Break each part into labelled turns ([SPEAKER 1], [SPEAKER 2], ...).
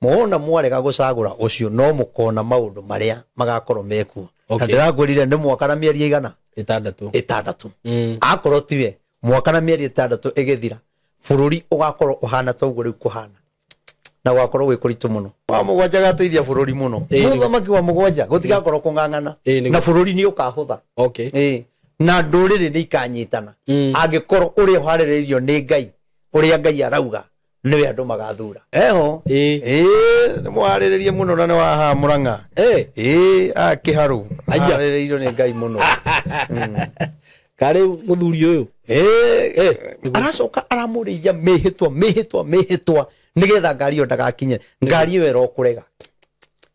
[SPEAKER 1] Mwona mwarega gũcagũra ũcio no mũkona maũndũ marĩa magakorwo mekuo. Na ndĩrakwĩrire nĩ mwaka na mĩeri ĩigana? Ĩtandatũ. Akorwo tiwe mwaka na mĩeri 6 ĩgĩthira, bũrũri ũgakorwo ũhana ta ũguo rĩu kũhana, na gũgakorwo gwĩ kũritũ mũno. Wa mũgwanja gateithia bũrũri mũno. Mũthamaki wa mũgwanja gũtigakorwo kũng'ang'ana, na bũrũri nĩ ũkahũtha. Na ndũrĩrĩ nĩ ikanyitana. Angĩkorwo ũrĩa ũharĩrĩirio nĩ Ngai, ũrĩa Ngai arauga nĩwe andũ magathura. Eho. Nĩ mwarĩrĩrie mũno na nĩ wa haha Mũrang'a. Kĩharũ. Harĩrĩirio nĩ Ngai mũno.
[SPEAKER 2] Karĩ mũthuri ũyũ.
[SPEAKER 1] Aracoka aramũrĩithia mĩhĩtwa, mĩhĩtwa, mĩhĩtwa nĩgetha ngari ĩyo ndagakinye. Ngari ĩyo ĩrokũrega.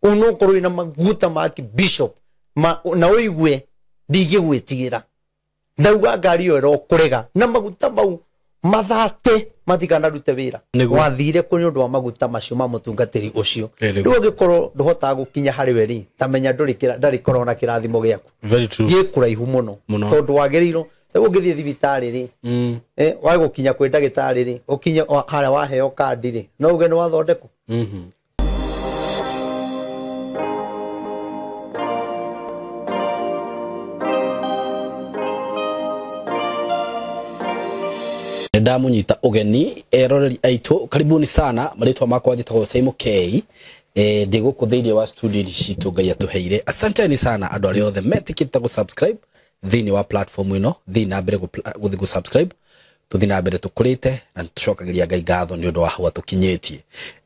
[SPEAKER 1] Ũnokorwo wĩna maguta ma bishop na ũigue ndingĩgwĩtigĩra. Ndauga ngari ĩyo ĩrokũrega na maguta mau mathate matikanarute wĩra. Wathire kũ nĩ ũndũ wa maguta macio ma mũtungatĩri ũcio. Rĩu ũngĩkorwo ndũhotaga gũkinya harĩ we rĩ, ta menya ndarĩ korwo na kĩrathimo gĩaku.
[SPEAKER 2] Very true.
[SPEAKER 1] Gĩ kũraihu mũno. Tondũ wagĩrĩirwo, rĩu ũngĩthiĩ thibitarĩ rĩ, wage gũkinya kwĩ ndagĩtarĩ rĩ, ũkinye harĩa waheo kandi rĩ, no uge nĩ wathondekwo.
[SPEAKER 2] Ndamunyita ũgeni eroreri aitũ, karibuni sana. Marĩtwa makwa njĩtagwo Simon K. Ndĩ gũkũ thĩinĩ wa studio citũ Ngai atũheire. Asanteni sana andũ arĩa othe metĩkĩrĩte gũ-subscribe thĩinĩ wa platform ĩno. Thiĩ na mbere gũthiĩ gũ-subscribe, tũthiĩ na mbere tũkũrĩte na tũcokagĩria Ngai ngatho nĩ ũndũ wa hau atũkinyĩtie.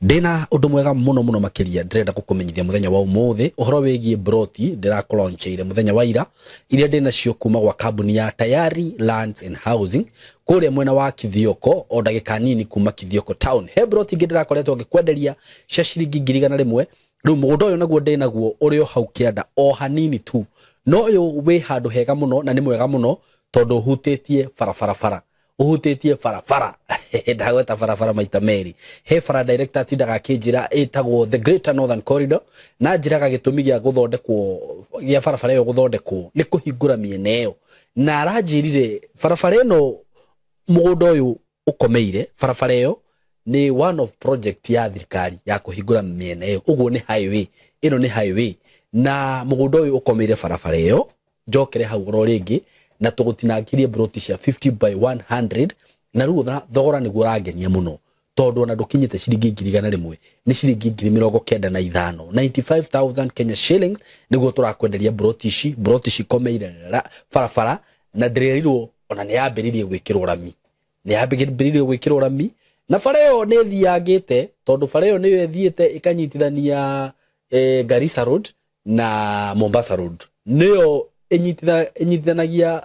[SPEAKER 2] Ndĩna ũndũ mwega mũno mũno makĩria ndĩrenda gũkũmenyithia mũthenya wa ũmũthĩ, ũhoro wĩgiĩ broti ndĩrakũlaunchĩire mũthenya wa ira, iria ndĩnacio kuma gwa kambuni ya Tayari Lands and Housing kũrĩa mwena wa Kithioko, o ndagĩka nini kuma Kithioko town. He broti ingĩ ndĩrakoretwo ngĩkwenderia cia ciringi 100,000. Rĩu mũgũnda ũyũ naguo ndĩnaguo ũrĩ o hau kĩanda o hanini tu, no ũyũ wĩ handũ hega mũno na nĩ mwega mũno tondũ ũhutĩtie barabara, ũhutĩtie barabara. Ndagweta barabara maita merĩ. He bara director atindaga akĩnjĩra ĩtagwo the Greater Northern Corridor, na njĩraga gĩtũmi gĩa gũthondekwo gĩa barabara ĩyo gũthondekwo nĩ kũhingũra mĩena ĩyo, na aranjĩrire barabara ĩno, mũgũnda ũyũ ũkomeire barabara ĩyo nĩ one of project ya thirikari ya kũhingũra mĩena ĩyo. Ũguo nĩ highway ĩno, nĩ highway, na mũgũnda ũyũ ũkomeire barabara ĩyo. Njokere hau oro rĩngĩ na tũgũtinangirie broti cia 50 by 100, na rĩu thogora nĩguo ũrangenia mũno tondũ ona ndũkinyĩte ciringi 100,000, nĩ ciringi 95,000, 95,000 Kenya shillings nĩguo tũrakwenderia broti ici. Broti cikomeire barabara na ndĩrerirwo ona nĩ yambĩrĩirie gwĩkĩrwo rami, nĩ yambĩrĩirie gwĩkĩrwo rami, na bara ĩyo nĩ ĩthiangĩte tondũ bara ĩyo nĩyo ĩthiĩte ĩkanyitithania Garissa Road na Mombasa Road, nĩyo ĩnyitithanagia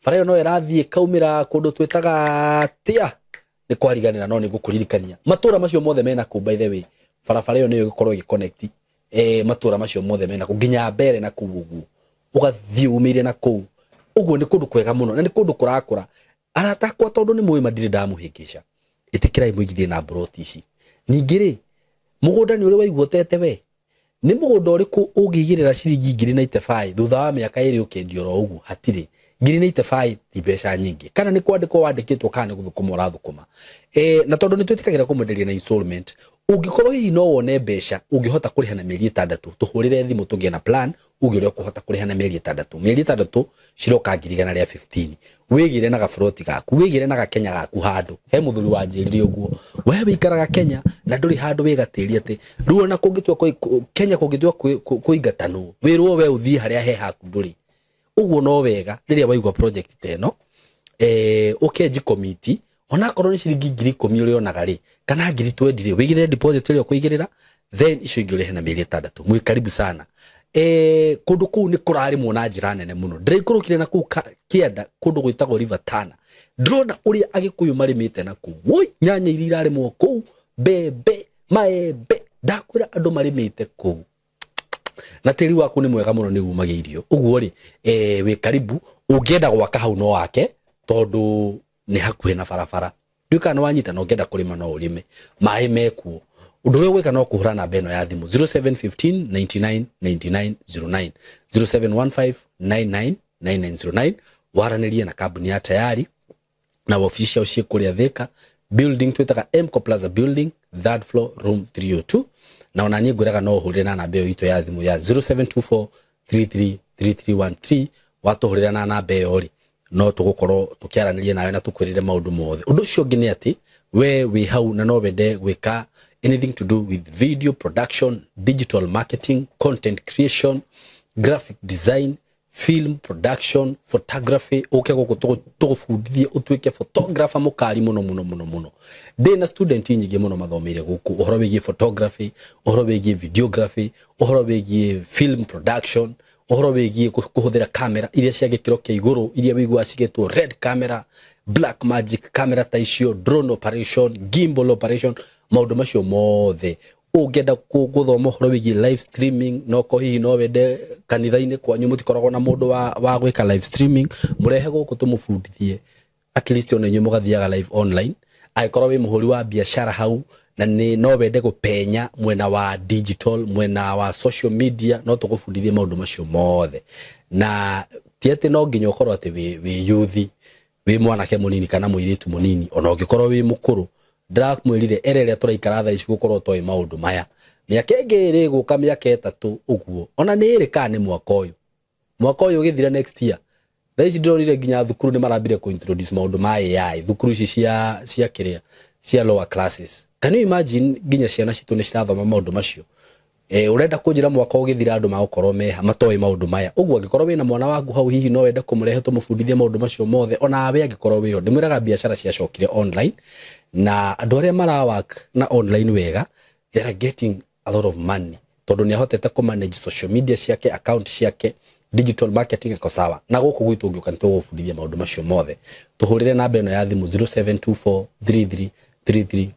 [SPEAKER 2] bara ĩyo, no ĩrathiĩ ĩkaumĩra kũndũ twĩtaga tia nĩ kwariganĩra, no nĩ ngũkũririkania matũra macio mothe mena kũu. By the way, barabara ĩyo nĩyo ĩgũkorwo ĩgĩconnect matũra macio mothe mena kũu nginya mbere na kũu ũguo ũgathiĩ umĩire na kũu ũguo. Nĩ kũndũ kwega mũno na nĩ kũndũ kũrakũra, arata akwa, tondũ nĩ mũĩ madirĩ ndamũhĩngĩca. Ĩtĩkĩrai mũigithie na mburoti ici. Ningĩ rĩ, mũgũnda nĩ ũrĩ waigua ũtete we? Nĩ mũgũnda ũrĩkũ ũngĩigĩrĩra ciringi 95,000 thutha wa mĩaka 2 ũkendio oro ũguo? Hatirĩ. 95,000 ti mbeca nyingĩ, kana nĩ kwandĩkwo wandĩkĩtwo kana nĩ gũthũkũma ũrathũkũma. Na tondũ nĩ twĩtĩkagĩra kũmwenderia na installment, ũngĩkorwo hihi no wone mbeca ũngĩhota kũrĩha na mĩeri 6, tũhũrĩre thimũ tũgĩe na plan uge ũrĩa ũkũhota kũrĩha na mĩeri 6. Mĩeri 6 ciroka 115,000. Wĩgĩre na gaburoti gaku, wĩgĩre na gakenya gaku handũ. He mũthuri wanjĩrire ũguo, we wĩikaraga Kenya na ndũrĩ handũ wĩgatĩria atĩ rĩu ona kũngĩtua Kenya kũngĩtua kũingatanwo wĩrwo we ũthiĩ harĩa he haku ndũrĩ ũguo. No wega rĩrĩa waigua project ta ĩno, ũkenji komiti onakorwo nĩ ciringi 10,000 ũrĩonaga rĩ, kana 20,000 rĩ, wĩigĩrĩre deposit ĩrĩa ũkũigĩrĩra, then icio ingĩ ũrĩhe na mĩeri 6. Mwĩ karibu sana. Kũndũ kũu nĩ kũrarĩmwo na njĩra nene mũno. Ndĩraikũrũkire na kũu kĩanda kũndũ gwĩtagwo River Tana, ndĩrona ũrĩa Agĩkũyũ marĩmĩte na kũu. Woi, nyanya iria irarĩmwo kũu, mbembe, maembe, ndakwĩra andũ marĩmĩte kũu na tĩri waku nĩ mwega mũno, nĩ umagia irio. Ũguo rĩ, wĩ karibu. Ũngĩenda gwaka hau no wake tondũ nĩ hakuhĩ na barabara. Ndiũĩ kana nĩ wanyita. Na ũngĩenda kũrĩma no ũrĩme, maĩ mekuo. Ũndũ ũrĩa ũgwĩka no kũhũra namba ĩno ya thimũ 0715 99 99 09, 0715 99 9909, waranĩrie na kambuni ya Tayari, na wabici ciao ciĩ kũrĩa Thika, building twĩtaga Mco Plaza building, third floor, room 302. Na ona niĩ ngwĩraga no ũhũrĩre na namba ĩyo itũ ya thimũ ya 0724 333313. Watũhũrĩra na namba ĩyo rĩ, no tũgũkorwo tũkĩaranĩria nawe na tũkwĩrĩre maũndũ mothe. Ũndũ ũcio ũngĩ nĩ atĩ we wĩ hau na no wende gwĩka anything to do with video production, digital marketing, content creation, graphic design, film production, photography, uke gũkũ tũgũbundithie ũtuĩke photographer mũkari mũno mũno mũno mũno. Ndĩ na student nyingĩ mũno mathomeire gũkũ ũhoro wĩgiĩ photography, ũhoro wĩgiĩ videography, ũhoro wĩgiĩ film production, ũhoro wĩgiĩ kũhũthĩra kamera iria cia gĩkĩro kĩa igũrũ, iria wĩiguaga cigĩtwo red camera, black magic camera ta icio, drone operation, gimbal operation, maũndũ macio mothe. Ũngĩenda gũthoma ũhoro wĩgiĩ live streaming, no ko hihi no wende kanitha-inĩ kwanyu mũtikoragwo na mũndũ wa gwĩka live streaming, mũrehe gũkũ tũmũbundithie, at least ona inyuĩ mũgathiaga live online. Angĩkorwo wĩ mũhũri wa biacara hau na nĩ no wende gũpenya mwena wa digital, mwena wa social media, no tũgũbundithie maũndũ macio mothe. Na ti atĩ no nginya ũkorwo atĩ wĩ youth, wĩ mwanake mũnini kana mũirĩtu mũnini, ona ũngĩkorwo wĩ mũkũrũ. Ndĩramwĩrire era ĩrĩa tũraikara thaa ici gũkorwo toĩ maũndũ maya, mĩaka ĩngĩ ĩrĩ gũka, mĩaka 3 ũguo, ona nĩ ĩrĩ kana nĩ mwaka ũyũ, mwaka ũyũ ũgĩthira next year. Thaa ici ndĩronire nginya thukuru nĩ marambire kũ introduce maũndũ ma AI thukuru ici cia kĩrĩa cia lower classes. Can you imagine nginya ciana citũ nĩ cirathoma maũndũ macio? Ũrenda kũnjĩra mwaka ũgĩthira andũ magũkorwo meha matoĩ maũndũ maya ũguo? Angĩkorwo wĩna mwana waku hau, hihi no wende kũmũrehe tũmũbundithie maũndũ macio mothe, ona we angĩkorwo wĩho. Ndĩmwĩraga biacara ciacokire online, na andũ arĩa mara work na online wega, they are getting a lot of money, tondũ nĩ ahotete kũ manage social media ciake, account ciake, digital marketing iko sawa. Na gũkũ gwitũ ũngĩũka nĩ tũgũbundithia maũndũ macio mothe. Tũhũrĩre namba ĩno ya thimũ 0724 33 3313,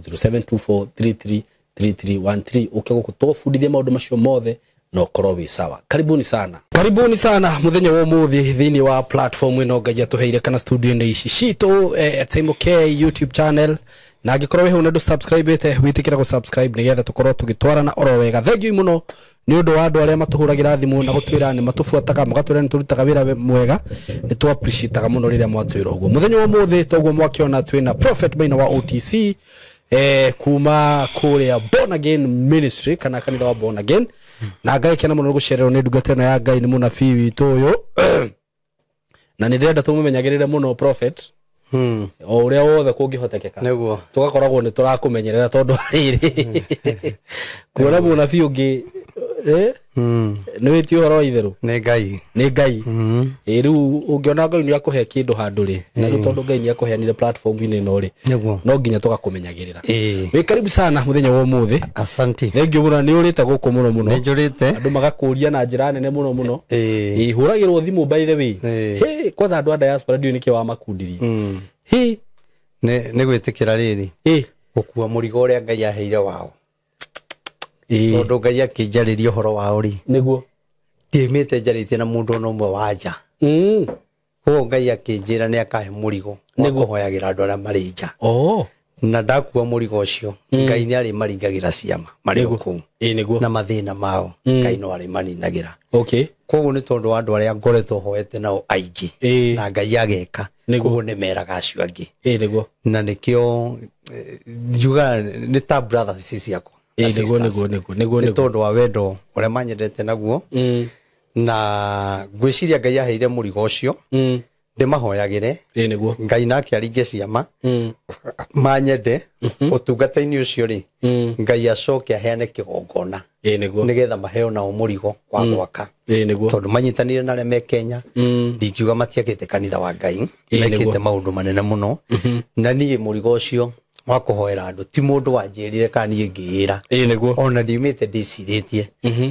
[SPEAKER 2] 0724 33 3313, ũke gũkũ tũgũbundithia maũndũ macio mothe na ũkorwo wĩ sawa. Karibuni sana, karibuni sana muthenya wa ũmũthĩ thĩinĩ wa platform ĩno Ngai atũheire kana studio-inĩ ici citũ, at Simon K YouTube channel. Na angĩkorwo wĩ hau na ndũ subscribe ĩte, wĩtĩkĩra gũ subscribe nĩgetha tũkorwo tũgĩtwarana oro wega. Thank you mũno nĩ ũndũ wa andũ arĩa matũhũragĩra thimũ na gũtwĩra nĩ matũbuataga, magatwĩra nĩ tũrutaga wĩra mwega. Nĩ tũ appreciate mũno rĩrĩa mwatwĩra ũguo. Mũthenya wa ũmũthĩ toguo mwakĩona twĩna Prophet Maina wa OTC, kuma kũrĩa Born Again Ministry kana kanitha wa Born Again. Na Ngai kena mũno gũcererwo nĩ ndungata ĩno ya Ngai, nĩ mũnabii witũ ũyũ, na nĩ ndĩrenda tũmũmenyagĩrĩre mũno prophet o ũrĩa wothe kũngĩhotekeka.
[SPEAKER 1] Nĩguo.
[SPEAKER 2] Tũgakoragwo nĩ tũrakũmenyerera, tondũ rĩrĩ kuona mũnabii ũngĩ, nĩ wĩtie ũhoro wa itherũ.
[SPEAKER 1] Nĩ Ngai.
[SPEAKER 2] Nĩ Ngai. Ĩ rĩu ũngĩona Ngai nĩ akũhe kĩndũ handũ rĩ, na rĩu tondũ Ngai nĩ akũheanire platform-inĩ ĩno rĩ,
[SPEAKER 1] Nĩguo.
[SPEAKER 2] no nginya tũgakũmenyagĩrĩra.
[SPEAKER 1] Ĩĩ.
[SPEAKER 2] Wĩ karibu sana mũthenya wa ũmũthĩ.
[SPEAKER 1] Asante.
[SPEAKER 2] Thank you mũno, nĩ ũrĩte gũkũ mũno mũno.
[SPEAKER 1] Nĩ njũrĩte.
[SPEAKER 2] Andũ magakũria na njĩra nene mũno mũno.
[SPEAKER 1] Ĩĩ.
[SPEAKER 2] Ĩ hũragĩrwo thimũ, by the way.
[SPEAKER 1] Ĩĩ.
[SPEAKER 2] Hey, kwanza andũ a diaspora ndiũĩ nĩkĩ wamakundirie. Hi.
[SPEAKER 1] Nĩ gwĩtĩkĩra rĩrĩ gũkua mũrigo ũrĩa Ngai aheire wao, tondũ Ngai akĩnjarĩria ũhoro wao rĩ,
[SPEAKER 2] Nĩguo.
[SPEAKER 1] Ndiĩmĩte njarĩtie na mũndũ ona ũmwe wa nja. Koguo Ngai akĩnjĩra nĩ akahe mũrigo wa
[SPEAKER 2] Nĩguo.
[SPEAKER 1] kũhoyagĩra andũ arĩa marĩ nja,
[SPEAKER 2] Oh.
[SPEAKER 1] na ndakua mũrigo ũcio, Ngai nĩ arĩmaringagĩra ciama marĩ o kũu,
[SPEAKER 2] Ĩ nĩguo.
[SPEAKER 1] na mathĩna mao Ngai no arĩmaninagĩra. Koguo nĩ tondũ wa andũ arĩa ngoretwo hoete nao aingĩ na Ngai ageka,
[SPEAKER 2] Nĩguo.
[SPEAKER 1] koguo nĩ meraga acio angĩ.
[SPEAKER 2] Ĩ nĩguo.
[SPEAKER 1] Na nĩkĩo njugaga nĩ ta brothers ici ciakwa na
[SPEAKER 2] Ĩ nĩguo.
[SPEAKER 1] sisters.
[SPEAKER 2] Nĩguo nĩguo nĩguo.
[SPEAKER 1] Nĩ
[SPEAKER 2] Nĩguo.
[SPEAKER 1] tondũ wa wendo ũrĩa manyendete naguo, na ngwĩciria Ngai aheire mũrigo ũcio ndĩmahoyagĩre.
[SPEAKER 2] Ĩ nĩguo.
[SPEAKER 1] Ngai nake aringe ciama, manyende ũtungata-inĩ ũcio rĩ, Ngai acoke aheane kĩgongona
[SPEAKER 2] Ĩ nĩguo.
[SPEAKER 1] nĩgetha maheo nao mũrigo wa gwaka,
[SPEAKER 2] Ĩ nĩguo.
[SPEAKER 1] tondũ manyitanire na arĩa me Kenya. Ndingiuga matiakĩte kanitha wa Ngai,
[SPEAKER 2] Ĩ,
[SPEAKER 1] mekĩte
[SPEAKER 2] nĩguo.
[SPEAKER 1] maũndũ manene mũno. Na niĩ mũrigo ũcio wa kũhoera andũ ti mũndũ wanjĩrire kana niĩ ngĩĩra,
[SPEAKER 2] Ĩ nĩguo.
[SPEAKER 1] ona ndiumĩte ndĩcirĩtie,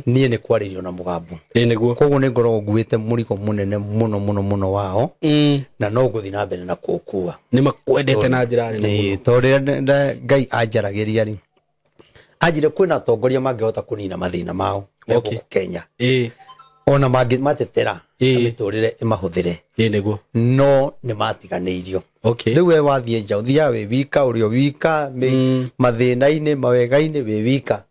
[SPEAKER 1] niĩ nĩ kwarĩrio na mũgambo.
[SPEAKER 2] Ĩ nĩguo.
[SPEAKER 1] Koguo nĩ ngoragwo nguĩte mũrigo mũnene mũno mũno mũno wao, na no ngũthiĩ na mbere na kũũkua.
[SPEAKER 2] Nĩ makwendete na njĩra nene.
[SPEAKER 1] Ĩĩ, tondũ rĩrĩa Ngai anjaragĩria rĩ, anjire kwĩna atongoria mangĩhota kũnina mathĩna mao me gũkũ Kenya, ona mangĩmatetera na mĩtũrĩre ĩmahũthĩre,
[SPEAKER 2] Ĩ nĩguo.
[SPEAKER 1] no nĩ matiganĩirio. Rĩu we wathiĩ nja, ũthiaga wĩ wika, ũrĩ o wika, mathĩna-inĩ mawega-inĩ wĩ wika.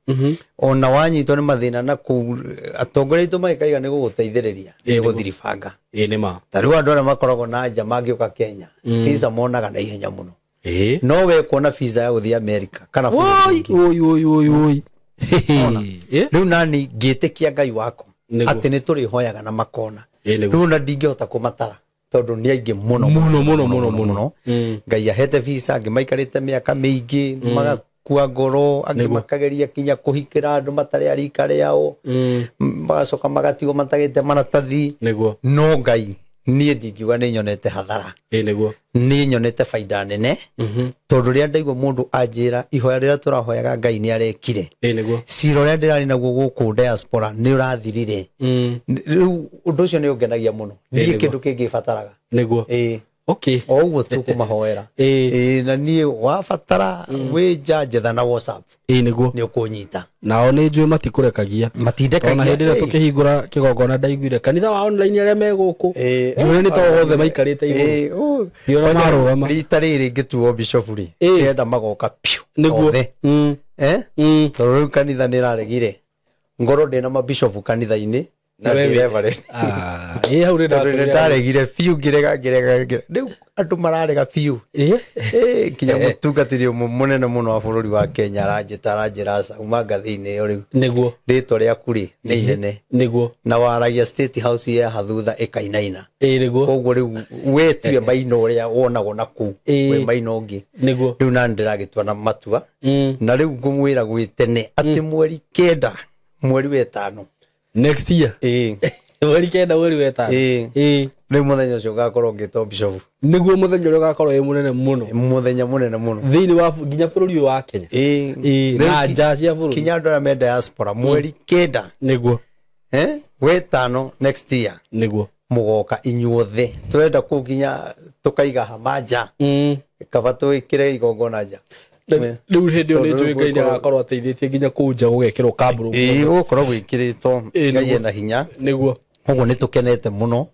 [SPEAKER 1] Ona wanyitwo nĩ mathĩna na kũu, atongoria aitũ magĩkaiga nĩ gũgũteithĩrĩria, nĩ gũthiribanga.
[SPEAKER 2] Ĩ nĩ ma.
[SPEAKER 1] Ta rĩu andũ arĩa makoragwo na nja mangĩũka Kenya, visa monaga na ihenya mũno,
[SPEAKER 2] Ĩ.
[SPEAKER 1] no we kuona visa ya gũthiĩ America kana bũrũri
[SPEAKER 2] Oi
[SPEAKER 1] ũngĩ,
[SPEAKER 2] oi oi oi oi.
[SPEAKER 1] Rĩu nani ngĩtĩkia Ngai wakwa atĩ nĩ tũrĩhoyaga na makona. Rĩu na ndingĩhota kũmatara tondũ nĩ aingĩ mũno
[SPEAKER 2] mũno mũno mũno mũno.
[SPEAKER 1] Ngai ahete visa, angĩ maikarĩte mĩaka mĩingĩ magakua ngoro, angĩ makageria kinya kũhikĩra andũ matarĩ a rika rĩao, magacoka magatigwo matagĩte maratathi. No Ngai niĩ ndingiuga nĩ nyonete hathara. Nĩ nyonete baida nene tondũ rĩrĩa ndaigua mũndũ anjĩra ihoya rĩrĩa tũrahoyaga Ngai nĩ arekire, cira ũrĩa ndĩrarĩ naguo gũkũ diaspora nĩ ũrathirire. Rĩu ũndũ ũcio nĩ ũngenagia mũno, ndiĩ kĩndũ kĩngĩ bataraga.
[SPEAKER 2] Okay.
[SPEAKER 1] O ũguo tũkũmahoera. Na niĩ wabatara wĩ nja njetha na WhatsApp.
[SPEAKER 2] Nĩguo.
[SPEAKER 1] Nĩ ũkũnyita.
[SPEAKER 2] Nao nĩ njũĩ matikũrekagia.
[SPEAKER 1] Matindekagia.
[SPEAKER 2] Ona hĩndĩ ĩrĩa tũkĩhingũra kĩgongona ndaiguire kanitha wa online arĩa me gũkũ. Njũĩ nĩ ta othe maikarĩte igũrũ. Ngĩona marũgama.
[SPEAKER 1] Rita rĩrĩ ngĩtuo bishop rĩ, ndĩrenda magoka piũ.
[SPEAKER 2] Nĩguo.
[SPEAKER 1] Othe. Tondũ rĩu kanitha nĩ ĩraregire. Ngorwo ndĩna mabishop kanitha-inĩ.
[SPEAKER 2] Na wewe. Hau rĩ
[SPEAKER 1] ndaregire biũ, ngĩrega rĩu andũ mararega biũ. Kinya mũtungatĩri ũmwe mũnene mũno wa bũrũri wa Kenya aranjĩta, aranjĩra aca uma ngathĩ-inĩ ĩyo rĩu.
[SPEAKER 2] Nĩguo.
[SPEAKER 1] Rĩtwa rĩaku rĩ nĩ inene.
[SPEAKER 2] Nĩguo.
[SPEAKER 1] Na waragia State House ya hathutha ĩkainaina.
[SPEAKER 2] Nĩguo.
[SPEAKER 1] Koguo rĩu we tiwe maina ũrĩa wonagwo na kũu, we maina ũngĩ.
[SPEAKER 2] Nĩguo.
[SPEAKER 1] Rĩu nani ndĩragĩtua na matua. Na rĩu ngũmwĩra gwĩ tene atĩ mweri 9 mweri wa 5
[SPEAKER 2] next year. Mweri 9 mweri wa 5.
[SPEAKER 1] Rĩu mũthenya ũcio ũgakorwo ngĩtwo bishop.
[SPEAKER 2] Nĩguo mũthenya ũrĩa ũgakorwo wĩ mũnene mũno.
[SPEAKER 1] Mũthenya mũnene mũno.
[SPEAKER 2] Thĩinĩ wa nginya bũrũri ũyũ wa Kenya. Na nja cia bũrũri.
[SPEAKER 1] Kinya andũ arĩa me diaspora mweri 9.
[SPEAKER 2] Nĩguo.
[SPEAKER 1] We 5 next year.
[SPEAKER 2] Nĩguo.
[SPEAKER 1] Mũgoka inyuothe. Tũrenda kũu nginya tũkaiga hama nja. Kaba twĩkĩre igongona nja.
[SPEAKER 2] Rĩu hĩndĩ ĩyo nĩ njũĩ Ngai nĩagakorwo ateithĩtie nginya kũu nja gũgekĩrwo kambũrũ.
[SPEAKER 1] Gũgũkorwo gwĩkĩrĩtwo. Ngai ena hinya.
[SPEAKER 2] Nĩguo.
[SPEAKER 1] Ũguo nĩ tũkenete mũno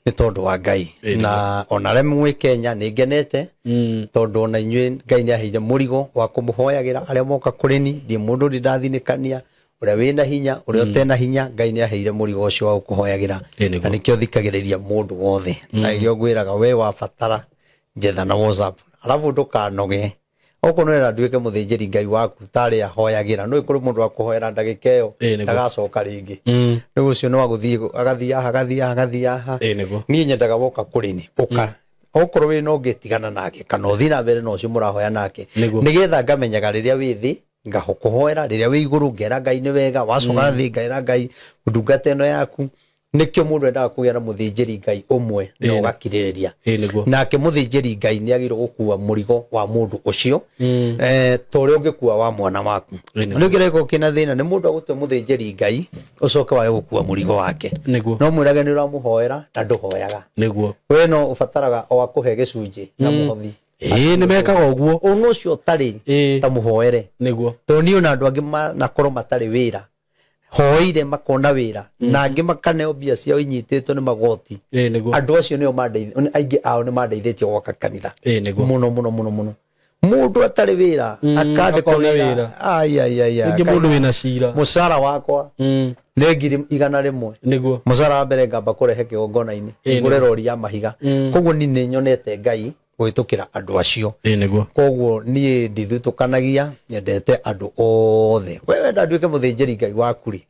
[SPEAKER 1] nĩ tondũ wa Ngai. Na ona arĩa mwĩ Kenya nĩ ngenete tondũ ona inyuĩ Ngai nĩ aheire mũrigo wa kũmũhoyagĩra arĩa moka kũrĩ ni. Ndiĩ mũndũ ndĩ ndathinĩkania, ũrĩa wĩna hinya, ũrĩa ũtena hinya, Ngai nĩ aheire mũrigo ũcio wa gũkũhoyagĩra. Na nĩkĩo thikagĩrĩria mũndũ wothe. Na nĩkĩo ngwĩraga we wabatara njetha na WhatsApp. Alafu ndũkanoge. Okorwo nĩ nduĩke mũthĩnjĩri Ngai waku tarĩ ahoyagĩra, no ĩkorwo mũndũ wa kũhoera ndagĩka ĩyo ndagacoka rĩngĩ. Rĩu ũcio no agũthiĩ agathiĩ haha, agathiĩ haha, agathiĩ haha. Niĩ nyendaga woka kũrĩ ni ũka. Okorwo wĩna ũngĩ tigana nake kana ũthiĩ na mbere na ũcio mũrahoya nake, nĩgetha ngamenyaga rĩrĩa wĩ thĩ ngakũhoera, rĩrĩa wĩ igũrũ ngera Ngai nĩ wega, wacoka thĩ ngera Ngai ndungata ĩno yaku. Nĩkĩo mũndũ endaga kũgĩa na mũthĩnjĩri Ngai ũmwe na ũgakirĩrĩria. Nake mũthĩnjĩri Ngai nĩ agĩrĩirwo gũkua mũrigo wa mũndũ ũcio, ta ũrĩa ũngĩkua wa mwana waku. Nĩ ũngĩreka ũkĩna thĩna nĩ mũndũ agũtue mũthĩnjĩri Ngai ũcoke wage gũkua mũrigo wake. No mwĩrage nĩ ũramũhoera na ndũhoyaga. We no ũbataraga o akũhe gĩcunjĩ na mũhothi.
[SPEAKER 2] Nĩ mekaga ũguo.
[SPEAKER 1] Ũndũ ũcio ũtarĩ ta mũhoere. Tondũ niĩ ona andũ angĩ manakorwo matarĩ wĩra, hoire makona wĩra, na angĩ makaneo mbia ciao inyitĩtwo nĩ magoti. Andũ acio nĩo aingĩ ao nĩ mandeithĩtie gwaka kanitha. Mũno mũno mũno mũno. Mũndũ atarĩ wĩra akandĩkwo wĩra. Ai ai ai.
[SPEAKER 2] Ningĩ mũndũ wĩna cira.
[SPEAKER 1] Mũcara wakwa nĩ 100,000.
[SPEAKER 2] Nĩguo.
[SPEAKER 1] Mũcara wa mbere ngamba kũrehe kĩgongona-inĩ, ngũre rori ya mahiga. Koguo niĩ nĩ nyonete Ngai kũhĩtũkĩra andũ acio. Koguo niĩ ndithutũkanagia, nyendete andũ othe. We wenda nduĩke mũthĩnjĩri Ngai waku rĩ,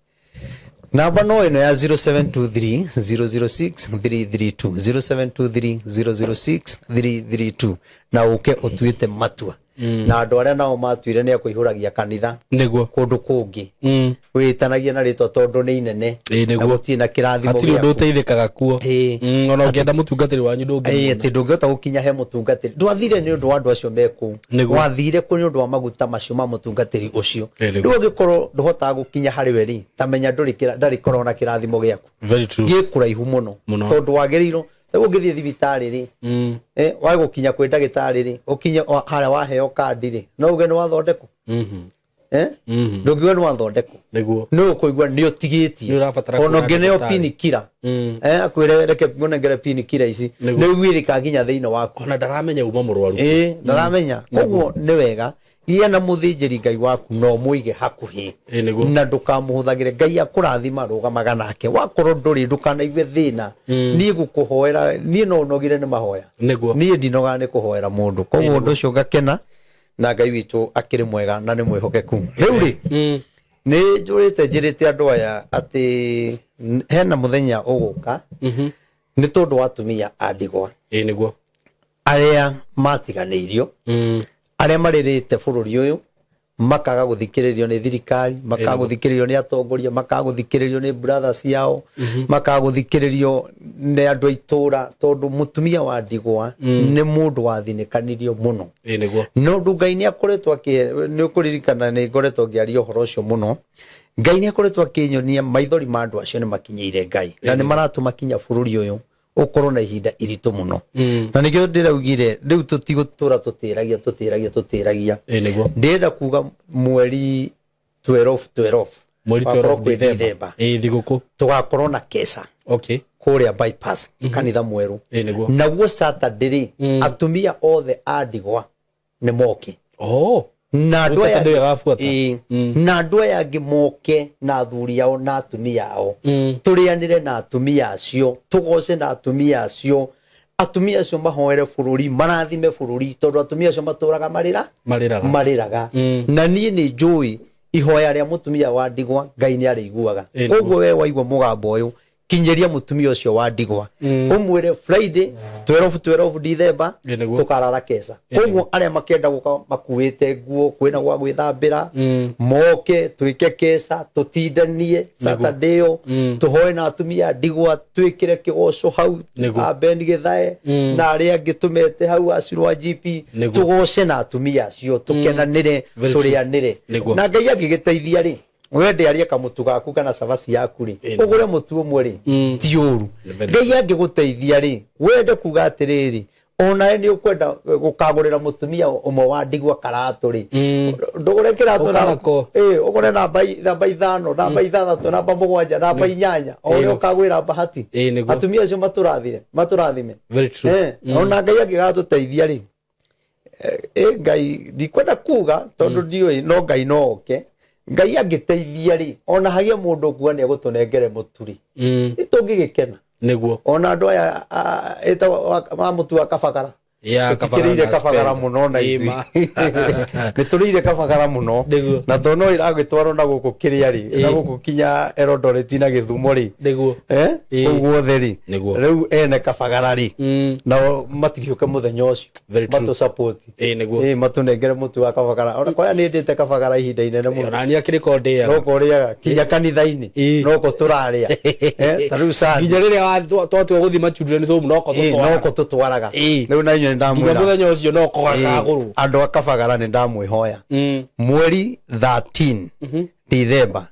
[SPEAKER 1] namba no ĩno ya 0723 006 332, 0723 006 332, na ũke ũtuĩte matua. Na andũ arĩa nao matuire nĩ akũihũragia kanitha kũndũ kũngĩ, wĩtanagia na rĩtwa tondũ nĩ inene, na gũtirĩ na kĩrathimo
[SPEAKER 2] gĩaku. Hatirĩ ũndũ ũteithĩkaga kuo. Ona ũngĩenda mũtungatĩri wanyu ndũngĩmuona.
[SPEAKER 1] Atĩ ndũngĩhota gũkinya he mũtungatĩri. Ndwathire nĩ ũndũ wa andũ acio me kũu, wathire kũ nĩ ũndũ wa maguta macio ma mũtungatĩri ũcio. Rĩu ũngĩkorwo ndũhotaga gũkinya harĩ we rĩ, ta menya ndarĩkorwo na kĩrathimo gĩaku. Gĩ kũraihu mũno, tondũ wagĩrĩirwo rĩu ũngĩthiĩ thibitarĩ rĩ, wage gũkinya kwĩ ndagĩtarĩ rĩ, ũkinye harĩa waheo kandi rĩ, no uge nĩ wathondekwo. Ndũngiuga nĩ wathondekwo. Nĩ ũkũigua nĩ ũtigĩtie. Ona ũngĩneo pinikira, akwĩre reke ngũnengere pinikira ici, nĩ ũiguĩrĩka nginya thĩinĩ waku.
[SPEAKER 2] Ona ndaramenya uma mũrwaru.
[SPEAKER 1] Ndaramenya. Koguo nĩ wega gĩa na mũthĩnjĩri Ngai waku na ũmũige hakuhĩ, na ndũkamũhũthagĩre. Ngai akũrathima rũgamaga nake. Wakorwo ndũrĩ ndũkanaigue thĩna. Niĩ gũkũhoera, niĩ no ũnogire nĩ mahoya. Niĩ ndinogaga nĩ kũhoera mũndũ. Koguo ũndũ ũcio ngakena, na Ngai witũ akĩrĩ mwega na nĩ mwĩhokeku. Rĩu rĩ, Nĩ njũrĩte njĩrĩte andũ aya atĩ hena mũthenya ũgũka nĩ tondũ wa atumia a ndigwa.
[SPEAKER 2] Ĩĩ nĩguo.
[SPEAKER 1] Arĩa matiganĩirio, arĩa marĩrĩte bũrũri ũyũ, makaga gũthikĩrĩrio nĩ thirikari, makaga gũthikĩrĩrio nĩ atongoria, makaga gũthikĩrĩrio nĩ brothers ciao, makaga gũthikĩrĩrio nĩ andũ a itũra, tondũ mũtumia wa ndigwa nĩ mũndũ wathinĩkanirio mũno.
[SPEAKER 2] Ĩĩ nĩguo.
[SPEAKER 1] No ũndũ Ngai nĩ akoretwo nĩ ũkũririkana nĩ ngoretwo ngĩaria ũhoro ũcio mũno. Ngai nĩ akoretwo akĩnyonia maithori ma andũ acio nĩ makinyĩire Ngai, na nĩ maratũma kinya bũrũri ũyũ ũkorwo na ihinda iritũ mũno. Na nĩkĩo ndĩraugire rĩu tũtigũtũra tũtĩragia.
[SPEAKER 2] Ĩĩ nĩguo.
[SPEAKER 1] Ndĩrenda kuga mweri 12
[SPEAKER 2] Mweri 12 December. Ĩĩ thigũkũ.
[SPEAKER 1] Tũgakorwo na keca.
[SPEAKER 2] Okay.
[SPEAKER 1] Kũrĩa bypass kanitha mwerũ.
[SPEAKER 2] Ĩĩ nĩguo.
[SPEAKER 1] Naguo Saturday rĩ, atumia othe a ndigwa nĩ moke.
[SPEAKER 2] Oh.
[SPEAKER 1] Na andũ aya angĩ moke na athuri ao na atumia ao. Tũrĩanĩre na atumia acio, tũgoce na atumia acio. Atumia acio mahoere bũrũri, marathime bũrũri, tondũ atumia acio matũraga marĩraga. Na niĩ nĩ njũĩ ihoya rĩa mũtumia wa ndigwa Ngai nĩ arĩiguaga. Koguo we waigua mũgambo ũyũ, kinyĩria mũtumia ũcio wa ndigwa, ũmwĩre Friday 12 December tũkarara keca. Koguo arĩa makenda gũka makuĩte nguo, kwĩna gwa gwĩthambĩra, moke twĩke keca, tũtindanie Saturday ĩyo, tũhoe na atumia ndigwa, twĩkĩre kĩgoco hau a Ben Githae na arĩa angĩ tũmete hau acirwo a GP, tũgoce na atumia acio, tũkenanĩre, tũrĩanĩre. Na Ngai angĩgĩteithia rĩ, wende arie kamũtu gaku kana cabaci yaku rĩ, ũgũre mũtu ũmwe rĩ, ti ũru. Ngai angĩgũteithia rĩ, wende kuga atĩrĩrĩ, onawe nĩ ũkwenda gũkagũrĩra mũtumia ũmwe wa ndigwa karatũ rĩ, ndũgũre kĩratũ na ũgũre namba 5, namba 6, namba 7, namba 8, o ũrĩa ũkagwĩra bahati. Atumia acio matũrathime. Ona Ngai angĩgatũteithia rĩ, Ngai ndikwenda kuga tondũ ndiũĩ, no Ngai no oke. Ngai angĩteithia rĩ, ona hagĩe mũndũ ũkuga nĩ egũtũnengere mũtu rĩ, nĩ tũngĩgĩkena.
[SPEAKER 2] Nĩguo.
[SPEAKER 1] Ona andũ aya ĩtagwo ma mũtu wa kabagara. Tũtikĩrĩire kabagara mũno na ithuĩ. Nĩ tũrĩire kabagara mũno. Na tondũ no ĩragĩtwarwo na gũkũ kĩrĩa rĩ, na gũkũ kinya Eldoret na Gĩthumo rĩ.
[SPEAKER 2] Nĩguo.
[SPEAKER 1] Kũu guothe rĩ. Rĩu ene kabagara rĩ, nao matigĩũke mũthenya ũcio. Matũ support.
[SPEAKER 2] Ĩĩ nĩguo.
[SPEAKER 1] Matũnengere mũtu wa kabagara. Ona kwaya nĩ ndĩte kabagara ihinda inene mũno.
[SPEAKER 2] Ona niĩ akĩrĩ ko ndĩaga.
[SPEAKER 1] No ko ũrĩaga kinya kanitha-inĩ. No ko tũrarĩa. Ta rĩu Sunday.
[SPEAKER 2] Nginya rĩrĩa twatua gũthiĩ ma children's home no ko tũtwaraga.
[SPEAKER 1] No ko tũtwaraga. Rĩu na inyuĩ nĩ ndamwĩra.
[SPEAKER 2] Nginya mũthenya ũcio no ko gacagũrwo.
[SPEAKER 1] Andũ a kabagara nĩ ndamwĩhoya. Mweri 13 December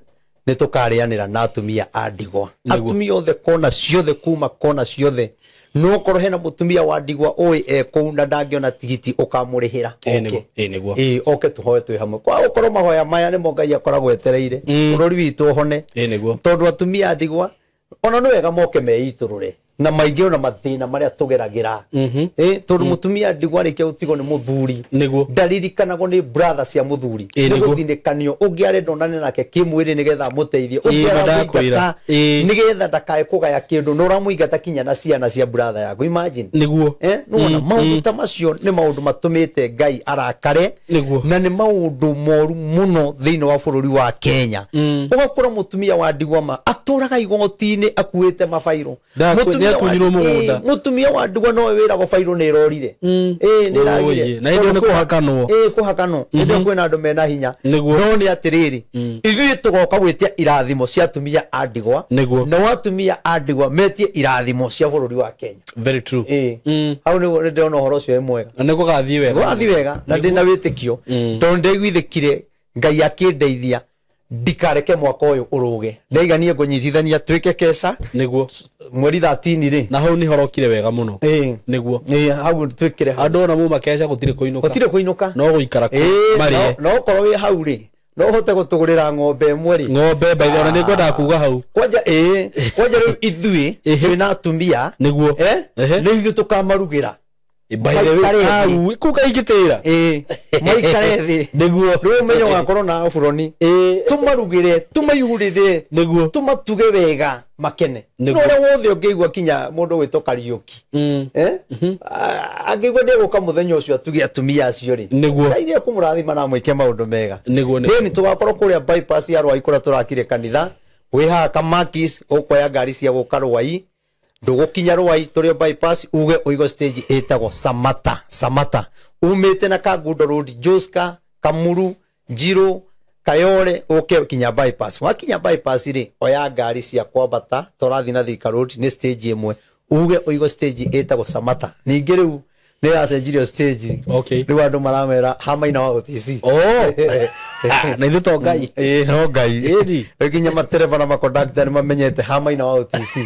[SPEAKER 1] nĩ tũkarĩanĩra na atumia a ndigwa. Atumia othe kona ciothe, kuma kona ciothe. No korwo hena mũtumia wa ndigwa ũĩ e kũu na ndangĩona tigiti ũkamũrĩhĩra.
[SPEAKER 2] Ĩĩ nĩguo.
[SPEAKER 1] Oke tũhoe twĩ hamwe. Kwa gũkorwo mahoya maya nĩmo Ngai akoragwo etereire. Bũrũri witũ ũhone.
[SPEAKER 2] Ĩĩ nĩguo.
[SPEAKER 1] Tondũ atumia a ndigwa ona nĩ wega moke meitũrũre na maingĩ ona mathĩna marĩa tũgeragĩra. Tondũ mũtumia ndigwa arĩkia gũtigwo nĩ mũthuri, ndaririkanagwo nĩ brother cia mũthuri. Nĩ gũthinĩkanio, ũngĩ arenda onane nake kĩmwĩrĩ nĩgetha amũteithie, ũngĩ aramũingata nĩgetha ndakae kũgaya kĩndũ, na ũramũingata kinya na ciana cia brother yaku. Imagine.
[SPEAKER 2] Nĩguo.
[SPEAKER 1] Nĩwona maũndũ ta macio nĩ maũndũ matũmĩte Ngai arakare, na nĩ maũndũ moru mũno thĩinĩ wa bũrũri wa Kenya. Ũgakora mũtumia wa ndigwa ma atũraga igoti-inĩ akuĩte mabairũ. Mũtumia wa ndigwa nowe wĩragwo bairũ nĩ ĩrorire. Nĩ ĩragire.
[SPEAKER 2] Na hĩndĩ ĩyo nĩ kũhakanwo.
[SPEAKER 1] Kũhakanwo. Hĩndĩ ĩyo kwĩna andũ mena hinya. No nĩ atĩrĩrĩ, ithuĩ tũgoka gwĩtia irathimo cia atumia a ndigwa. Nao atumia a ndigwa metie irathimo cia bũrũri wa Kenya.
[SPEAKER 2] Very true.
[SPEAKER 1] Hau nĩguo nĩ ndĩrona ũhoro ũcio wĩ mwega.
[SPEAKER 2] Na nĩ gũgathiĩ wega.
[SPEAKER 1] Gũgathiĩ wega, na ndĩna wĩtĩkio. Tondũ ndaiguithĩkire Ngai akĩndeithia ndikareke mwaka ũyũ ũrũge. Ndaiga niĩ ngũnyitithania twĩke keca.
[SPEAKER 2] Nĩguo.
[SPEAKER 1] Mweri 13 rĩ.
[SPEAKER 2] Na hau nĩ horokire wega mũno. Nĩguo.
[SPEAKER 1] Hau twĩkĩre hau.
[SPEAKER 2] Andũ ona mauma keca gũtirĩ kũinũka.
[SPEAKER 1] Gũtirĩ kũinũka.
[SPEAKER 2] No gũikara kũu marĩe.
[SPEAKER 1] No okorwo wĩ hau rĩ, no ũhote gũtũgũrĩra ng'ombe ĩmwe rĩ.
[SPEAKER 2] Ng'ombe by the way, ona nĩ ngwendaga kuga hau.
[SPEAKER 1] Kwanja, kwanja rĩu ithuĩ twĩna atumia.
[SPEAKER 2] Nĩguo.
[SPEAKER 1] Nĩ ithuĩ tũkamarugĩra.
[SPEAKER 2] By the way, kuu kaingĩtĩra.
[SPEAKER 1] Maikare thĩ.
[SPEAKER 2] Nĩguo.
[SPEAKER 1] Rĩu ũmenye ũgakorwo na aburoni. Tũmarugĩre, tũmaihũrĩre.
[SPEAKER 2] Nĩguo.
[SPEAKER 1] Tũmatuge wega makene. No ũrĩa wothe ũngĩigua kinya mũndũ gwĩtwo Kariũki. Angĩigua nĩegũka mũthenya ũcio atuge atumia acio rĩ.
[SPEAKER 2] Nĩguo.
[SPEAKER 1] Ngai nĩekũmũrathima na amwĩke maũndũ mega.
[SPEAKER 2] Nĩguo.
[SPEAKER 1] Ĩni tũgakorwo kũrĩa bypass ya Rwai kũrĩa tũrakire kanitha. Wĩ haha Kamakis ũkoya ngari cia gũka Rwai. Ndũgũkinya Rwai tũrĩ bypass uge ũigo stage ĩtagwo Samata. Samata. Umĩte na Kangundo Road, Joska, Kamuru, Njirũ, Kayore ũke kinya bypass. Wakinya bypass rĩ, oya ngari cia kwambata tũrathiĩ na Thika Road nĩ stage ĩmwe. Uge ũigo stage ĩtagwo Samata. Ningĩ rĩu nĩ ĩracenjirio stage.
[SPEAKER 2] Okay.
[SPEAKER 1] Rĩu andũ maramera hamaina wa OTC.
[SPEAKER 2] Oh. Na ithuĩ to Ngai.
[SPEAKER 1] Ĩĩ no Ngai.
[SPEAKER 2] Ĩni.
[SPEAKER 1] Rĩu nginya matereba na makondakta nĩ mamenyete hamaina wa OTC.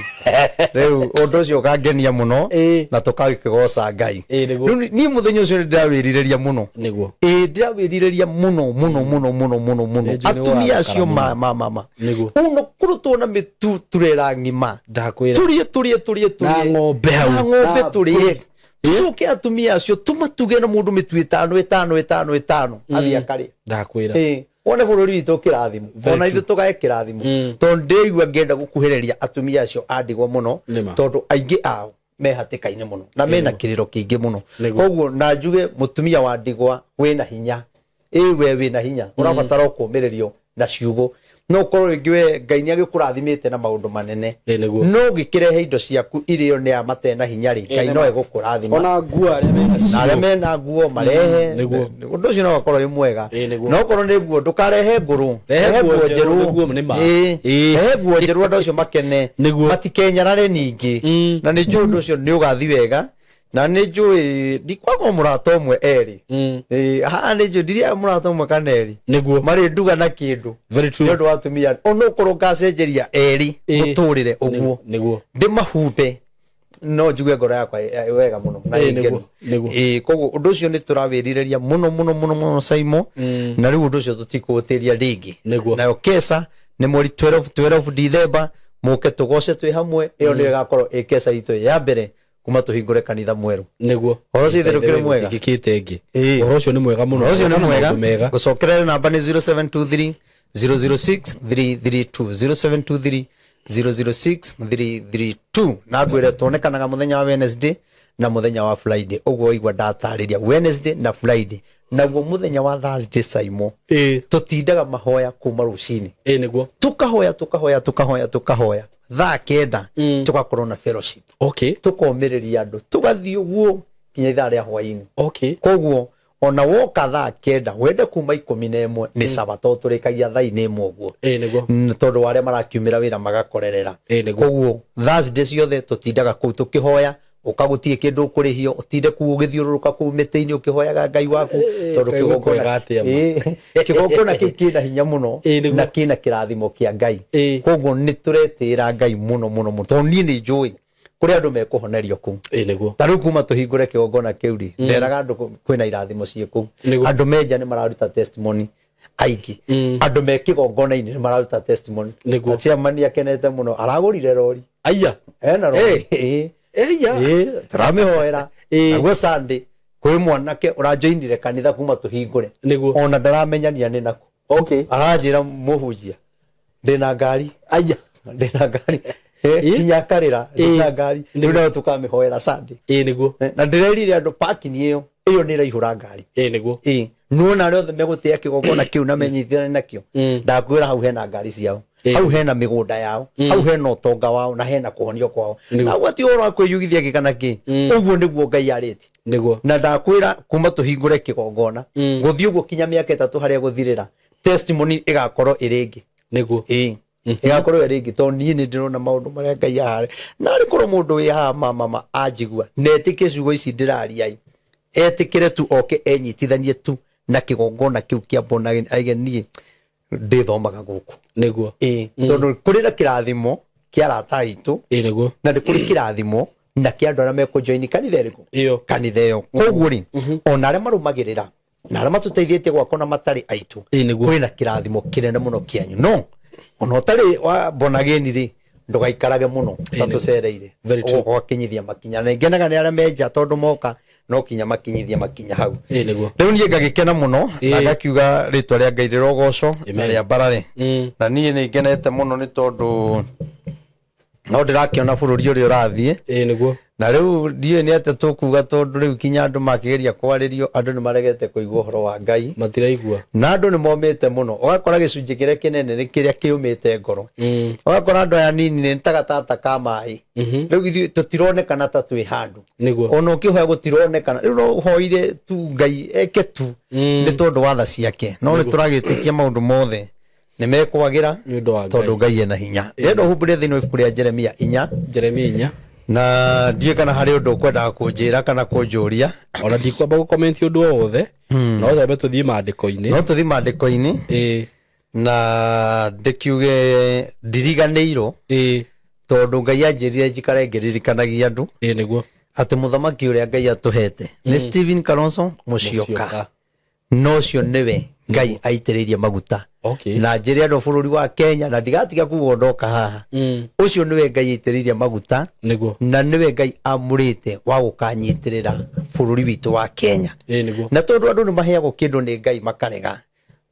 [SPEAKER 1] Rĩu ũndũ ũcio ũkangenia mũno na tũkagĩkĩgoca Ngai.
[SPEAKER 2] Nĩguo.
[SPEAKER 1] Rĩu niĩ mũthenya ũcio nĩ ndĩrawĩrirĩria mũno.
[SPEAKER 2] Nĩguo.
[SPEAKER 1] Ndĩrawĩrirĩria mũno mũno mũno mũno mũno mũno.
[SPEAKER 2] Nĩ njũĩ nĩ
[SPEAKER 1] Atumia acio
[SPEAKER 2] ũgathakara
[SPEAKER 1] ma ma ma ma.
[SPEAKER 2] Nĩguo.
[SPEAKER 1] Uno kũrutwo na mĩtu turera ng'ima.
[SPEAKER 2] Ndakwĩra.
[SPEAKER 1] Tũrĩe tũrĩe tũrĩe tũrĩe.
[SPEAKER 2] Na ng'ombe hau.
[SPEAKER 1] Na ng'ombe
[SPEAKER 2] Na
[SPEAKER 1] tũrĩe. Tucoke atumia acio tũmatuge na mũndũ mĩtu ĩtano ĩtano ĩtano ĩtano athiĩ akarĩe.
[SPEAKER 2] Ndakwĩra.
[SPEAKER 1] Wone bũrũri witũ kĩrathimo. Ona ithuĩ tũgae kĩrathimo. Tondũ ndĩraigua ngĩenda gũkuhĩrĩria atumia acio a ndigwa mũno tondũ aingĩ ao me hatĩka-inĩ mũno na mena kĩrĩro kĩingĩ mũno. Koguo na njuge mũtumia wa ndigwa wĩna hinya. We wĩna hinya. Ũrabatara kũũmĩrĩrio na ciugo. No ũkorwo rĩngĩ we Ngai nĩ agĩkũrathimĩte na maũndũ manene.
[SPEAKER 2] Nĩguo.
[SPEAKER 1] No ũgĩkĩrehe indo ciaku irĩo nĩ aya matena hinya rĩ, Ngai no egũkũrathima.
[SPEAKER 2] Ona nguo arĩa mena
[SPEAKER 1] Na arĩa mena nguo marehe.
[SPEAKER 2] Nĩguo.
[SPEAKER 1] Ũndũ ũcio no ũgakorwo wĩ mwega.
[SPEAKER 2] Nĩguo.
[SPEAKER 1] No okorwo nĩ nguo ndũkarehe ngũrũ.
[SPEAKER 2] Rehe nguo
[SPEAKER 1] nguo
[SPEAKER 2] njerũ,
[SPEAKER 1] njerũ.
[SPEAKER 2] nĩguo nĩ ma.
[SPEAKER 1] Rehe nguo njerũ andũ acio makene.
[SPEAKER 2] Nĩguo.
[SPEAKER 1] Matikenyarare ningĩ. Na nĩ njũĩ ũndũ ũcio nĩ ũgathiĩ wega. Na nĩ njũĩ ndikwagwo mũrata ũmwe erĩ. Haha nĩ njũĩ ndirĩ mũrata ũmwe kana erĩ.
[SPEAKER 2] Nĩguo.
[SPEAKER 1] Marĩ nduga na kĩndũ.
[SPEAKER 2] Very true.
[SPEAKER 1] Nĩ ũndũ wa atumia. Ona ũkorwo ngacenjeria erĩ mũtũrĩre ũguo.
[SPEAKER 2] Nĩguo.
[SPEAKER 1] Ndĩmahumbe no njuge ngoro yakwa wega mũno na ĩngenu.
[SPEAKER 2] Nĩguo.
[SPEAKER 1] Koguo ũndũ ũcio nĩ tũrawĩrirĩria mũno mũno mũno mũno Saimo. Na rĩu ũndũ ũcio tũtikũũtĩria rĩngĩ.
[SPEAKER 2] Nĩguo.
[SPEAKER 1] Nayo kesa nĩ mweri 12 December mũke tũgoce twĩ hamwe. Ĩyo nĩyo ĩgakorwo ĩ kesa itũ ya mbere kuma tũhingũre kanitha mwerũ.
[SPEAKER 2] Nĩguo.
[SPEAKER 1] Ũhoro ũcio itherũkĩre mwega.
[SPEAKER 2] Ngĩkĩte ĩngĩ. Ũhoro ũcio nĩ mwega mũno.
[SPEAKER 1] Ũhoro ũcio nĩ mwega.
[SPEAKER 2] Maũndũ mega.
[SPEAKER 1] Gũcokerera namba nĩ 0723 006 332 0723 006 332. Na ngwĩre tuonekanaga mũthenya wa Wednesday na mũthenya wa Friday. Ũguo waigua ndatarĩria Wednesday na Friday. Naguo mũthenya wa Thursday Saimo. Tũtindaga mahoya kuma rũcinĩ.
[SPEAKER 2] Nĩguo.
[SPEAKER 1] Tũkahoya tũkahoya tũkahoya tũkahoya. Thaa kenda tũgakorwo na fellowship.
[SPEAKER 2] Okay.
[SPEAKER 1] Tũkomĩrĩria andũ tũgathiĩ ũguo nginya ithaa rĩa hwaĩ-inĩ.
[SPEAKER 2] Okay.
[SPEAKER 1] Koguo ona woka thaa kenda wende kuma 11 nĩ sawa tondũ tũrĩkagia thaa 11 ũguo.
[SPEAKER 2] Nĩguo.
[SPEAKER 1] Tondũ wa arĩa marakiumĩra wĩra magakorerera.
[SPEAKER 2] Nĩguo.
[SPEAKER 1] Koguo Thursday ciothe tũtindaga kũu tũkĩhoya. Ũkagũtie kĩndũ ũkũrĩhio ũtinde kũu ũgĩthiũrũrũka kũu mĩtĩ-inĩ ũkĩhoyaga Ngai waku tondũ kĩgongona kĩu kĩna hinya mũno na kĩna kĩrathimo kĩa Ngai. Koguo nĩ tũretĩĩra Ngai mũno mũno mũno tondũ niĩ nĩ njũĩ kũrĩ andũ mekũhonerio kũu.
[SPEAKER 2] Nĩguo.
[SPEAKER 1] Ta rĩu kuma tũhingũre kĩgongona kĩu rĩ, nderaga andũ kwĩna irathimo ciĩ kũu. Andũ menja nĩ mararuta testimony aingĩ. Andũ me kĩgongona-inĩ nĩ mararuta testimony.
[SPEAKER 2] Nĩguo.
[SPEAKER 1] Chairman akenete mũno aragũrire rori.
[SPEAKER 2] Aya.
[SPEAKER 1] Ena rori. Tũramĩhoera. Naguo Sunday kwĩ mwanake ũrajoinire kanitha kuma tũhingũre.
[SPEAKER 2] Nĩguo.
[SPEAKER 1] Ona ndaramenyania nĩ nakũ.
[SPEAKER 2] Okay.
[SPEAKER 1] Aranjĩra mũhunjia ndĩna ngari.
[SPEAKER 2] Aya.
[SPEAKER 1] Ndĩna ngari. Kinya akarĩra ndĩna ngari. Rĩu nayo tũkamĩhoera Sunday.
[SPEAKER 2] Nĩguo.
[SPEAKER 1] Na ndĩrerire andũ parking ĩyo ĩyo nĩ ĩraihũra ngari.
[SPEAKER 2] Nĩguo.
[SPEAKER 1] Nuona arĩa othe megũtĩa kĩgongona kĩu na menyitithanie nakĩo. Ndakwĩra hau hena ngari ciao. Hau hena mĩgũnda yao. Hau hena ũtonga wao na hena kũhonio kwao. Na ũguo ti ũhoro wa kwĩyugithia kĩ kana kĩ. Ũguo nĩguo Ngai arĩtie.
[SPEAKER 2] Nĩguo.
[SPEAKER 1] Na ndakwĩra kuma tũhingũre kĩgongona. Gũthiĩ ũguo kinya mĩaka 3 harĩa gũthirĩra. Testimony ĩgakorwo ĩrĩ ĩngĩ.
[SPEAKER 2] Nĩguo.
[SPEAKER 1] Ĩgakorwo ĩrĩ ĩngĩ tondũ niĩ nĩ ndĩrona maũndũ marĩa Ngai aharĩ. Na arĩ korwo mũndũ wĩ haha mama anjigua na etĩkie ciugo ici ndĩraria ĩ. Etĩkĩre tu oke enyitithanie tu na kĩgongona kĩu kĩa Born Again aige niĩ ndĩthomaga gũkũ.
[SPEAKER 2] Nĩguo.
[SPEAKER 1] Tondũ kũrĩ na kĩrathimo kĩa arata aitũ.
[SPEAKER 2] Nĩguo.
[SPEAKER 1] Na nĩ kũrĩ kĩrathimo na kĩa andũ arĩa mekũjoini kanitha ĩrĩkũ?
[SPEAKER 2] Ĩyo.
[SPEAKER 1] Kanitha ĩyo. Koguo rĩ, ona arĩa marũmagĩrĩra na arĩa matũteithĩtie gwakwa na matarĩ aitũ.
[SPEAKER 2] Nĩguo.
[SPEAKER 1] Kwĩna kĩrathimo kĩnene mũno kĩanyu. No ona ũtarĩ wa Born Again rĩ, ndũgaikarage mũno ta tũcereire.
[SPEAKER 2] Very true.
[SPEAKER 1] Ũgakinyithia makinya. Na ngenaga nĩ arĩa menja tondũ moka No kinya makinyithie makinya hau.
[SPEAKER 2] Nĩguo.
[SPEAKER 1] Rĩu niĩ ngagĩkena mũno na ngakiuga rĩtwa rĩa Ngai rĩrogocwo na
[SPEAKER 2] Amen.
[SPEAKER 1] rĩa mbarare. Na niĩ nĩ ngenete mũno nĩ tondũ no ndĩrakĩona bũrũri ũrĩa ũrathiĩ.
[SPEAKER 2] Nĩguo.
[SPEAKER 1] Na rĩu ndiũĩ nĩ atĩa tũkuga tondũ rĩu kinya andũ makĩgeria kwarĩrio andũ nĩ maregete kũigua ũhoro wa Ngai.
[SPEAKER 2] Matiraigua.
[SPEAKER 1] Na andũ nĩ momĩte mũno, ũgakora gĩcunjĩ kĩrĩa kĩnene nĩ kĩrĩa kĩũmĩte ngoro. Ũgakora andũ aya nini nĩ ta gatata ka maĩ. Rĩu ithuĩ tũtironekana ta twĩ handũ.
[SPEAKER 2] Nĩguo.
[SPEAKER 1] Ona ũkĩhoya gũtironekana, rĩu no ũhoire tu Ngai eke tu nĩ tondũ wa tha ciake. No nĩ tũragĩtĩkia maũndũ mothe nĩ mekwagĩra
[SPEAKER 2] Nĩ ũndũ wa Ngai.
[SPEAKER 1] tondũ Ngai ena hinya. Ndĩrenda ũhumbũrie thĩinĩ wa ibuku rĩa Jeremia 4.
[SPEAKER 2] Jeremia 4.
[SPEAKER 1] Na ndiũĩ kana harĩ ũndũ ũkwendaga kũnjĩra kana kũnjũria.
[SPEAKER 2] Ona ndikwamba gũkomenti ũndũ o wothe, no twambe tũthiĩ maandĩko-inĩ.
[SPEAKER 1] No tũthiĩ maandĩko-inĩ. Na ndĩkiuge ndiriganĩirwo. Tondũ Ngai anjĩrire njikare ngĩririkanagia andũ.
[SPEAKER 2] Nĩguo.
[SPEAKER 1] Atĩ mũthamaki ũrĩa Ngai atũhete nĩ Stephen Kalonzo Musyoka. No ũcio nĩwe Ngai aitĩrĩirie maguta.
[SPEAKER 2] Okay.
[SPEAKER 1] Na njĩre andũ bũrũri wa Kenya na ndigatiga kuga ndoka haha. Ũcio nĩwe Ngai aitĩrĩirie maguta.
[SPEAKER 2] Nĩguo.
[SPEAKER 1] Na nĩwe Ngai amũrĩte wa gũkanyitĩrĩra bũrũri witũ wa Kenya.
[SPEAKER 2] Nĩguo.
[SPEAKER 1] Na tondũ andũ nĩ maheagwo kĩndũ nĩ Ngai makarega,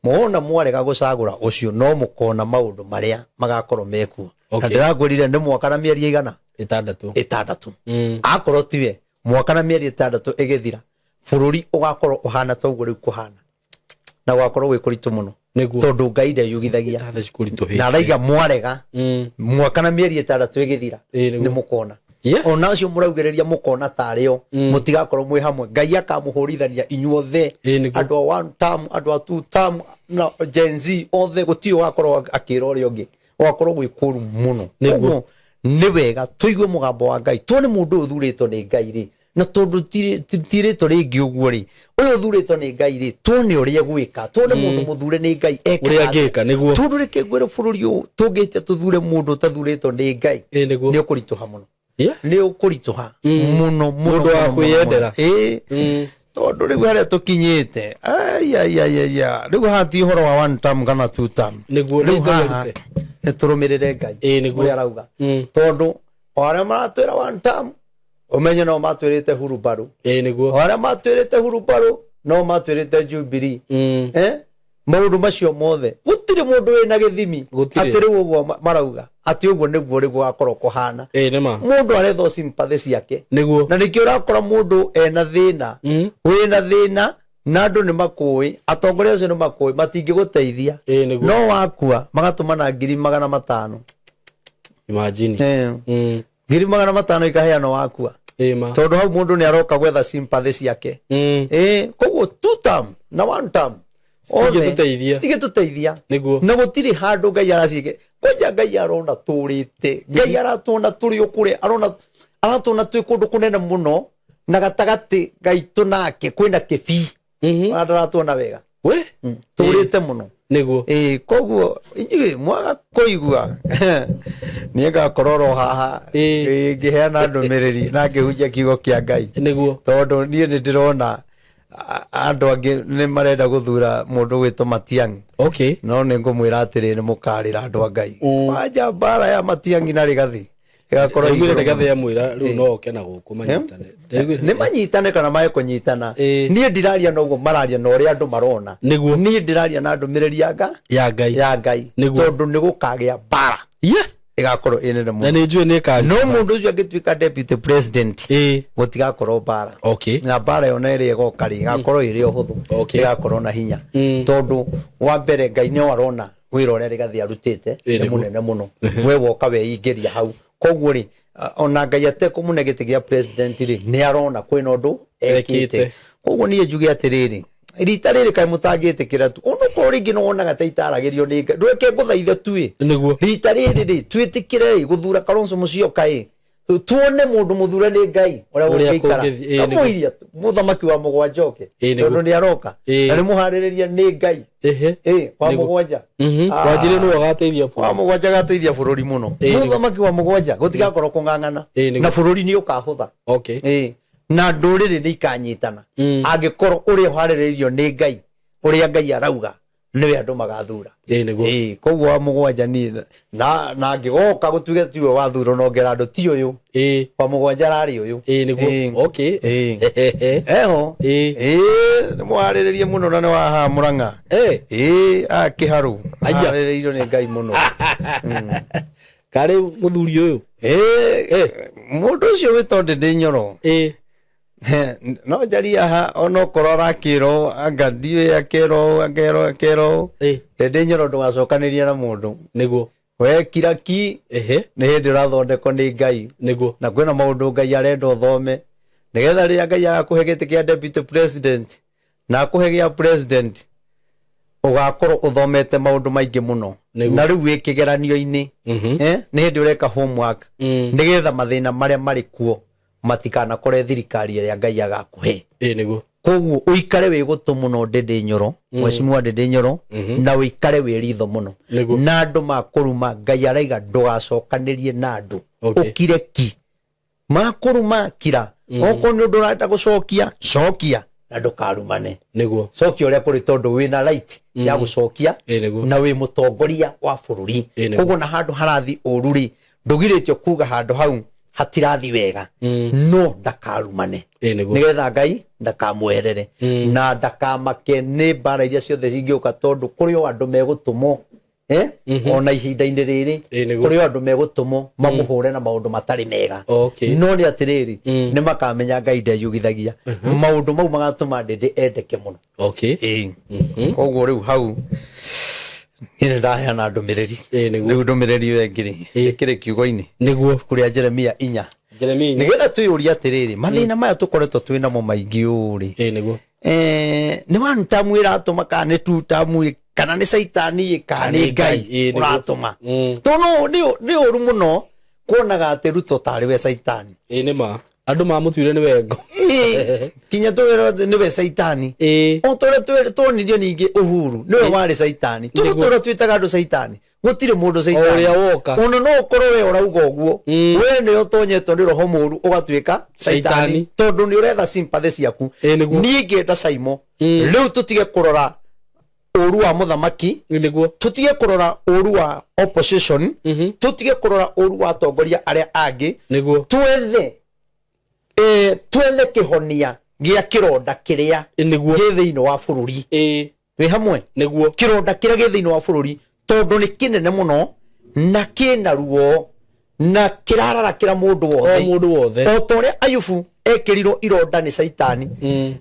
[SPEAKER 1] mwona mwarega gũcagũra ũcio no mũkona maũndũ marĩa magakorwo mekuo.
[SPEAKER 2] Okay.
[SPEAKER 1] Na ndĩrakwĩrire nĩ mwaka na mĩeri ĩigana?
[SPEAKER 2] 6.
[SPEAKER 1] 6. Akorwo tiwe mwaka na mĩeri 6 ĩgĩthira, bũrũri ũgakorwo ũhana ta ũguo rĩu kũhana, na gũgakorwo gwĩ kũritũ mũno.
[SPEAKER 2] Nĩguo.
[SPEAKER 1] Tondũ Ngai ndeyugithagia.
[SPEAKER 2] Thaa cikũritũhĩte.
[SPEAKER 1] Na araiga mwarega mwaka na mĩeri 6 ĩgĩthira
[SPEAKER 2] Nĩguo.
[SPEAKER 1] nĩ mũkona.
[SPEAKER 2] Yeah.
[SPEAKER 1] Ona acio mũraugĩrĩria mũkona tarĩo, mũtigakorwo mwĩ hamwe. Ngai akamũhũrithania inyuothe.
[SPEAKER 2] Nĩguo.
[SPEAKER 1] Andũ a one term, andũ a two term, na Gen Z othe gũtirĩ ũgakorwo akĩra ũrĩa ũngĩ. Ũgakorwo gwĩ kũru mũno.
[SPEAKER 2] Nĩguo.
[SPEAKER 1] Koguo nĩ wega tũigue mũgambo wa Ngai, tuone mũndũ ũyũ ũthurĩtwo nĩ Ngai rĩ, na tondũ ti rĩtwa rĩngĩ ũguo rĩ, ũyũ ũthurĩtwo nĩ Ngai rĩ, tuone ũrĩa egwĩka, tuone mũndũ mũthure nĩ Ngai ekaga
[SPEAKER 2] Ũrĩa
[SPEAKER 1] atĩa.
[SPEAKER 2] angĩka, nĩguo.
[SPEAKER 1] Tondũ reke ngwĩre bũrũri ũyũ tũngĩhĩtia tũthure mũndũ ũtathurĩtwo nĩ Ngai,
[SPEAKER 2] Nĩguo.
[SPEAKER 1] nĩ ũkũritũha mũno.
[SPEAKER 2] Yeah.
[SPEAKER 1] Nĩ ũkũritũha mũno, mũno,
[SPEAKER 2] Mũndũ wa
[SPEAKER 1] mũno, mũno,
[SPEAKER 2] kwĩyendera.
[SPEAKER 1] mũno. Tondũ rĩu harĩa tũkinyĩte, ai, ai, ai, ai, ai, rĩu haha ti ũhoro wa one term kana two term.
[SPEAKER 2] Nĩguo,
[SPEAKER 1] Rĩu
[SPEAKER 2] nĩ Ngai
[SPEAKER 1] haha
[SPEAKER 2] arute.
[SPEAKER 1] nĩ tũrũmĩrĩre Ngai
[SPEAKER 2] Nĩguo.
[SPEAKER 1] ũrĩa arauga. Tondũ o arĩa maratwĩra one term, ũmenye no matwĩrĩte hurumbarũ.
[SPEAKER 2] Nĩguo.
[SPEAKER 1] O arĩa matwĩrĩte hurumbarũ no matwĩrĩte Jubilee. Maũndũ macio mothe gũtirĩ mũndũ wĩna gĩthimi
[SPEAKER 2] Gũtirĩ.
[SPEAKER 1] atĩ rĩu ũguo marauga atĩ ũguo nĩguo rĩu gũgakorwo kũhana.
[SPEAKER 2] Nĩma.
[SPEAKER 1] Mũndũ aretha o sympathy ciake.
[SPEAKER 2] Nĩguo.
[SPEAKER 1] Na nĩkĩo ũrakora mũndũ ena thĩna, wĩna thĩna na andũ nĩ makũĩ, atongoria acio nĩ makũĩ, matingĩgũteithia.
[SPEAKER 2] Nĩguo.
[SPEAKER 1] No wakua magatũmana 500,000.
[SPEAKER 2] Imagine.
[SPEAKER 1] 500,000 ikaheanwo wakua.
[SPEAKER 2] Ma.
[SPEAKER 1] Tondũ hau mũndũ nĩ aroka gwetha sympathy ciake. Koguo two term na one term
[SPEAKER 2] Citingĩtũteithia.
[SPEAKER 1] citingĩtũteithia.
[SPEAKER 2] Nĩguo.
[SPEAKER 1] Na gũtirĩ handũ Ngai araciĩke. Kwanja Ngai arona tũrĩte, Ngai aratuona tũrĩ o kũrĩa, aratuona twĩ kũndũ kũnene mũno, na gatagatĩ gaitũ nake kwĩna kĩbii. Ona ndaratuona wega.
[SPEAKER 2] We?
[SPEAKER 1] Tũrĩte mũno.
[SPEAKER 2] Nĩguo.
[SPEAKER 1] Koguo inyuĩ mwaga kũigua niĩ ngakorwo oro haha ngĩheana ndũmĩrĩri na ngĩhunjia kiugo kĩa Ngai.
[SPEAKER 2] Nĩguo.
[SPEAKER 1] Tondũ niĩ nĩ ndĩrona andũ angĩ nĩ marenda gũthura mũndũ gwĩtwo Matiang'i.
[SPEAKER 2] Okay.
[SPEAKER 1] No nĩ ngũmwĩra atĩrĩ, nĩ mũkarĩra andũ a Ngai. Wanja mbara ya Matiang'i na Rigathi ĩgakorwo
[SPEAKER 2] Ndaiguire
[SPEAKER 1] igũrũ
[SPEAKER 2] Rigathi
[SPEAKER 1] mũno.
[SPEAKER 2] amwĩra rĩu no oke na gũkũ manyitane. Ndaiguire-
[SPEAKER 1] Nĩ manyitane kana mae kũnyitana.
[SPEAKER 2] Ĩĩ.
[SPEAKER 1] Niĩ ndiraria na ũguo mararia na ũrĩa andũ marona.
[SPEAKER 2] Nĩguo.
[SPEAKER 1] Niĩ ndĩraria na ndũmĩrĩri ya
[SPEAKER 2] Ya Ngai.
[SPEAKER 1] ya Ngai.
[SPEAKER 2] Nĩguo.
[SPEAKER 1] Tondũ nĩ gũkagĩa mbara.
[SPEAKER 2] Yeah.
[SPEAKER 1] Ĩgakorwo ĩ nene
[SPEAKER 2] Na
[SPEAKER 1] mũno.
[SPEAKER 2] nĩ njũĩ nĩ ĩkarĩ.
[SPEAKER 1] No mũndũ ũcio angĩtuĩka deputy president,
[SPEAKER 2] Ĩĩ.
[SPEAKER 1] gũtigakorwo mbara.
[SPEAKER 2] Okay.
[SPEAKER 1] Na mbara ĩyo na ĩrĩa ĩgoka rĩ, ĩgakorwo ĩrĩ o hũthũ.
[SPEAKER 2] Okay.
[SPEAKER 1] Ĩgakorwo na hinya. Tondũ wa mbere Ngai nĩ arona wĩra ũrĩa Rigathi arutĩte
[SPEAKER 2] Ĩĩ,
[SPEAKER 1] nĩ
[SPEAKER 2] nĩguo.
[SPEAKER 1] mũnene mũno. We woka weingĩria hau. Koguo rĩ, ona Ngai atekũmũne gĩtĩ gĩa president rĩ, nĩ arona kwĩna ũndũ ekĩte.
[SPEAKER 2] Ekĩte.
[SPEAKER 1] Koguo niĩ njuge atĩrĩrĩ, rita rĩrĩ kaĩ mũtangĩtĩkĩra tu, onokorwo rĩngĩ nĩ wonaga ta itaragĩrio nĩ Ngai, ndweke ngũthaithe tu ĩ.
[SPEAKER 2] Nĩguo.
[SPEAKER 1] Rita rĩrĩ rĩ, twĩtĩkĩre rĩ gũthura Kalonzo Musyoka ĩ, tuone mũndũ mũthure nĩ Ngai ũrĩa
[SPEAKER 2] Ũrĩa
[SPEAKER 1] ũngĩikara.
[SPEAKER 2] kũngĩthiĩ, ĩĩ, nĩguo.
[SPEAKER 1] Kamũiria mũthamaki wa mũgwanja oke,
[SPEAKER 2] Ĩĩ, nĩguo.
[SPEAKER 1] tondũ nĩ aroka.
[SPEAKER 2] Ĩĩ.
[SPEAKER 1] Na nĩ mũharĩrĩria nĩ Ngai.
[SPEAKER 2] Ehe.
[SPEAKER 1] Ĩĩ, wa
[SPEAKER 2] Nĩguo.
[SPEAKER 1] mũgwanja.
[SPEAKER 2] Wanjĩrĩ nĩwe ũgateithia
[SPEAKER 1] Wa
[SPEAKER 2] bũrũri.
[SPEAKER 1] mũgwanja agateithia bũrũri mũno.
[SPEAKER 2] Ĩĩ, nĩguo.
[SPEAKER 1] Mũthamaki wa mũgwanja gũtigakorwo kũng'ang'ana.
[SPEAKER 2] Ĩĩ, nĩguo.
[SPEAKER 1] Na bũrũri nĩ ũkahũtha.
[SPEAKER 2] Okay.
[SPEAKER 1] Ĩĩ. Na ndũrĩrĩ nĩ ikanyitana. Angĩkorwo ũrĩa ũharĩrĩirio nĩ Ngai, ũrĩa Ngai arauga, Nĩwe andũ magathura.
[SPEAKER 2] Ĩĩ nĩguo.
[SPEAKER 1] Ĩĩ, koguo wa mũgwanja niĩ na ngĩgoka gũtuĩke tiwe wathurwo no ngera andũ ti ũyũ.
[SPEAKER 2] Ĩĩ.
[SPEAKER 1] Wa mũgwanja ararĩ ũyũ.
[SPEAKER 2] Ĩĩ nĩguo. Okay.
[SPEAKER 1] Ĩĩ. Eho.
[SPEAKER 2] Ĩĩ.
[SPEAKER 1] Ĩĩ, nĩ mwarĩrĩrie mũno na nĩ wa haha Mũrang'a.
[SPEAKER 2] Ĩĩ.
[SPEAKER 1] Ĩĩ, aya Kĩharũ.
[SPEAKER 2] Aya.
[SPEAKER 1] Harĩrĩirio nĩ Ngai mũno.
[SPEAKER 2] Karĩ mũthuri ũyũ.
[SPEAKER 1] Ĩĩ, mũndũ ũcio wĩtwo Ndĩndĩ Nyoro.
[SPEAKER 2] Ĩĩ.
[SPEAKER 1] No njarie haha onokorwo arakĩrwo anga ndiũĩ akerwo akerwo akerwo.
[SPEAKER 2] Ĩĩ.
[SPEAKER 1] Ndĩndĩ Nyoro ndũgacokanĩrie na mũndũ.
[SPEAKER 2] Nĩguo.
[SPEAKER 1] We kira ki
[SPEAKER 2] Ehe.
[SPEAKER 1] nĩ hĩndĩ ũrathondekwo nĩ Ngai.
[SPEAKER 2] Nĩguo.
[SPEAKER 1] Na kwĩna maũndũ Ngai arenda ũthome. Nĩgetha rĩrĩa Ngai agakũhe gĩtĩ kĩa deputy president na akũhe gĩa president ũgakorwo ũthomete maũndũ maingĩ mũno.
[SPEAKER 2] Nĩguo.
[SPEAKER 1] Na rĩu wĩ kĩgeranio-inĩ. Nĩ hĩndĩ ũreka homework. Nĩgetha mathĩna marĩa marĩ kuo matikanakore thirikari ĩrĩa Ngai agakũhe.
[SPEAKER 2] Ĩĩ nĩguo.
[SPEAKER 1] Koguo ũikare wĩ gũtũ mũno Ndĩndĩ Nyoro, Mheshimiwa Ndĩndĩ Nyoro, na ũikare wĩ ritho mũno.
[SPEAKER 2] Nĩguo.
[SPEAKER 1] Na andũ makũruma Ngai araiga ndũgacokanĩrie na andũ.
[SPEAKER 2] Okay.
[SPEAKER 1] Ũkire ki. Makũruma kira. Okorwo nĩ ũndũ ũrenda gũcokia, cokia na ndũkarumane.
[SPEAKER 2] Nĩguo.
[SPEAKER 1] Cokia ũrĩa kũrĩ tondũ wĩna right ya gũcokia
[SPEAKER 2] Ĩĩ nĩguo.
[SPEAKER 1] na wĩ mũtongoria wa bũrũri.
[SPEAKER 2] Ĩĩ nĩguo.
[SPEAKER 1] Koguo na handũ harathi ũru rĩ, ndũgirĩtio kuga handũ hau hatirathi wega. No ndakarumane.
[SPEAKER 2] Ĩĩ nĩguo.
[SPEAKER 1] Nĩgetha Ngai ndakamweherere na ndakamake nĩ mbara iria ciothe cingĩũka tondũ kũrĩ o andũ megũtũmwo ona ihinda-inĩ rĩrĩ
[SPEAKER 2] Ĩĩ nĩguo.
[SPEAKER 1] kũrĩ o andũ megũtũmwo mamũhũre na maũndũ matarĩ mega.
[SPEAKER 2] Okay.
[SPEAKER 1] No nĩ atĩrĩrĩ nĩ makamenya Ngai ndeyugithagia maũndũ mau magatũma Ndĩndĩ endeke mũno.
[SPEAKER 2] Okay.
[SPEAKER 1] Ĩĩ. Koguo rĩu hau niĩ nĩ ndaheana ndũmĩrĩri.
[SPEAKER 2] Ĩĩ nĩguo.
[SPEAKER 1] Rĩu ndũmĩrĩri ĩyo ĩngĩ rĩ ĩkĩrĩ kiugo-inĩ
[SPEAKER 2] Nĩguo.
[SPEAKER 1] ibuku rĩa Jeremia 4.
[SPEAKER 2] Jeremia.
[SPEAKER 1] Nĩgetha twĩyũrie atĩrĩrĩ mathĩna maya tũkoretwo twĩ namo maingĩ ũũ rĩ
[SPEAKER 2] Ĩĩ nĩguo.
[SPEAKER 1] Nĩ one term ĩratũma kana nĩ two term kana nĩ caitani kana nĩ Ngai
[SPEAKER 2] Ĩĩ nĩguo.
[SPEAKER 1] ũratũma. Tondũ nĩ ũru mũno kuonaga atĩ Ruto tarĩ we caitani.
[SPEAKER 2] Ĩĩ nĩ ma. Andũ mamũtuire nĩ wengo.
[SPEAKER 1] Ĩĩ, kinya twĩrwo atĩ nĩwe caitani.
[SPEAKER 2] Ĩĩ.
[SPEAKER 1] O ta ũrĩa tuonirio ningĩ Uhuru nĩwe warĩ caitani. Tondũ tũrĩa twĩtaga andũ caitani. Gũtirĩ mũndũ caitani.
[SPEAKER 2] O ũrĩa woka.
[SPEAKER 1] Ona no ũkorwo we ũrauga ũguo. We nĩwe ũtonyetwo nĩ roho mũũru ũgatuĩka caitani. Tondũ nĩ ũretha sympathy ciaku.
[SPEAKER 2] Ĩĩ nĩguo.
[SPEAKER 1] Niĩ ngĩenda Saimo. Rĩu tũtige kũrora ũru wa mũthamaki.
[SPEAKER 2] Nĩguo.
[SPEAKER 1] Tũtige kũrora ũru wa opposition. Tũtige kũrora ũru wa atongoria arĩa angĩ.
[SPEAKER 2] Nĩguo.
[SPEAKER 1] Twethe twethe kĩhonia gĩa kĩronda kĩrĩa
[SPEAKER 2] Nĩguo.
[SPEAKER 1] gĩ thĩinĩ wa bũrũri.
[SPEAKER 2] Ĩĩ.
[SPEAKER 1] Wĩ hamwe?
[SPEAKER 2] Nĩguo.
[SPEAKER 1] Kĩronda kĩrĩa gĩ thĩinĩ wa bũrũri tondũ nĩ kĩnene mũno na kĩna ruo na kĩrararakĩra mũndũ wothe.
[SPEAKER 2] O mũndũ wothe.
[SPEAKER 1] O ta ũrĩa Ayubu ekĩrirwo ironda nĩ caitani.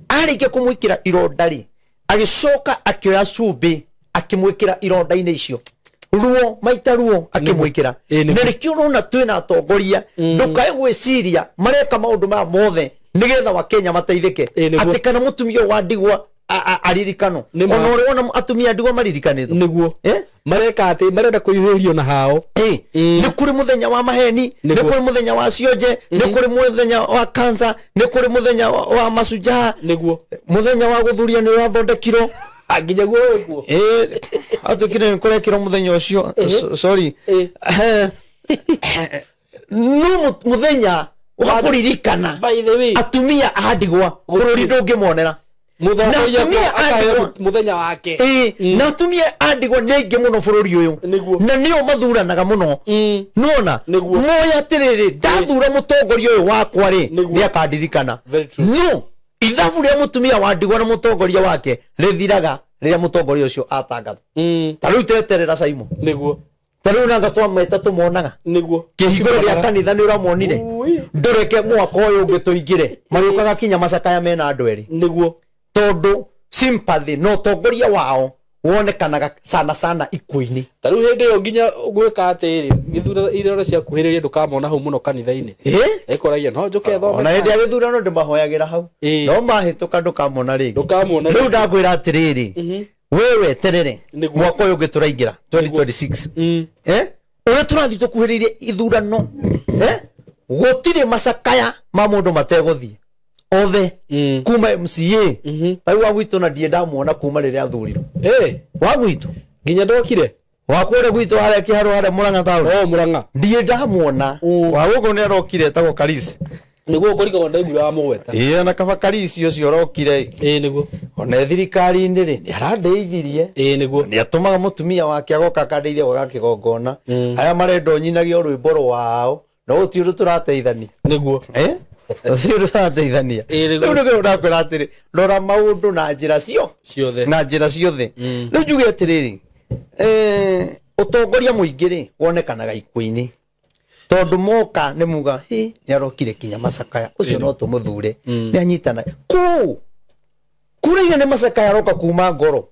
[SPEAKER 1] Arĩkia kũmwĩkĩra ironda rĩ, agĩcoka akĩoya cumbĩ akĩmwĩkĩra ironda-inĩ icio. Ruo maita ruo akĩmwĩkĩra.
[SPEAKER 2] Ĩĩ nĩguo.
[SPEAKER 1] Na nĩkĩo ũrona twĩna atongoria ndũkae gwĩciria mareka maũndũ maya mothe nĩgetha Wakenya mateithĩke.
[SPEAKER 2] Ĩĩ nĩguo.
[SPEAKER 1] Atĩ kana mũtumia ũyũ wa ndigwa aririkanwo.
[SPEAKER 2] Nĩ ma.
[SPEAKER 1] Ona ũrĩ wona atumia a ndigwa maririkanĩtwo.
[SPEAKER 2] Nĩguo. Mareka atĩ marenda kũihũrio na hao.
[SPEAKER 1] Nĩ kũrĩ mũthenya wa maheni, nĩ
[SPEAKER 2] Nĩguo.
[SPEAKER 1] kũrĩ mũthenya wa cionje, nĩ kũrĩ mũthenya wa cancer, nĩ kũrĩ mũthenya wa macujaa.
[SPEAKER 2] Nĩguo.
[SPEAKER 1] Mũthenya wa gũthuria nĩ ũrathondekirwo.
[SPEAKER 2] Nginya guo wĩkuo.
[SPEAKER 1] Ĩĩ, atuĩkire nĩ kũrekĩrwo mũthenya ũcio. Sorry. No mũthenya wa kũririkana
[SPEAKER 2] By the way.
[SPEAKER 1] atumia a ndigwa bũrũri ndũngĩmonera.
[SPEAKER 2] Mũthenya
[SPEAKER 1] Na atumia a ndigwa.
[SPEAKER 2] mũthenya wake.
[SPEAKER 1] Ĩĩ, na atumia a ndigwa nĩ aingĩ mũno bũrũri ũyũ.
[SPEAKER 2] Nĩguo.
[SPEAKER 1] Na nĩo mathuranaga mũno. Nĩwona?
[SPEAKER 2] Nĩguo.
[SPEAKER 1] Moya atĩrĩrĩ, ndathura mũtongoria ũyũ wakwa rĩ,
[SPEAKER 2] Nĩguo.
[SPEAKER 1] nĩ akandirikana.
[SPEAKER 2] Very true.
[SPEAKER 1] No, ithabu rĩa mũtumia wa ndigwa na mũtongoria wake rĩthiraga rĩrĩa mũtongoria ũcio atangathwo. Ta rĩu tweterera Saimo.
[SPEAKER 2] Nĩguo.
[SPEAKER 1] Ta rĩu nanga twameta tũmonaga.
[SPEAKER 2] Nĩguo.
[SPEAKER 1] Kĩhingũro gĩa kanitha nĩ ũramonire.
[SPEAKER 2] Ui.
[SPEAKER 1] Ndũreke mwaka ũyũ ũngĩ tũingĩre. Marĩũkaga kinya macakaya mena andũ erĩ.
[SPEAKER 2] Nĩguo.
[SPEAKER 1] Tondũ sympathy na ũtongoria wao wonekanaga sana sana ikuũ-inĩ.
[SPEAKER 2] Ta rĩu hĩndĩ ĩyo nginya gwĩka atĩrĩ, gĩthurano irora ciakuhĩrĩria ndũkamona hau mũno kanitha-inĩ. Ĩkoragia no njũke thome.
[SPEAKER 1] Ona hĩndĩ ya gĩthurano ndĩmahoyagĩra hau. No mahĩtũka ndũkamona rĩngĩ.
[SPEAKER 2] Ndũkamona.
[SPEAKER 1] Rĩu ndakwĩra atĩrĩrĩ, we weterere
[SPEAKER 2] Nĩguo.
[SPEAKER 1] mwaka ũyũ ũngĩ tũraingĩra 2026. Ũrĩa tũrathiĩ tũkuhĩrĩirie ithurano, gũtirĩ macakaya ma mũndũ mategũthiĩ. Othe kuma MCA. Ta rĩu wa gwitũ na ndirĩ ndamuona kuma rĩrĩa athurirwo. Wa gwitũ.
[SPEAKER 2] Nginya ndokire.
[SPEAKER 1] Wa kũrĩa gwitũ harĩa Kĩharũ harĩa Mũrang'a taũni.
[SPEAKER 2] Oh, Mũrang'a.
[SPEAKER 1] Ndirĩ ndamuona. Wa gũkũ nĩ arokire etagwo Karisi.
[SPEAKER 2] Niguo ngorigagwo ndaiguire wa mũgweta.
[SPEAKER 1] Ĩĩ ona kaba Karisi ũcio ũrokire.
[SPEAKER 2] Ĩĩ nĩguo.
[SPEAKER 1] Ona thirikari-inĩ rĩ nĩ arandeithirie.
[SPEAKER 2] Ĩĩ nĩguo.
[SPEAKER 1] Nĩ atũmaga mũtumia wake agoka akandeithia gwaka kĩgongona. Aya marenda ũnyinage o rwĩmbo rwao no gũtirĩ ũndũ tũrateithania.
[SPEAKER 2] Nĩguo.
[SPEAKER 1] Gũtirĩ ũndũ tũrateithania.
[SPEAKER 2] Ĩĩ
[SPEAKER 1] Rĩu nĩkĩo ndakwĩra atĩrĩ, rora maũndũ na njĩra
[SPEAKER 2] ciothe.
[SPEAKER 1] Na njĩra ciothe. Rĩu njuge atĩrĩrĩ, ũtongoria mũingĩ rĩ wonekanaga ikuũ-inĩ. Tondũ moka nĩ muga hi nĩ arokire kinya macakaya ũcio no tũmũthure nĩ anyitana kũu kũraiga nĩ macakaya aroka kuma ngoro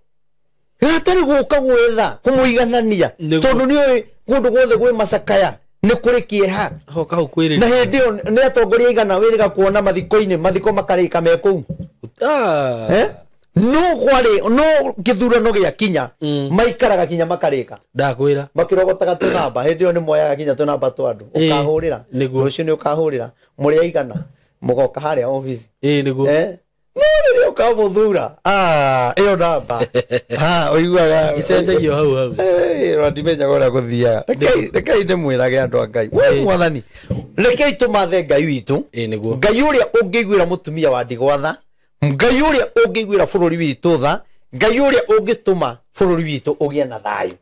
[SPEAKER 1] gatarĩ gũka gwetha kũmũiganania tondũ nĩũĩ kũndũ guothe gwĩ macakaya nĩ kũrĩ kĩeha
[SPEAKER 2] hoka hau kwĩrĩria
[SPEAKER 1] na hĩndĩ ĩyo nĩ atongoria aigana wĩrĩga kuona mathiko-inĩ mathiko makarĩka me kũu no kwarĩ no gĩthurano gĩakinya maikaraga kinya makarĩka
[SPEAKER 2] ndakwĩra
[SPEAKER 1] makirogotaga tũnamba hĩndĩ ĩyo nĩ moyaga kinya tũnamba twa andũ ũkahũrĩra rũciũ nĩ ũkahũrĩra mũrĩ aigana mũgoka harĩa obici
[SPEAKER 2] nĩguo
[SPEAKER 1] no rĩrĩa ũkamũthura ĩyo namba ũiguaga
[SPEAKER 2] icenjagio hau hau
[SPEAKER 1] ndimenyaga ũrĩa gũthiaga rekei ndĩmwĩrage andũ a Ngai we mwathani rekei tũmathe Ngai witũ Ngai ũrĩa ũngĩiguĩra mũtumia wa ndigwa tha Ngai ũrĩa ũngĩiguĩra bũrũri witũ tha Ngai ũrĩa ũngĩtũma bũrũri witũ ũgĩe na thayũ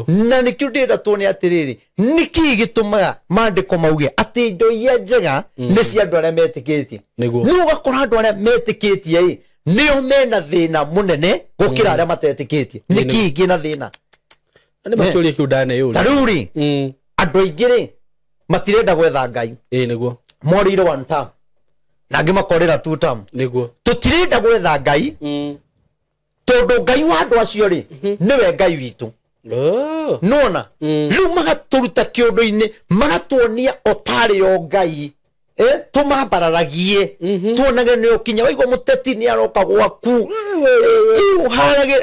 [SPEAKER 1] na nĩkĩo ndĩrenda tuone atĩrĩrĩ nĩkĩĩ gĩtũmaga maandĩko mauge atĩ indo iria njega nĩ cia andũ arĩa metĩkĩtie nĩ ũgakora andũ arĩa metĩkĩtie ĩ nĩo mena thĩna mũnene gũkĩra arĩa matetĩkĩtie nĩkĩĩ kĩna thĩna
[SPEAKER 2] nĩ makĩũria kĩu ndaneyũria
[SPEAKER 1] ta rĩu rĩ andũ aingĩ rĩ matirenda gwetha Ngai
[SPEAKER 2] nĩguo
[SPEAKER 1] morĩire one term na angĩ makorĩra two term
[SPEAKER 2] nĩguo
[SPEAKER 1] tũtirenda gwetha Ngai tondũ Ngai wa andũ acio rĩ nĩwe Ngai witũ nona rĩu magatũruta kĩũndũ-inĩ magatuonia o tarĩ o Ngai tũmambararagie tuonage nĩ ũkinya waigua mũteti nĩ aroka gwaku ũharage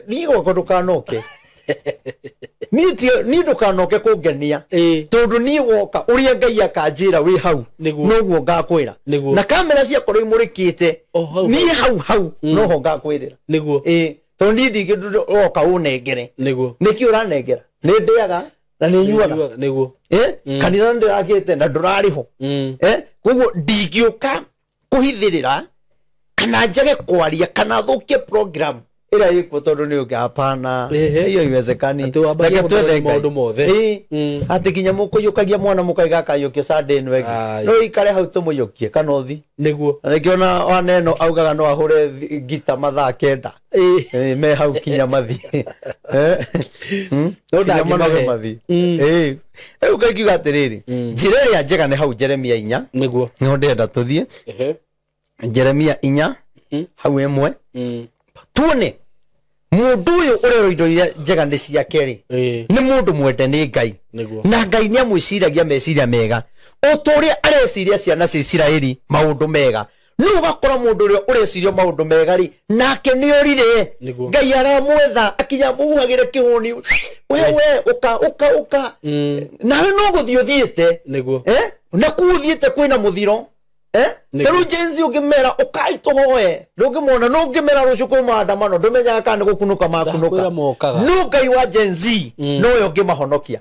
[SPEAKER 1] niĩ gwakwa ndũkanoke niĩ ndũkanoke kũngenia tondũ niĩ woka ũrĩa Ngai akanjĩra wĩ hau noguo ngakwĩra na kamera ciakorwo imũrĩkĩte niĩ hau hau noho ngakwĩrĩra tondũ niĩ ndingĩoka ũnengere nĩkĩ ũranengera nĩ ndĩaga na nĩ nyuaga kanitha nĩ ndĩrakĩte na ndũrarĩ ho koguo ndingĩũka kũhithĩrĩra kana njage kwaria kana thũkie program ĩrĩa ĩkuo tondũ nĩ ũngĩ hapana hiyo haiwezekani
[SPEAKER 2] reke twethe maũndũ mothe
[SPEAKER 1] atĩ kinya mũkũiyũkagia mwana mũkaiga akaiyũkio Sunday ĩno ĩngĩ no ikare hau tũmũiyũkie kana ũthi
[SPEAKER 2] nĩguo
[SPEAKER 1] na nĩkĩo ona waneno augaga no ahũre ngita mathaa 9 me hau kinya mathi
[SPEAKER 2] no
[SPEAKER 1] kinya manoge mathi rĩu Ngai ngiuga atĩrĩrĩ njĩra ĩrĩa njega nĩ hau Jeremia 4
[SPEAKER 2] nĩguo
[SPEAKER 1] nĩho ndĩrenda tũthiĩ Jeremia 4 hau 1 tuone mũndũ ũyũ ũrerwo indo iria njega nĩ ciake rĩ nĩ mũndũ mwende nĩ Ngai na Ngai nĩ amwĩciragia meciria mega o ta ũrĩa areciria ciana cia Isiraeli maũndũ mega nĩ ũgakora mũndũ ũrĩa ũreciria maũndũ mega rĩ nake nĩ orire Ngai aramwetha akinya mũhuhagĩre kĩhũni we ũka ũka ũka nawe no gũthiĩ ũthiĩte na kũu ũthiĩte kwĩna mũthiro ta rĩu Gen Z ũngĩmera ũkai tũhoe ndũngĩmona no ũngĩmera rũciũ kwĩ maandamano ndũmenyaga kana nĩ gũkunũka makunũka no Ngai wa Gen Z nowe ũngĩmahonokia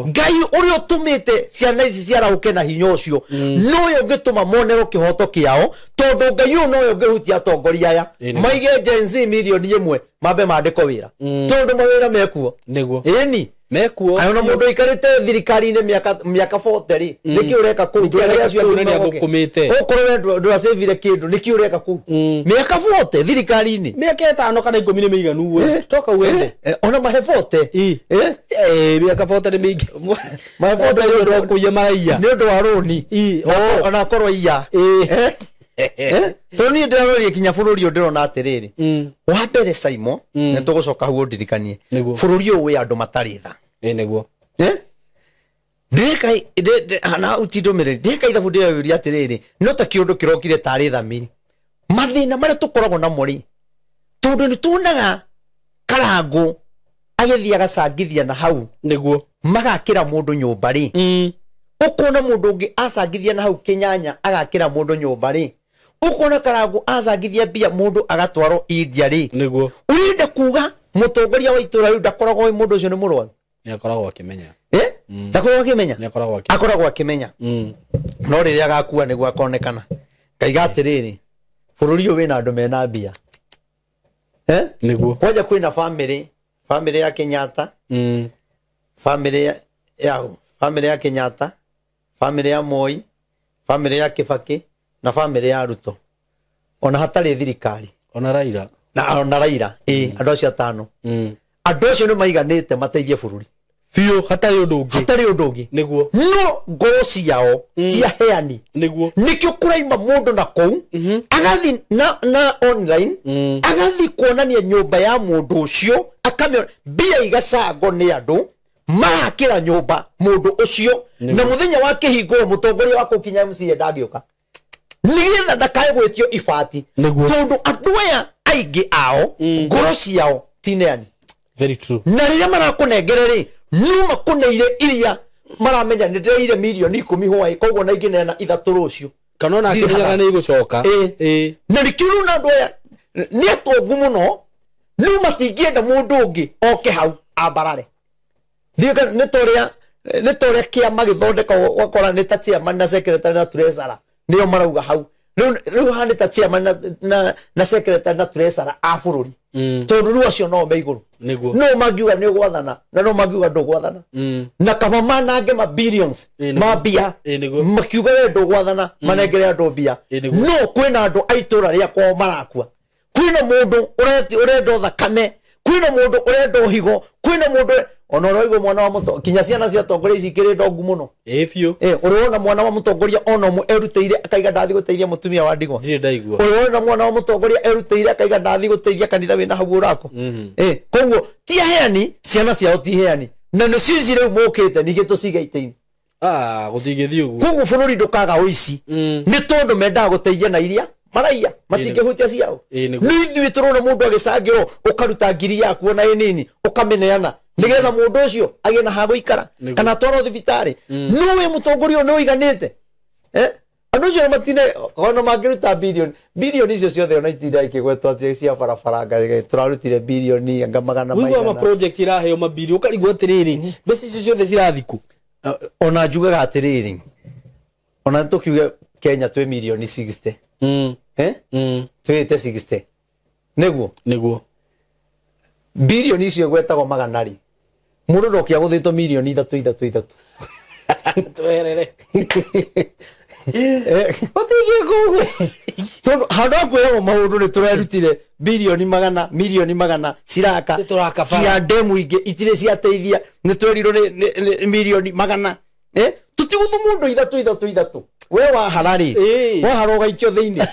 [SPEAKER 1] Ngai ũrĩa ũtũmĩte ciana ici ciarahũke na hinya ũcio nowe ũngĩtũma monerwo kĩhoto kĩao tondũ Ngai ũyũ nowe ũngĩhutia atongoria aya maige Gen Z mirioni 1 mambe mandĩko wĩra tondũ mawĩra mekuo ĩni
[SPEAKER 2] mekuo
[SPEAKER 1] ayo na mũndũ aikarĩte thirikari-inĩ mĩaka 40 rĩ nĩkĩ ũreka kũu ũkorwo we ndũracĩvire kĩndũ nĩkĩ ũreka kũu mĩaka 40 thirikari-inĩ
[SPEAKER 2] mĩaka 5 kana 10 nĩ mĩiganu we toka uende
[SPEAKER 1] ona mahe 40
[SPEAKER 2] mĩaka 40 nĩ mĩingĩ
[SPEAKER 1] mahe 40
[SPEAKER 2] nĩ ũndũ wa kũiya maraiya
[SPEAKER 1] nĩ ũndũ wa rũni ona akorwo iya tondũ niĩ ndĩraroria kinya bũrũri ũyũ ndĩrona atĩrĩrĩ wa mbere Simon nĩ tũgũcoka hau ũndirikanie bũrũri ũyũ wĩ andũ matarĩ tha
[SPEAKER 2] nĩguo
[SPEAKER 1] ndĩreka na uti ndũmĩrĩri ndĩreka ithabu ndĩreyũria atĩrĩrĩ no ta kĩũndũ kĩrokire tarĩ thamiri mathĩna marĩa tũkoragwo namo rĩ tondũ nĩ tuonaga Karangũ agĩthiĩ agacangithia na hau
[SPEAKER 2] nĩguo
[SPEAKER 1] magakĩra mũndũ nyũmba rĩ ũkona mũndũ ũngĩ acangithia na hau Kĩnyanya agakĩra mũndũ nyũmba rĩ ũkona Karangũ acangithia mbia mũndũ agatwarwo India rĩ
[SPEAKER 2] nĩguo
[SPEAKER 1] ũrenda kuga mũtongoria wa itũra rĩu ndakoragwo mũndũ ũcio nĩ mũrwaru
[SPEAKER 2] nĩ akoragwo akĩmenya
[SPEAKER 1] Ndakoragwo akĩmenya? Akoragwo akĩmenya. No rĩrĩa agakua nĩguo akonekana. Ngaiga atĩrĩrĩ, bũrũri ũyũ wĩna andũ mena mbia.
[SPEAKER 2] Nĩguo.
[SPEAKER 1] Kwanja kwĩna family ya Kenyatta, family ya family ya Kenyatta, family ya Moi, family ya Kibaki na family ya Ruto. Ona hatarĩ thirikari.
[SPEAKER 2] Ona Raila.
[SPEAKER 1] Na ona Raila, andũ acio atano. Andũ acio nĩ maiganĩte mateithie bũrũri.
[SPEAKER 2] Biũ hatarĩ ũndũ ũngĩ.
[SPEAKER 1] Hatarĩ ũndũ ũngĩ.
[SPEAKER 2] Nĩguo.
[SPEAKER 1] No ngoro ciao ti aheani.
[SPEAKER 2] Nĩguo.
[SPEAKER 1] Nĩkĩo kũraima mũndũ na kũu, agathi na online, agathi kuonania nyũmba ya mũndũ ũcio, akamĩona mbia igacangwo nĩ andũ, marakĩra nyũmba mũndũ ũcio, na mũthenya wa kĩhingũro mũtongoria wa kũu kinya MCA ndangĩũka. Nĩgetha ndakae gwĩtio ibati. Tondũ andũ aya aingĩ ao, ngoro ciao ti neani.
[SPEAKER 2] Very true.
[SPEAKER 1] Na rĩrĩa marakũnengere rĩ, nĩ makũneire iria maramenya nĩ ndĩreire mirioni 10 hwaĩ, koguo na ingĩneana 3 rũciũ.
[SPEAKER 2] Kana ona akĩmenyaga nĩ igũcoka.
[SPEAKER 1] Na nĩkĩo rĩu na andũ aya nĩ atongu mũno, rĩu matingĩenda mũndũ ũngĩ oke hau ambarare. Nĩ ta ũrĩa kĩama gĩthondekagwo ũgakora nĩ ta chairman na secretary na treasurer nĩo marauga hau. Rĩu haha nĩ ta chairman na secretary na treasurer a bũrũri. Tondũ rĩu acio no me igũrũ. No mangiuga nĩ ũgwathana na no mangiuga ndũgwathana. Na kaba manange ma billions ma mbia makiuga we ndũgwathana manengere andũ mbia. No kwĩna andũ a itũra rĩa kwao marakua. Kwĩna mũndũ ũrenda thakame, kwĩna mũndũ ũrenda ũhigo, kwĩna mũndũ ona ũraigua mwana wa mũtongoria kinya ciana cia tongoria ici ikĩrĩ ndongu mũno.
[SPEAKER 2] Biũ.
[SPEAKER 1] Ũrĩ wona mwana wa mũtongoria ona ũmwe erutĩire akaiga ndathi gũteithia mũtumia wa ndigwa?
[SPEAKER 2] Ndirĩ ndaigua.
[SPEAKER 1] Ũrĩ wona mwana wa mũtongoria erutĩire akaiga ndathi gũteithia kanitha wĩna hau ũrako? Koguo ti aheani, ciana ciao ti heani. Na nĩcio ici rĩu mũkĩte ningĩ tũcige itĩ-inĩ.
[SPEAKER 2] Gũtingĩthiĩ ũguo.
[SPEAKER 1] Koguo bũrũri ndũkaga ũici. Nĩ tondũ mendaga gũteithia na iria maraiya matingĩhutia ciao. Nĩ ithuĩ tũrona mũndũ agĩcangĩrwo ũkaruta ngiri yaku ona ĩ nini ũkamĩneana nĩgetha mũndũ ũcio agĩe na ha gũikara kana atwarwo thibitarĩ. Nĩũĩ mũtongoria ũyũ nĩ ũiganĩte. Andũ acio matine ona mangĩruta bilioni icio ciothe ona itinda ikĩgwetwo atĩ cia barabara nga tũrarutire bilioni anga magana
[SPEAKER 2] maigana. Wĩigua ma project iraheo mabiri ũkarigwo atĩrĩrĩ mbeca icio ciothe cirathi kũ?
[SPEAKER 1] Ona njugaga atĩrĩrĩ, ona tũkiuge Kenya twĩ mirioni 60. Twĩte 60. Nĩguo?
[SPEAKER 2] Nĩguo.
[SPEAKER 1] Bilioni icio gwetagwo magana rĩ, mũndũ ndokia gũthĩtwo mirioni 3 3 3.
[SPEAKER 2] Tweherere. Gũtingĩka ũguo.
[SPEAKER 1] Tondũ handũ ha kwĩragwo maũndũ nĩ tũrerutire bilioni magana, mirioni magana ciraka.
[SPEAKER 2] Nĩ tũraka bara.
[SPEAKER 1] Cia ndemu ingĩ itirĩ ciateithia, nĩ twerirwo nĩ mirioni magana. Tũtigũthũ mũndũ 3 3 3. We wahara rĩ, wahara ũgaikio thĩinĩ.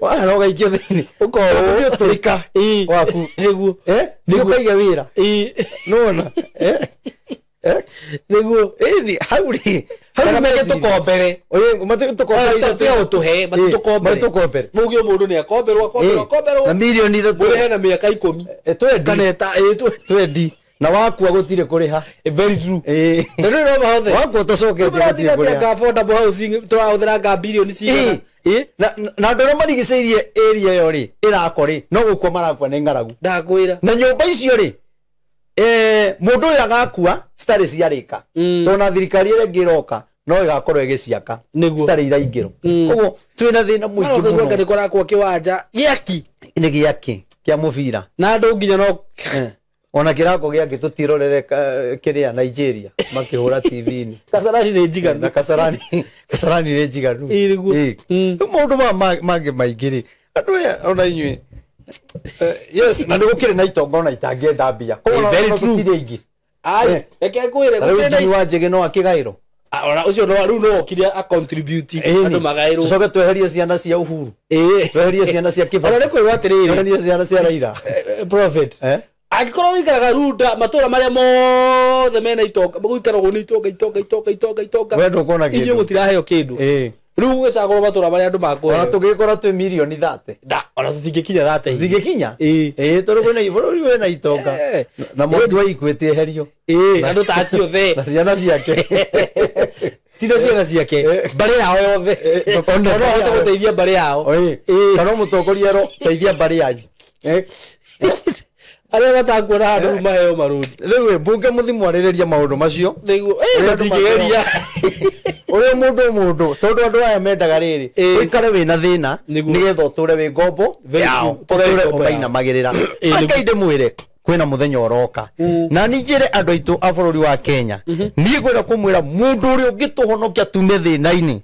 [SPEAKER 1] Wahara ũgaikio thĩinĩ.
[SPEAKER 2] Ũkohwo.
[SPEAKER 1] Nĩ ũtũrĩka waku.
[SPEAKER 2] Nĩguo.
[SPEAKER 1] Nĩ ũkaiga wĩra. Nĩwona?
[SPEAKER 2] Nĩguo.
[SPEAKER 1] Hau rĩ, hau
[SPEAKER 2] Kana
[SPEAKER 1] nĩ meciria.
[SPEAKER 2] matitũkombere.
[SPEAKER 1] Matitũkombere.
[SPEAKER 2] Tiga gũtũhe, matitũkombere.
[SPEAKER 1] Matitũkombere.
[SPEAKER 2] Mũgĩ mũndũ nĩ akomberwo, akomberwo, akomberwo.
[SPEAKER 1] Na mirioni 3.
[SPEAKER 2] Mũrĩhe na mĩaka 10.
[SPEAKER 1] Twendi.
[SPEAKER 2] Kana
[SPEAKER 1] Twendi. Na wakua gũtirĩ kũrĩha.
[SPEAKER 2] Very true. Na rĩu no mahothe.
[SPEAKER 1] Wakua ũtacokete gũtirĩ kũrĩha.
[SPEAKER 2] Anga affordable housing tũrahũthĩra anga bilioni cigana.
[SPEAKER 1] Na andũ arĩa marigicĩirie area ĩyo rĩ, ĩrako rĩ, no gũkua marakua nĩ ng'aragu.
[SPEAKER 2] Ndakwĩra.
[SPEAKER 1] Na nyũmba icio rĩ, mũndũ ũyũ agakua citarĩ ciarĩka. Tondũ na thirikari ĩrĩa ĩngĩ ĩroka no ĩgakorwo ĩgĩciaka. Citarĩ iraingĩrwo. Koguo twĩna thĩna mũingĩ
[SPEAKER 2] mũno.
[SPEAKER 1] mũno.
[SPEAKER 2] Nĩ kũrakwo kĩwanja gĩaki.
[SPEAKER 1] Nĩ gĩaki kĩa mũbira.
[SPEAKER 2] Na andũ nginya no
[SPEAKER 1] Ona kĩrako gĩake tũtirorere kĩrĩa Nigeria makĩhũra TV-inĩ.
[SPEAKER 2] Kasarani nĩ njiganu.
[SPEAKER 1] Na Kasarani nĩ njiganu.
[SPEAKER 2] Nĩguo.
[SPEAKER 1] Rĩu maũndũ maya mangĩ maingĩ rĩ, andũ aya ona inyuĩ. Yes, na nĩ gũkĩrĩ na itonga ona itangĩenda mbia. Koguo
[SPEAKER 2] Very
[SPEAKER 1] ona
[SPEAKER 2] true.
[SPEAKER 1] tũtirĩ aingĩ.
[SPEAKER 2] Ai, reke ngwĩre,
[SPEAKER 1] Na rĩu
[SPEAKER 2] gũtirĩ na
[SPEAKER 1] Jimmy wa Njĩgĩ no akĩgaĩrwo.
[SPEAKER 2] Ona ũcio no rĩu no okire a contribute andũ magaĩrwo.
[SPEAKER 1] Tũcoke tweherie ciana cia Uhuru. Tweherie ciana cia Kibaki.
[SPEAKER 2] Ona nĩ kwĩrwo atĩrĩrĩ.
[SPEAKER 1] Tweherie ciana cia Raila.
[SPEAKER 2] Prophet. Angĩkorwo wĩikaraga Runda, matũra marĩa mothe mena itonga, gũikaragwo nĩ itonga, itonga, itonga, itonga, itonga.
[SPEAKER 1] We ndũkuona kĩndũ.
[SPEAKER 2] Inyuĩ mũtiraheo kĩndũ. Rĩu gũgĩcagũrwo matũra marĩa andũ makũheo.
[SPEAKER 1] Ona tũngĩgĩkorwo twĩ mirioni 30.
[SPEAKER 2] Da, ona tũtingĩkinya 30.
[SPEAKER 1] Tũtingĩkinya? Tondũ kwĩna bũrũri wĩna itonga. Na mũndũ wa Equity eherio.
[SPEAKER 2] Andũ ta acio othe.
[SPEAKER 1] Na ciana ciake.
[SPEAKER 2] Ti na ciana ciake. Mbarĩ yao yothe.
[SPEAKER 1] Ona
[SPEAKER 2] Ona ahote gũteithia mbarĩ yao.
[SPEAKER 1] Kana mũtongoria ero teithia mbarĩ yanyu.
[SPEAKER 2] Arĩa matakuona handũ maheo marũni.
[SPEAKER 1] Rĩu mbunge mũthimwarĩrĩria maũndũ macio.
[SPEAKER 2] Nĩguo matingĩgeria.
[SPEAKER 1] Ũrĩa mũndũ tondũ andũ aya mendaga rĩrĩ ũikare wĩna thĩna nĩgetha ũtũre wĩ ngombo yao, ũtũre ũmainamagĩrĩra. Ngai ndĩmwĩre kwĩna mũthenya ũroka na niĩ njĩre andũ aitũ a bũrũri wa Kenya, niĩ ngwenda kũmwĩra mũndũ ũrĩa ũngĩtũhonokia tume thĩna-inĩ,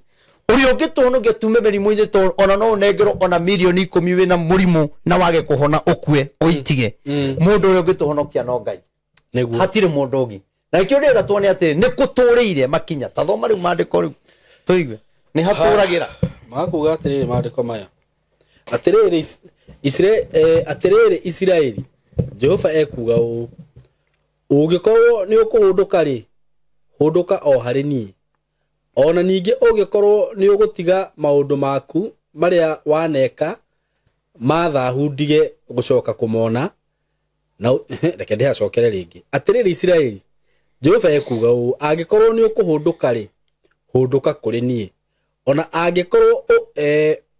[SPEAKER 1] ũrĩa ũngĩtũhonokia tume mĩrimũ-inĩ, tondũ ona no ũnengerwo ona mirioni 10 wĩna mũrimũ na wage kũhona ũkue ũitige, mũndũ ũrĩa ũngĩtũhonokia no Ngai. Hatirĩ mũndũ ũngĩ. Na nĩkĩo ndĩrenda tuone atĩrĩ nĩ kũtũrĩire makinya. Ta thoma rĩu maandĩko rĩu tũigue nĩ hatũragĩra.
[SPEAKER 2] Makuga atĩrĩrĩ maandĩko maya, atĩrĩrĩ atĩrĩrĩ Isiraeli, Jehova ekuga ũũ, ũngĩkorwo nĩ ũkũhũndũka rĩ, hũndũka o harĩ niĩ. Ona ningĩ ũngĩkorwo nĩ ũgũtiga maũndũ maku marĩa waneka ma thahu ndige gũcoka kũmona, na reke ndĩhacokere rĩngĩ. Atĩrĩrĩ Isiraeli, Jehova ekuga ũũ, angĩkorwo nĩ ũkũhũndũka rĩ, hũndũka kũrĩ niĩ. Ona angĩkorwo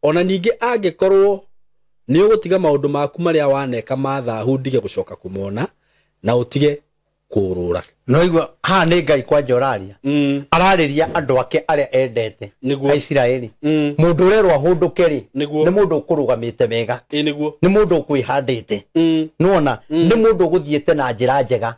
[SPEAKER 2] ona ningĩ angĩkorwo nĩ ũgũtiga maũndũ maku marĩa waneka ma thahu ndige gũcoka kũmona, na ũtige kũrũra.
[SPEAKER 1] No igua haha nĩ Ngai kwanja ũraria. Ararĩria andũ ake arĩa endete a Isiraeli. Mũndũ ũrerwo ahũndũke rĩ, nĩ mũndũ ũkũrũgamĩte wega, nĩ mũndũ ũkwĩhandĩte, nĩwona, nĩ mũndũ ũgũthiĩte na njĩra njega.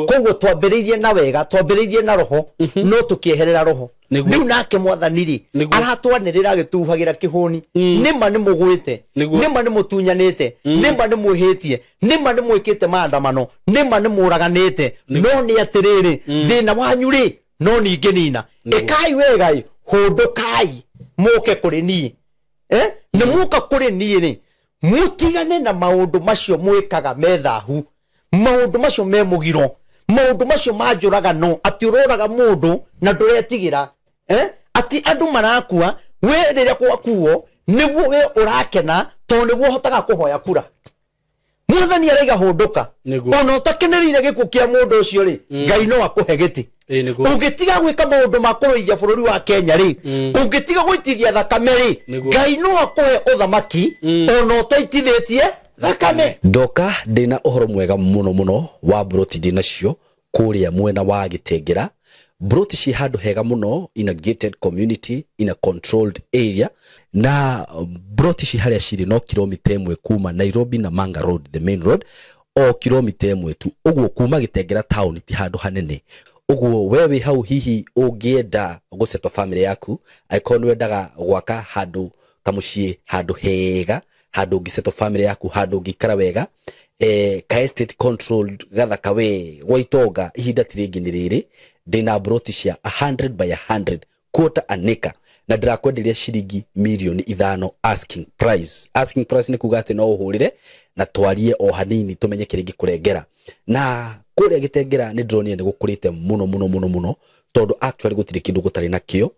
[SPEAKER 1] Koguo twambĩrĩirie na wega, twambĩrĩirie na roho, no tũkĩeherera roho. Rĩu nake mwathani rĩ, aratwanĩrĩra agĩtuhagĩra kĩhũni, nĩma nĩ mũgwĩte, nĩma nĩ mũtunyanĩte, nĩma nĩ mwĩhĩtie, nĩma nĩ mwĩkĩte maandamano, nĩma nĩ mũraganĩte, no nĩ atĩrĩrĩ thĩna wanyu rĩ no ningĩ nina. Ĩkai wega ĩ, hũndũkai mũke kũrĩ niĩ. Nĩ mũka kũrĩ niĩ rĩ, mũtigane na maũndũ macio mwĩkaga me thahu, maũndũ macio me mũgiro, maũndũ macio ma njũragano, atĩ ũroraga mũndũ na ndũretigĩra. Ati andũ marakua, we rĩrĩa gwakuo nĩguo we ũrakena tondũ nĩguo ũhotaga kũhoya kura. Mwathani araiga hũndũka, ona ũtakenereire gĩkuũ kĩa mũndũ ũcio rĩ, Ngai no akũhe gĩtĩ. Ũngĩtiga gwĩka maũndũ ma kũrũithia bũrũri wa Kenya rĩ, ũngĩtiga gũitithia thakame rĩ, Ngai no akũhe ũthamaki ona ũtaitithĩtie thakame.
[SPEAKER 2] Ndoka ndĩna ũhoro mwega mũno mũno wa broti ndĩnacio kũrĩa mwena wa Gĩtengera. Broti ci handũ hega mũno, in a gated community, in a controlled area, na broti ci harĩa cirĩ no kilomita 1 kuma Nairobi na Manga Road, the main road, o kilomita 1 tu. Ũguo kuma Gĩtengera town ti handũ hanene. Ũguo we wĩ hau hihi ũngĩenda gũsettle family yaku, angĩkorwo nĩ wendaga gwaka handũ kamũciĩ, handũ hega, handũ ũngĩsettle family yaku, handũ ũngĩikara wega, ka estate controlled gathaka we gwa itonga, ihinda ti rĩngĩ nĩ rĩrĩ. Ndĩna broti cia 100 by 100 quarter an acre, na ndĩrakwenderia ciringi mirioni 5 asking price. Asking price nĩ kuga atĩ no ũhũrĩre na twarie o hanini tũmenye kĩrĩa gĩkũrengera. Na kũrĩa Gĩtengera nĩ ndĩronire nĩ gũkũrĩte mũno mũno mũno mũno, tondũ actually gũtirĩ kĩndũ gũtarĩ nakĩo.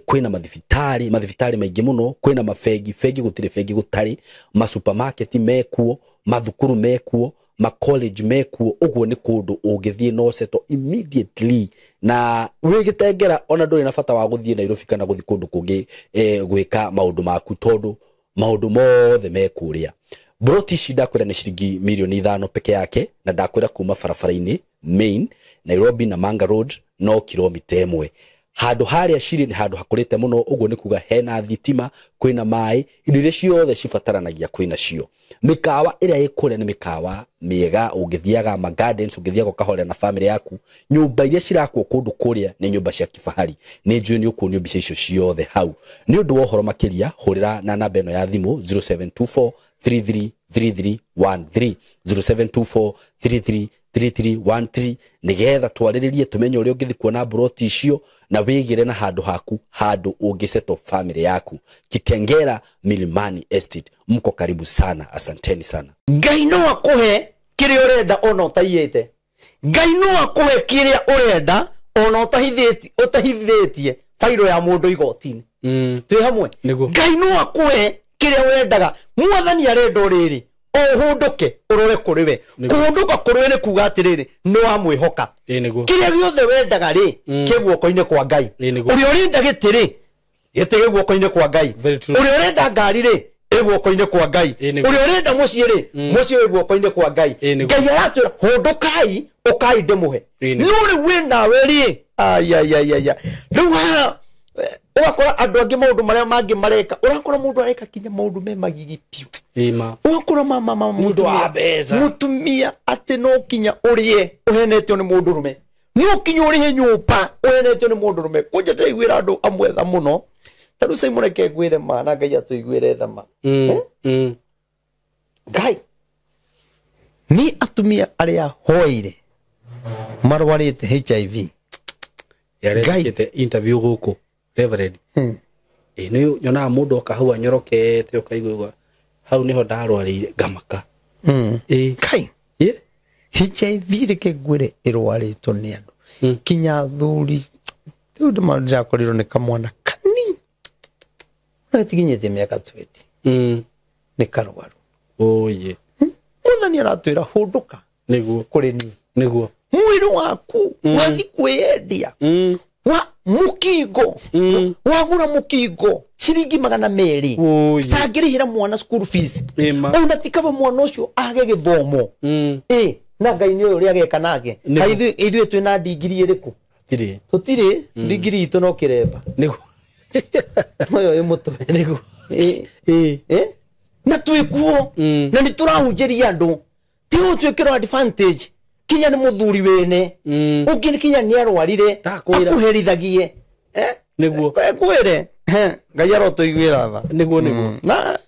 [SPEAKER 2] Kwĩna mathibitarĩ maingĩ mũno, kwĩna mabengi, bengi gũtirĩ bengi gũtarĩ, masupermarket mekuo, mathukuru mekuo, ma college mekuo. Ũguo nĩ kũndũ ũngĩthiĩ no settle immediately, na wĩ Gĩtengera ona ndũrĩ na bata wa gũthiĩ Nairobi kana gũthiĩ kũndũ kũngĩ gwĩka maũndũ maku, tondũ maũndũ mothe me kũrĩa. Broti ici ndakwĩra nĩ ciringi mirioni 5 peke yake, na ndakwĩra kuma barabara-inĩ main Nairobi na Manga Road no kilomita 1. Handũ harĩa cirĩ nĩ handũ hakũrĩte mũno, ũguo nĩ kuga hena thitima, kwĩna maĩ, indo iria ciothe cibataranagia kwĩna cio. Mĩkawa ĩrĩa ĩ kũrĩa nĩ mĩkawa mĩega, ũngĩthiaga ma gardens, ũngĩthiaga ũkahorera na family yaku. Nyũmba iria cirakwo kũndũ kũrĩa nĩ nyũmba cia kifahari. Nĩ njũĩ nĩ ũkuonio mbica icio ciothe hau. Nĩ ũndũ wa ũhoro makĩria, hũrĩra na namba ĩno ya thimũ 0724 333313, 0724 333313, nĩgetha twarĩrĩrie tũmenye ũrĩa ũngĩthiĩ kuona broti icio na wĩgĩre na handũ haku, handũ ũngĩsettle family yaku. Kitengera Milimani Estate, mko karibu sana, asanteni sana.
[SPEAKER 1] Ngai no akũhe kĩrĩa ũrenda ona ũtaiyĩte. Ngai no akũhe kĩrĩa ũrenda ona ũtahithĩtie bairo ya mũndũ igoti-inĩ. Twĩ hamwe. Ngai no akũhe kĩrĩa wendaga. Mwathani arenda rĩrĩ ũhũndũke ũrore kũrĩ we. Kũhũndũka kũrĩ we nĩ kuga atĩrĩrĩ nĩ wamwĩhoka. Kĩrĩa gĩothe wendaga rĩ kĩ guoko-inĩ kwa Ngai. Ũrĩa ũrenda gĩtĩ rĩ gĩtĩ gĩ guoko-inĩ kwa Ngai. Ũrĩa ũrenda ngari rĩ ĩ Wĩ guoko-inĩ kwa Ngai. Ũrĩa ũrenda mũciĩ rĩ, mũciĩ wĩ guoko-inĩ kwa Ngai. Ngai aratwĩra hũndũkai, ũkai ndĩmũhe. No rĩu wĩ nawe rĩ, ayayayaya, rĩu haha ũgakora andũ angĩ maũndũ marĩa mangĩ mareka, ũrakora mũndũ areka kinya maũndũ me magigi piũ. Ũgakora mama mũtumia atĩ no kinya ũrĩe ũhenetio nĩ mũndũrũme, no kinya ũrĩhe nyũmba ũhenetio nĩ mũndũrũme. Kũnja ndĩraiguĩra andũ amwe tha mũno. Ta rĩu Simon, reke ngwĩre ma, na Ngai atũiguĩre tha ma. Ngai ni atumia arĩa hoire marwarĩte HIV.
[SPEAKER 2] Yarekete interview gũkũ Reverend. Nĩ nyonaga mũndũ oka hau anyorokete ũkaigua hau nĩho ndarwarĩire ngamaka.
[SPEAKER 1] Ngai HIV reke ngwĩre ĩrwarĩtwo nĩ andũ kinya athuri. Rĩu ndĩrakorirwo nĩ kamwana kanini na gatikinyĩtie mĩaka 20 nĩ karwaru.
[SPEAKER 2] Oye.
[SPEAKER 1] Mwathani aratwĩra hũndũka
[SPEAKER 2] nĩguo
[SPEAKER 1] kũrĩ niĩ,
[SPEAKER 2] nĩguo
[SPEAKER 1] mwĩrĩ waku wathi kwĩyendia wa mukingo, wagura mukingo ciringi 200 citangĩrĩhĩra mwana school fees, ona ti kaba mwana ũcio age gĩthomo. Na Ngai nĩ ũyũ ũrĩa ageka nake. Ithuĩ twĩna ndigiri ĩrĩkũ? Tũtirĩ ndigiri itũ no kĩremba.
[SPEAKER 2] Nĩguo
[SPEAKER 1] ũyũ ĩ mũtwe.
[SPEAKER 2] Nĩguo
[SPEAKER 1] Na twĩkuo na nĩ tũrahunjĩria andũ, ti gũtuĩkĩrwo advantage kinya nĩ mũthuri wene ũngĩ kinya nĩ arwarire akũherithagie.
[SPEAKER 2] Nĩguo
[SPEAKER 1] ngwĩre Ngai arotũiguĩra tha.
[SPEAKER 2] Nĩguo nĩguo
[SPEAKER 1] na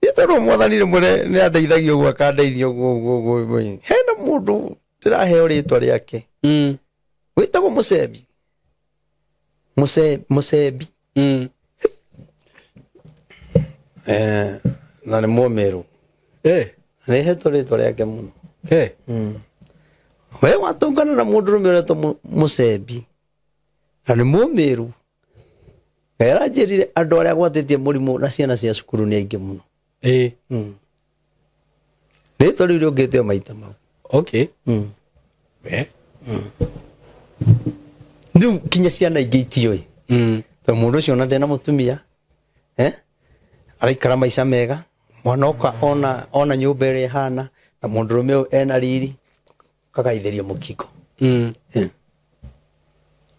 [SPEAKER 1] nĩ tondũ Mwathani rĩmwe nĩ andeithagia ũguo akandeithia ũguo ũguo ũguo. Hena mũndũ ndĩraheo rĩtwa rĩake wĩtagwo Mũcebi. Mũcebi na nĩ Mũmĩrũ. Nĩ hetwo rĩtwa rĩake mũno. We watũngana na mũndũrũme ũretwo Mũcebi na nĩ Mũmĩrũ. Ngai aranjĩrire andũ arĩa agwatĩtie mũrimũ na ciana cia cukuru nĩ aingĩ mũno. Rĩtwa rĩu rĩũkĩte o maita mau.
[SPEAKER 2] Okay.
[SPEAKER 1] Rĩu kinya ciana ingĩ itiũĩ. Tondũ mũndũ ũcio ona ndena mũtumia, araikara maica mega, mwana oka ona nyũmba ĩrĩa ĩhana, na mũndũrũme ũyũ ena riri, kagaithĩrio mũkingo.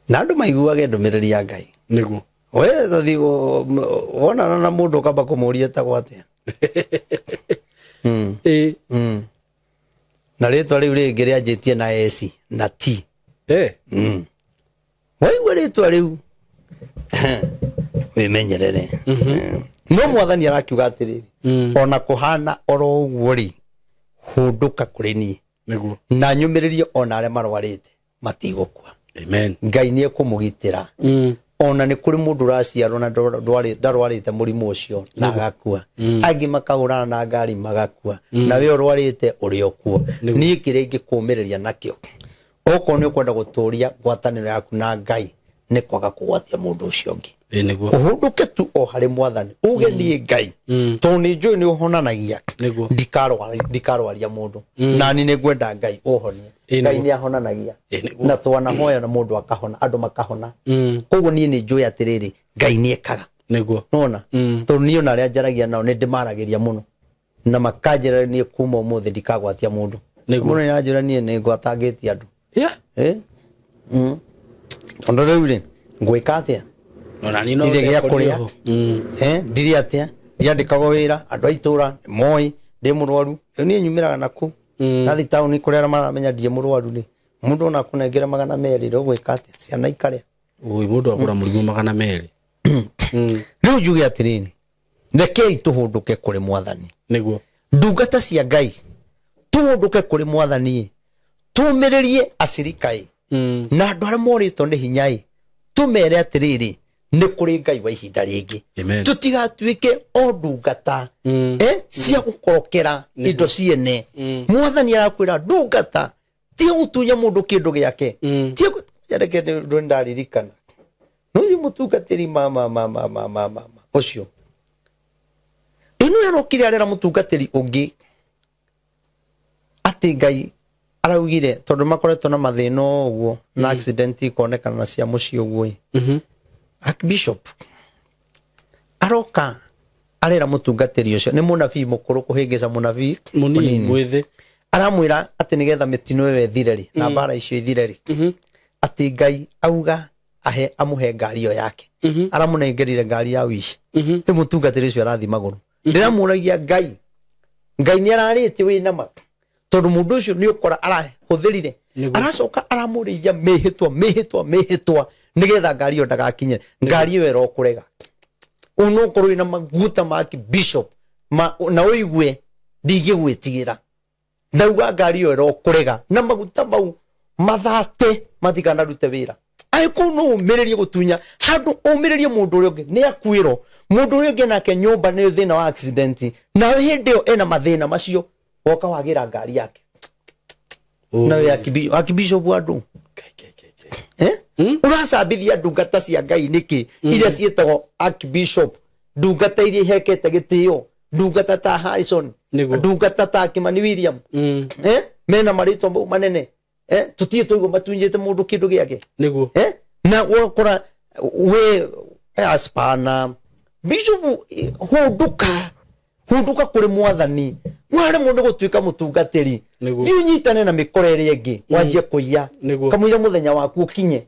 [SPEAKER 1] Na andũ maiguage ndũmĩrĩri ya Ngai.
[SPEAKER 2] Nĩguo
[SPEAKER 1] we thathi wonana na mũndũ ũkamba kũmũria etagwo atĩa. Na rĩtwa rĩu rĩngĩ rĩanjĩtie na S na T. Waigua rĩtwa rĩu wĩmenyerere. No Mwathani arakiuga atĩrĩrĩ, ona kũhana oro ũguo rĩ, hũndũka kũrĩ niĩ.
[SPEAKER 2] Nĩguo
[SPEAKER 1] na nyũmĩrĩrie ona arĩa marwarĩte matigũkua.
[SPEAKER 2] Amen.
[SPEAKER 1] Ngai nĩ ekũmũgitĩra. Ona nĩ kũrĩ mũndũ ũraciarwo na ndarwarĩte mũrimũ ũcio na agakua. Angĩ makahũrana na ngari magakua. Na we ũrwarĩte ũrĩ o kuo. Niĩ kĩrĩa ingĩkũũmĩrĩria nakĩo, okorwo nĩ ũkwenda gũtũria ngwatanĩro yaku na Ngai, nĩ kwaga kũgwatia mũndũ ũcio ũngĩ.
[SPEAKER 2] Nĩguo
[SPEAKER 1] ũhũndũke tu o harĩ Mwathani, uge niĩ Ngai tondũ nĩ njũĩ nĩ ũhonanagia, ndikarwaria mũndũ, na niĩ nĩ ngwenda Ngai ũhonie. Ngai nĩ ahonanagia na twanahoya na mũndũ akahona, andũ makahona. Koguo niĩ nĩ njũĩ atĩrĩrĩ, Ngai nĩ ekaga.
[SPEAKER 2] Nĩguo
[SPEAKER 1] nona tondũ niĩ ona arĩa njaragia nao nĩ ndĩmaragĩria mũno na makanjĩra niĩ kuma ũmũthĩ ndikagwatia mũndũ. Mũndũ nĩ aranjĩra niĩ nĩ ngwatangĩtie andũ. Tondũ rĩu rĩ, ngwĩka atĩa? Ndirĩ gĩa kũrĩa, ndirĩ atĩa, ndiandĩkagwo wĩra, andũ a itũra moĩ ndĩ mũrwaru. Rĩu niĩ nyumĩraga nakũu nathi taũni kũrĩa arĩa maramenya ndirĩ mũrwaru rĩ, mũndũ ona akũnengere 200 rĩ, ũgwĩka atĩa? Ciana ikarĩa.
[SPEAKER 2] Oi, mũndũ agũra mũrimũ 200.
[SPEAKER 1] Rĩu njuge atĩrĩrĩ, rekei tũhũndũke kũrĩ Mwathani.
[SPEAKER 2] Nĩguo
[SPEAKER 1] ndungata cia Ngai, tũhũndũke kũrĩ Mwathani, tũmĩrĩrie acirika ĩ na andũ arĩa morĩtwo nĩ hinya ĩ, tũmere atĩrĩrĩ, nĩ kũrĩ Ngai wa ihinda rĩngĩ. Tũtigatuĩke o ndungata cia gũkorokera indo ciene. Mwathani arakwĩra ndungata tiga gũtunya mũndũ kĩndũ gĩake. Reke nĩ ndaririkana nũyũ mũtungatĩri mama mama mama mama ũcio ĩno yarokire arera mũtungatĩri ũngĩ atĩ Ngai araugire tondũ makoretwo na mathĩna ũguo na accident ikonekana na cia mũciĩ ũguo. Archbishop aroka Arera mũtungatĩri ũcio nĩ mũnabii mũkũrũ kũhĩngĩca mũnabii
[SPEAKER 2] Mũnini mwĩthĩ.
[SPEAKER 1] Aramwĩra atĩ nĩgetha mĩtino ĩyo ĩthire rĩ na mbara icio ithire rĩ atĩ Ngai auga ahe amũhe ngari ĩyo yake. Aramũnengerire ngari ya wici. Rĩu mũtungatĩri ũcio arathiĩ magũrũ. Ndĩramũragia Ngai, Ngai nĩ ararĩtie wĩna ma tondũ mũndũ ũcio nĩ ũkora arahũthĩrire. Aracoka aramũrĩithia mĩhĩtwa nĩgetha ngari ĩyo ndagakinye. Ngari ĩyo ĩrokũrega. Ũnokorwo wĩna maguta ma bishop na ũigue ndingĩgwĩtigĩra. Ndauga ngari ĩyo ĩrokũrega na maguta mau mathate matikanarute wĩra. Angĩkorwo no ũmĩrĩrie gũtunya handũ ũmĩrĩrie mũndũ ũrĩa ũngĩ nĩ akuĩrwo. Mũndũ ũrĩa ũngĩ nake nyũmba nĩ thĩna wa accident nawe hĩndĩ ĩyo ena mathĩna macio woka wagĩra ngari yake. Nawe akibishop andũ. Ũracambithia ndungata cia Ngai nĩkĩ iria ciĩtagwo archbishop, ndungata iria ihekete gĩtĩo, ndungata ta Harrison, ndungata ta Kimani William, mena marĩtwa mau manene, tũtirĩ twaigua matunyĩte mũndũ kĩndũ gĩake.
[SPEAKER 2] Nĩguo.
[SPEAKER 1] Na wakora we aspana bishop hunduka kũrĩ mwathani. Waremwo nĩ gũtuĩka mũtungatĩri, thiĩ ũnyitane na mĩkora ĩrĩa ĩngĩ wanjie kũiya kamũira mũthenya waku ũkinye.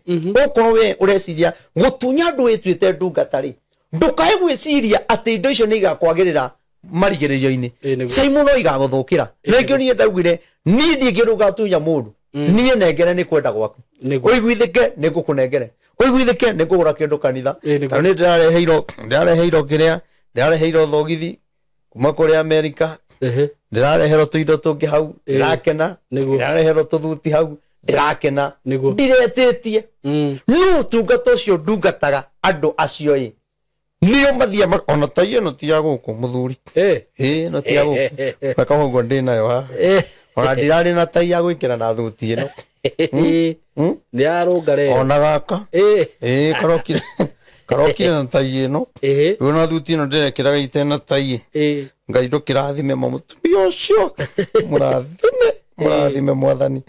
[SPEAKER 1] Okorwo we ũreciria gũtunya andũ wĩtuĩte ndungata rĩ, ndũkae gwĩciria atĩ indo icio nĩ igakwagĩrĩra marigĩrĩrio-inĩ. Simon no igagũthũkĩra. Rĩngĩ niĩ ndaugire niĩ ndingĩrũgatunya mũndũ, niĩ nengere nĩ kwenda gwaku. Ũiguithĩke nĩ ngũkũnengere, ũiguithĩke nĩ ngũgũra kĩndũ kanitha. Tondũ nĩ ndĩrareheirwo kĩrĩa, ndĩrareheirwo thogithi kuma kũrĩa Amerika, ndĩrareherwo tũindo tũngĩ hau ndĩrakena, ndĩrareherwo tũthuti hau ndĩrakena, ndiretĩtie. No ũtungata ũcio ndungataga andũ acio ĩ nĩo mathiaga ona ta ĩno ti ya gũkũ mũthuri. Ĩno ti ya gũkũ na koguo ndĩ nayo haha. Ona ndirarĩ na tai ya gwĩkĩra na thuti ĩno.
[SPEAKER 2] Nĩ yarũngare.
[SPEAKER 1] Ona gaka. Karokire na tai ĩno. Rĩu na thuti ĩno ndĩrekĩraga itena tai. Ngai ndũkĩrathime mũtumia ũcio. Mũrathime mwathani.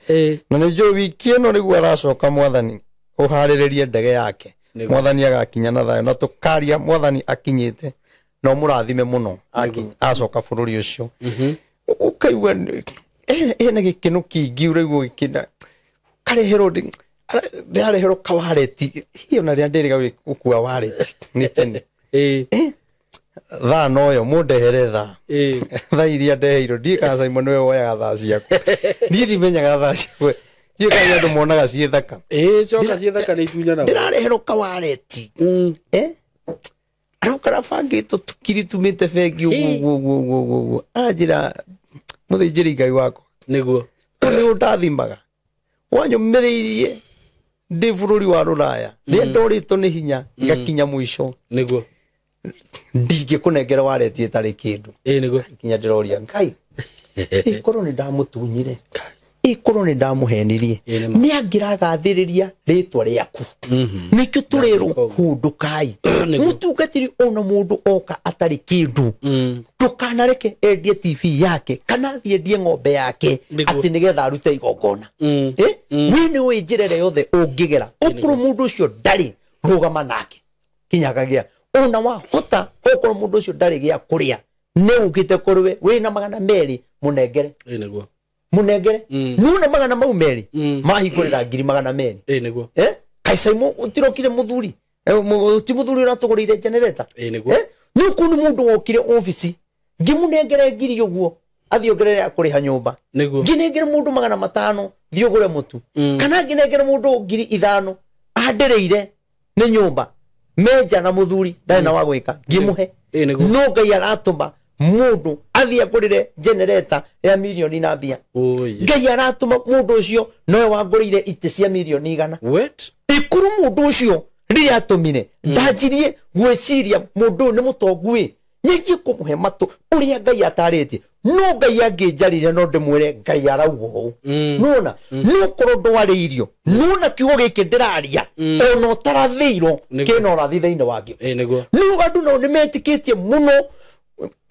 [SPEAKER 1] Na nĩ njũĩ wiki ĩno nĩguo aracoka mwathani ũharĩrĩrie ndege yake. Mwathani agakinya na thayũ na tũkaria mwathani akinyĩte no mũrathime mũno acoka bũrũri ũcio. Ũkaigua ena gĩkeno kĩingĩ ũraigua gĩkĩna kareherwo ndĩrareherwo kawareti hiyo na rĩrĩa ndĩrĩga gũkua wareti nĩ tene. Thaa noyo mũndehere thaa. Thaa iria ndeheirwo ndiũĩ kana Simon nĩwe woyaga thaa ciakwa. Niĩ ndimenyaga thaa ciakwa. Ndiũĩ kana andũ monaga ciĩ thaka.
[SPEAKER 2] Coka ciĩ thaka nĩ itunyanaga.
[SPEAKER 1] Ndĩrareherwo kawareti. Aroka arabangĩtwo tũkiri tumĩte bengi ũguo ũguo ũguo ũguo. Aranjĩra mũthĩnjĩri Ngai wakwa.
[SPEAKER 2] Nĩguo.
[SPEAKER 1] Nĩ ũndathimaga. Wanyũmĩrĩirie ndĩ bũrũri wa Rũraya. Rĩrĩa ndorĩtwo nĩ hinya ngakinya mũico.
[SPEAKER 2] Nĩguo.
[SPEAKER 1] Ndingĩkũnengera wareti ĩtarĩ kĩndũ.
[SPEAKER 2] Nĩguo.
[SPEAKER 1] Nginya ndĩroria Ngai. Ĩkorwo nĩ ndamũtunyire. Ĩkorwo nĩ ndamũhenirie. Nĩ angĩragathĩrĩria rĩtwa rĩaku. Nĩkĩo tũrerwo hũndũkai. Mũtungatĩri ona mũndũ oka atarĩ kĩndũ. Ndũkanareke endie TV yake kana athiĩ endie ng'ombe yake atĩ nĩgetha arute igongona. We nĩ ũĩ njĩra ĩrĩa yothe ũngĩgera. Okorwo mũndũ ũcio ndarĩ rũgama nake kinya akagĩa. Ona wahota okorwo mũndũ ũcio ndarĩ gĩa kũrĩa nĩ ũkĩte kũrĩ we wĩna 200 mũnengere.
[SPEAKER 2] Nĩguo.
[SPEAKER 1] Mũnengere. Nuna 200 mau merĩ mahingũrĩra 200,000.
[SPEAKER 2] Nĩguo.
[SPEAKER 1] Kaĩ Simon ũtirokire mũthuri? Ti mũthuri ũratũgũrĩire generator?
[SPEAKER 2] Nĩguo.
[SPEAKER 1] Nĩ ũkuona mũndũ wokire obici ngĩmũnengere 1,000 ũguo athiĩ ongerere ya kũrĩha nyũmba.
[SPEAKER 2] Nĩguo.
[SPEAKER 1] Ngĩnengere mũndũ 500 thiĩ ũgũre mũtu. Kana ngĩnengere mũndũ 5,000 andereire nĩ nyũmba menja na mũthuri ndarĩ na wa gwĩka ngĩmũhe. No Ngai aratũma mũndũ athiĩ agũrĩre generator ya mirioni na mbia. Ngai aratũma mũndũ ũcio nowe wangũrĩire itĩ cia mirioni 100.
[SPEAKER 2] What?
[SPEAKER 1] Ĩkorwo mũndũ ũcio rĩrĩa atũmire ndanjirie gwĩciria mũndũ ũyũ nĩ mũtongu ĩ nyanjie kũmũhe matũ ũrĩa Ngai atarĩtie. No Ngai angĩnjarire no ndĩmwĩre Ngai arauga ũũ. Nĩwona nĩ ũkorwo ndwarĩirio nĩwona kiugo gĩkĩ ndĩraria ona ũtarathĩirwo kĩna ũrathi thĩinĩ wakĩo.
[SPEAKER 2] Nĩguo.
[SPEAKER 1] Rĩu andũ nao nĩmetĩkĩtie mũno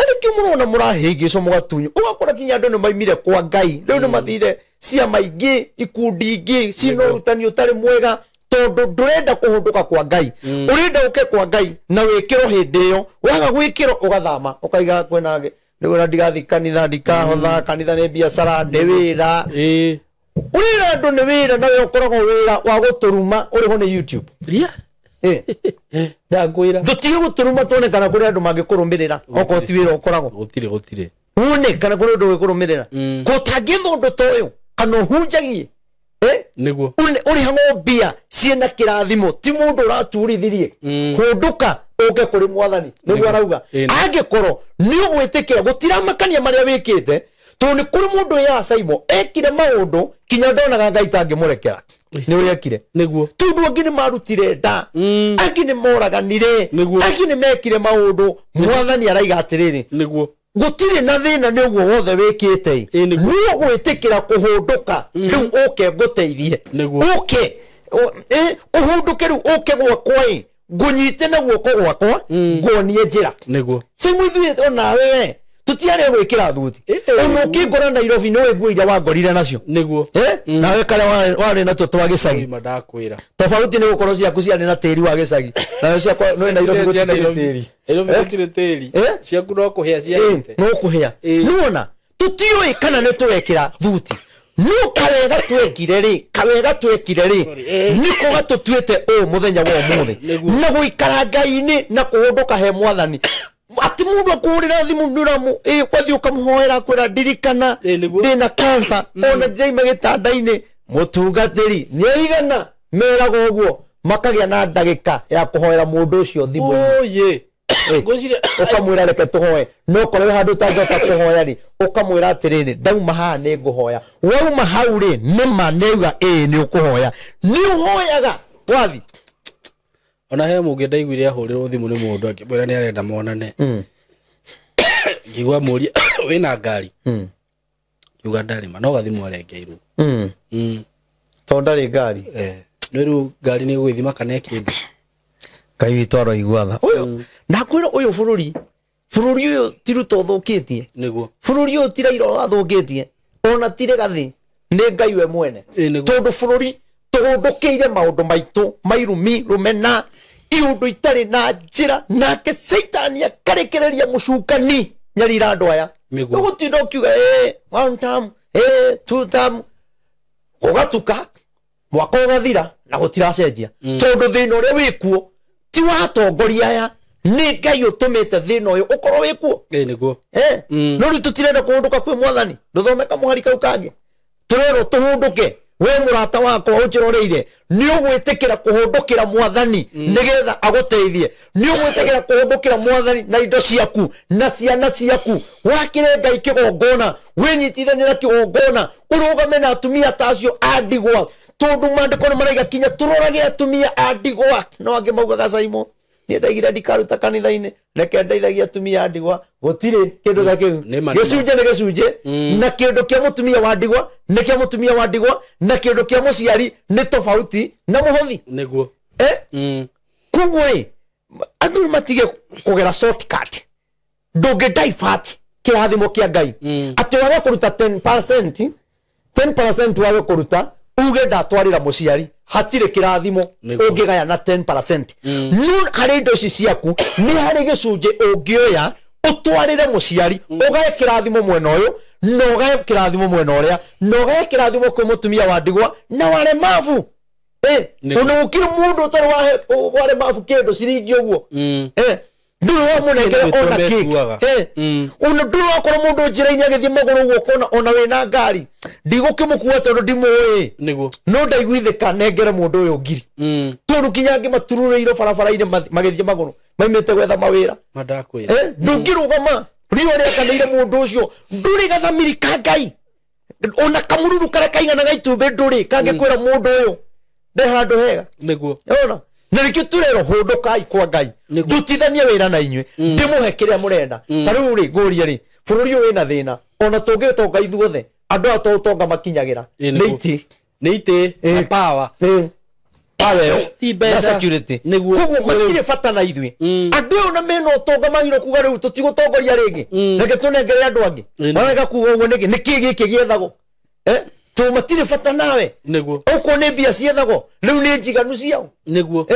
[SPEAKER 1] arĩkĩo mũrona mũrahĩngĩcwo mũgatunywo ũgakora nginya andũ nĩ maimire kwa Ngai rĩu nĩ mathire ciama ingĩ ikundi ingĩ cina ũrutani ũtarĩ mwega Tondu ndurenda kuhunduka kwa Ngai. Urenda uke kwa Ngai na wikirwo hindi iyo. Waga gwikirwo ugathama ukaiga kwina niguo ndigathi kanitha ndikahotha kanitha ni biacara ni wira. Urira andu ni wira nawe ukoragwo wira wa guturuma uriho ni YouTube.
[SPEAKER 2] Yeah. Ndakwira
[SPEAKER 1] ndutige guturuma tuone kana kuri andu mangikurumirira okorwo ti wira ukoragwo
[SPEAKER 2] gutire gutire
[SPEAKER 1] wone kana kuri undu wikurumirira gutangithwo undu ta uyu kana uhunjagie
[SPEAKER 2] niguo
[SPEAKER 1] urihagwo mbia ciena kirathimo ti mundu uraturithirie hunduka uke kuri mwathani niguo arauga angikorwo ni ugwitikira gutiramakania maria wikite tondu ni kuri mundu ya Saimo ekire maundu kinya ndonaga Ngai tangimurekera ni uria ekire
[SPEAKER 2] niguo
[SPEAKER 1] tondu angi ni marutire nda angi ni moraganire angi ni mekire maundu mwathani araiga atiriri
[SPEAKER 2] niguo
[SPEAKER 1] gutire na thina ni uguo wothe wikite ni ugwitikira kuhunduka riu uke nguteithie uke uhunduke riu uke gwakwa ngunyite na guoko gwakwa nguonie njira
[SPEAKER 2] niguo
[SPEAKER 1] Saimo ithuĩ onawe we tutiare gwikira thuti ona ukingora Nairobi no nguo iria wangorire nacio
[SPEAKER 2] niguo
[SPEAKER 1] nawe karia wari natuo twa gicagi
[SPEAKER 2] ndakwira
[SPEAKER 1] tofauti ni gukorwo ciaku ciarĩ na tĩri wa gicagi nayo ciakwa no Nairobi gũtirĩ tĩri
[SPEAKER 2] Nairobi gũtirĩ tĩri ciaku no kũhĩa ciarĩte
[SPEAKER 1] no kũhĩa nĩwona tutiũĩ kana nĩ tũrekĩra thuti no kawega twekire rĩ kawega twekire rĩ niko gatũtuĩte ũũ mũthenya wa ũmũthĩ na gũikara Ngai-inĩ na kũhũndũka he mwathani ati mundu akurira thimu nduramu kwathi ukamuhoera kwira ndirikana ndina cancer ona ndiraima gitanda-ini mutungatiri ni aigana meragwo uguo makagia na ndagika ya kuhoera mundu ucio thimu
[SPEAKER 2] oye
[SPEAKER 1] ukamwira reke tuhoe no korwo handu utangihota kuhoya ri ukamwira atiriri ndauma haha ni nguhoya wauma hau ri nima niuga ii ni ukuhoya ni uhoyaga wathi
[SPEAKER 2] ona he mungi ndaiguire ahurirwo thimu ni mundu akimwira ni arenda monane ngigua muria wina ngari ngiuga ndarima no gathimu arengeirwo
[SPEAKER 1] to ndari ngari
[SPEAKER 2] no riu ngari ni gwithima kana kindu
[SPEAKER 1] Ngai witũ aroigua tha uyu ndakwira uyu bururi bururi uyu ti Ruto uthukitie
[SPEAKER 2] niguo
[SPEAKER 1] bururi uyu ti Raila athukitie ona ti Rigathi ni Ngai we mwene tondu bururi tuhundukiire maundu maitu mairumi rumena iundu itari na njira nake Saitani akarekereria mucukani nyarira andu aya ugutinda ukiuga one term two term ugatuka mwaka ugathira na gutiracenjia tondu thina uria wikuo ti wa atongoria aya ni Ngai utumite thina uyu ukorwo wikuo
[SPEAKER 2] niguo
[SPEAKER 1] no riu tutirenda kuhunduka kwi mwathani nduthome kamuhari kau kangi turerwo tuhunduke we murata wakwa unjiroreire ni ugwitikira kuhundukira mwathani nigetha aguteithie ni ugwitikira kuhundukira mwathani na indo ciaku na ciana ciaku wakire Ngai kigongona winyitithanie na kigongona urugame na atumia ta acio a ndigwa tondu maandiko ni maraiga kinya turorage atumia a ndigwa no angi maugaga Saimo ni ndaigire ndikaruta kanitha-inĩ reke ndeithagia atumia a ndigwa gũtirĩ kĩndũ ta kĩu gĩcunjĩ nĩ gĩcunjĩ na kĩndũ kĩa mũtumia wa ndigwa nĩ kĩa mũtumia wa ndigwa na kĩndũ kĩa mũciari nĩ tofauti na mũhothi
[SPEAKER 2] nĩguo
[SPEAKER 1] koguo ĩ andũ matige kũgera shortcut ndũngĩ divert kĩrathimo kĩa Ngai atĩ wage kũruta 10% 10% wage kũruta uge ndatwarĩra mũciari hatire kirathimo ungigaya na 10% no hari indo ici ciaku ni hari gicunjĩ ũngĩoya ũtwarĩre mũciari ũgae kĩrathimo mwena ũyũ na ũgae kĩrathimo mwena ũrĩa na ũgae kĩrathimo kwĩ mũtumia wa ndigwa na waremavu ona gũkĩrĩ mũndũ ũtarĩ waremavu kĩndũ ciringi ũguo ndũrĩ wamũnengere ona kĩki ona ndũrĩ wakorwo mũndũ njĩra-inĩ agĩthiĩ magũrũ ũguo ũkona ona wĩna ngari ndigũkĩmũkua tondũ ndimũĩ no ndaiguithĩka nengere mũndũ ũyũ ngiri tondũ kinya angĩ matururĩirwo barabara-inĩ magĩthiĩ magũrũ maimĩte gwetha mawĩra ndũngĩrũgama riũa rĩakanĩire mũndũ ũcio ndũrĩ gathamiri ka Ngai ona kamũruru karĩa kaiganaga itumbĩ ndũrĩ kangĩkwĩra mũndũ ũyũ nde handũ hega
[SPEAKER 2] nĩguo
[SPEAKER 1] ona na nikio turero hundukai kwa Ngai ndutithanie wira na inyue ndimuhe kiria murenda ta riu ri ngurie ri bururi uyu wina thina ona tungitonga ithuothe andu aya to utonga makinyagira ni
[SPEAKER 2] iti na power
[SPEAKER 1] power
[SPEAKER 2] ti mbeca
[SPEAKER 1] na security koguo matire bata na ithuĩ andu aya ona mena utonga magirwo kuga riu tutigutongoria ringi reke tunengere andu angi marega kuga uguo niki niki giki giethagwo To matirĩ bata nawe.
[SPEAKER 2] Nĩguo.
[SPEAKER 1] Okorwo nĩ mbia ciethagwo rĩu nĩ njiganu ciao.
[SPEAKER 2] Nĩguo.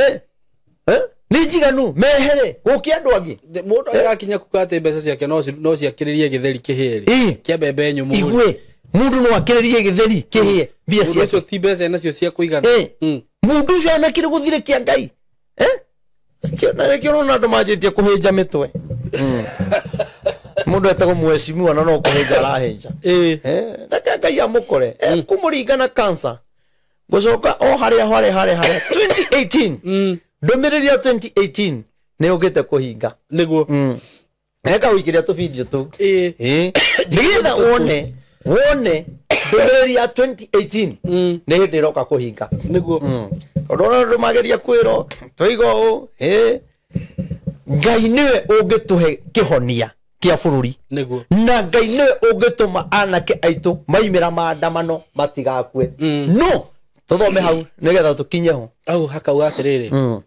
[SPEAKER 1] Nĩ njiganu mehere gũkĩ andũ angĩ.
[SPEAKER 2] Mũndũ agĩgakinya kuga atĩ mbeca ciake no ciakĩrĩrie gĩtheri kĩhĩe rĩ. Kĩa mbembe nyũmũ.
[SPEAKER 1] Igue mũndũ no akĩrĩrie gĩtheri kĩhĩe mbia ciake.
[SPEAKER 2] Mũndũ ũcio ti mbeca nacio cia kũigana.
[SPEAKER 1] Mũndũ ũcio anakĩrĩ gũthirĩ kĩa Ngai. Na nĩkĩo ũrona andũ manjĩtie kũhĩnja mĩtwe. Mũndũ etagwo mheshimiwa na no kũhĩnja arahĩnja. Reke Ngai amũkore. Kũmũringa na cancer. Gũcoka o harĩa 2018. Ndũmĩrĩri ya 2018 nĩ yũkĩte kũhinga.
[SPEAKER 2] Nĩguo.
[SPEAKER 1] Eka ũikĩria tũbindio tũu. Nĩgetha wone ndũmĩrĩri ya 2018 nĩ hĩndĩ ĩroka kũhinga.
[SPEAKER 2] Nĩguo.
[SPEAKER 1] Tondũ ona andũ mageria kwĩrwo tũiga ũũ, Ngai nĩwe ũngĩtũhe kĩhonia kĩa bũrũri.
[SPEAKER 2] Nĩguo.
[SPEAKER 1] Na Ngai nĩwe ũngĩtũma anake aitũ maimĩra maandamano matigakue. No tũthome hau nĩgetha tũkinye ho.
[SPEAKER 2] Au hakauga atĩrĩrĩ.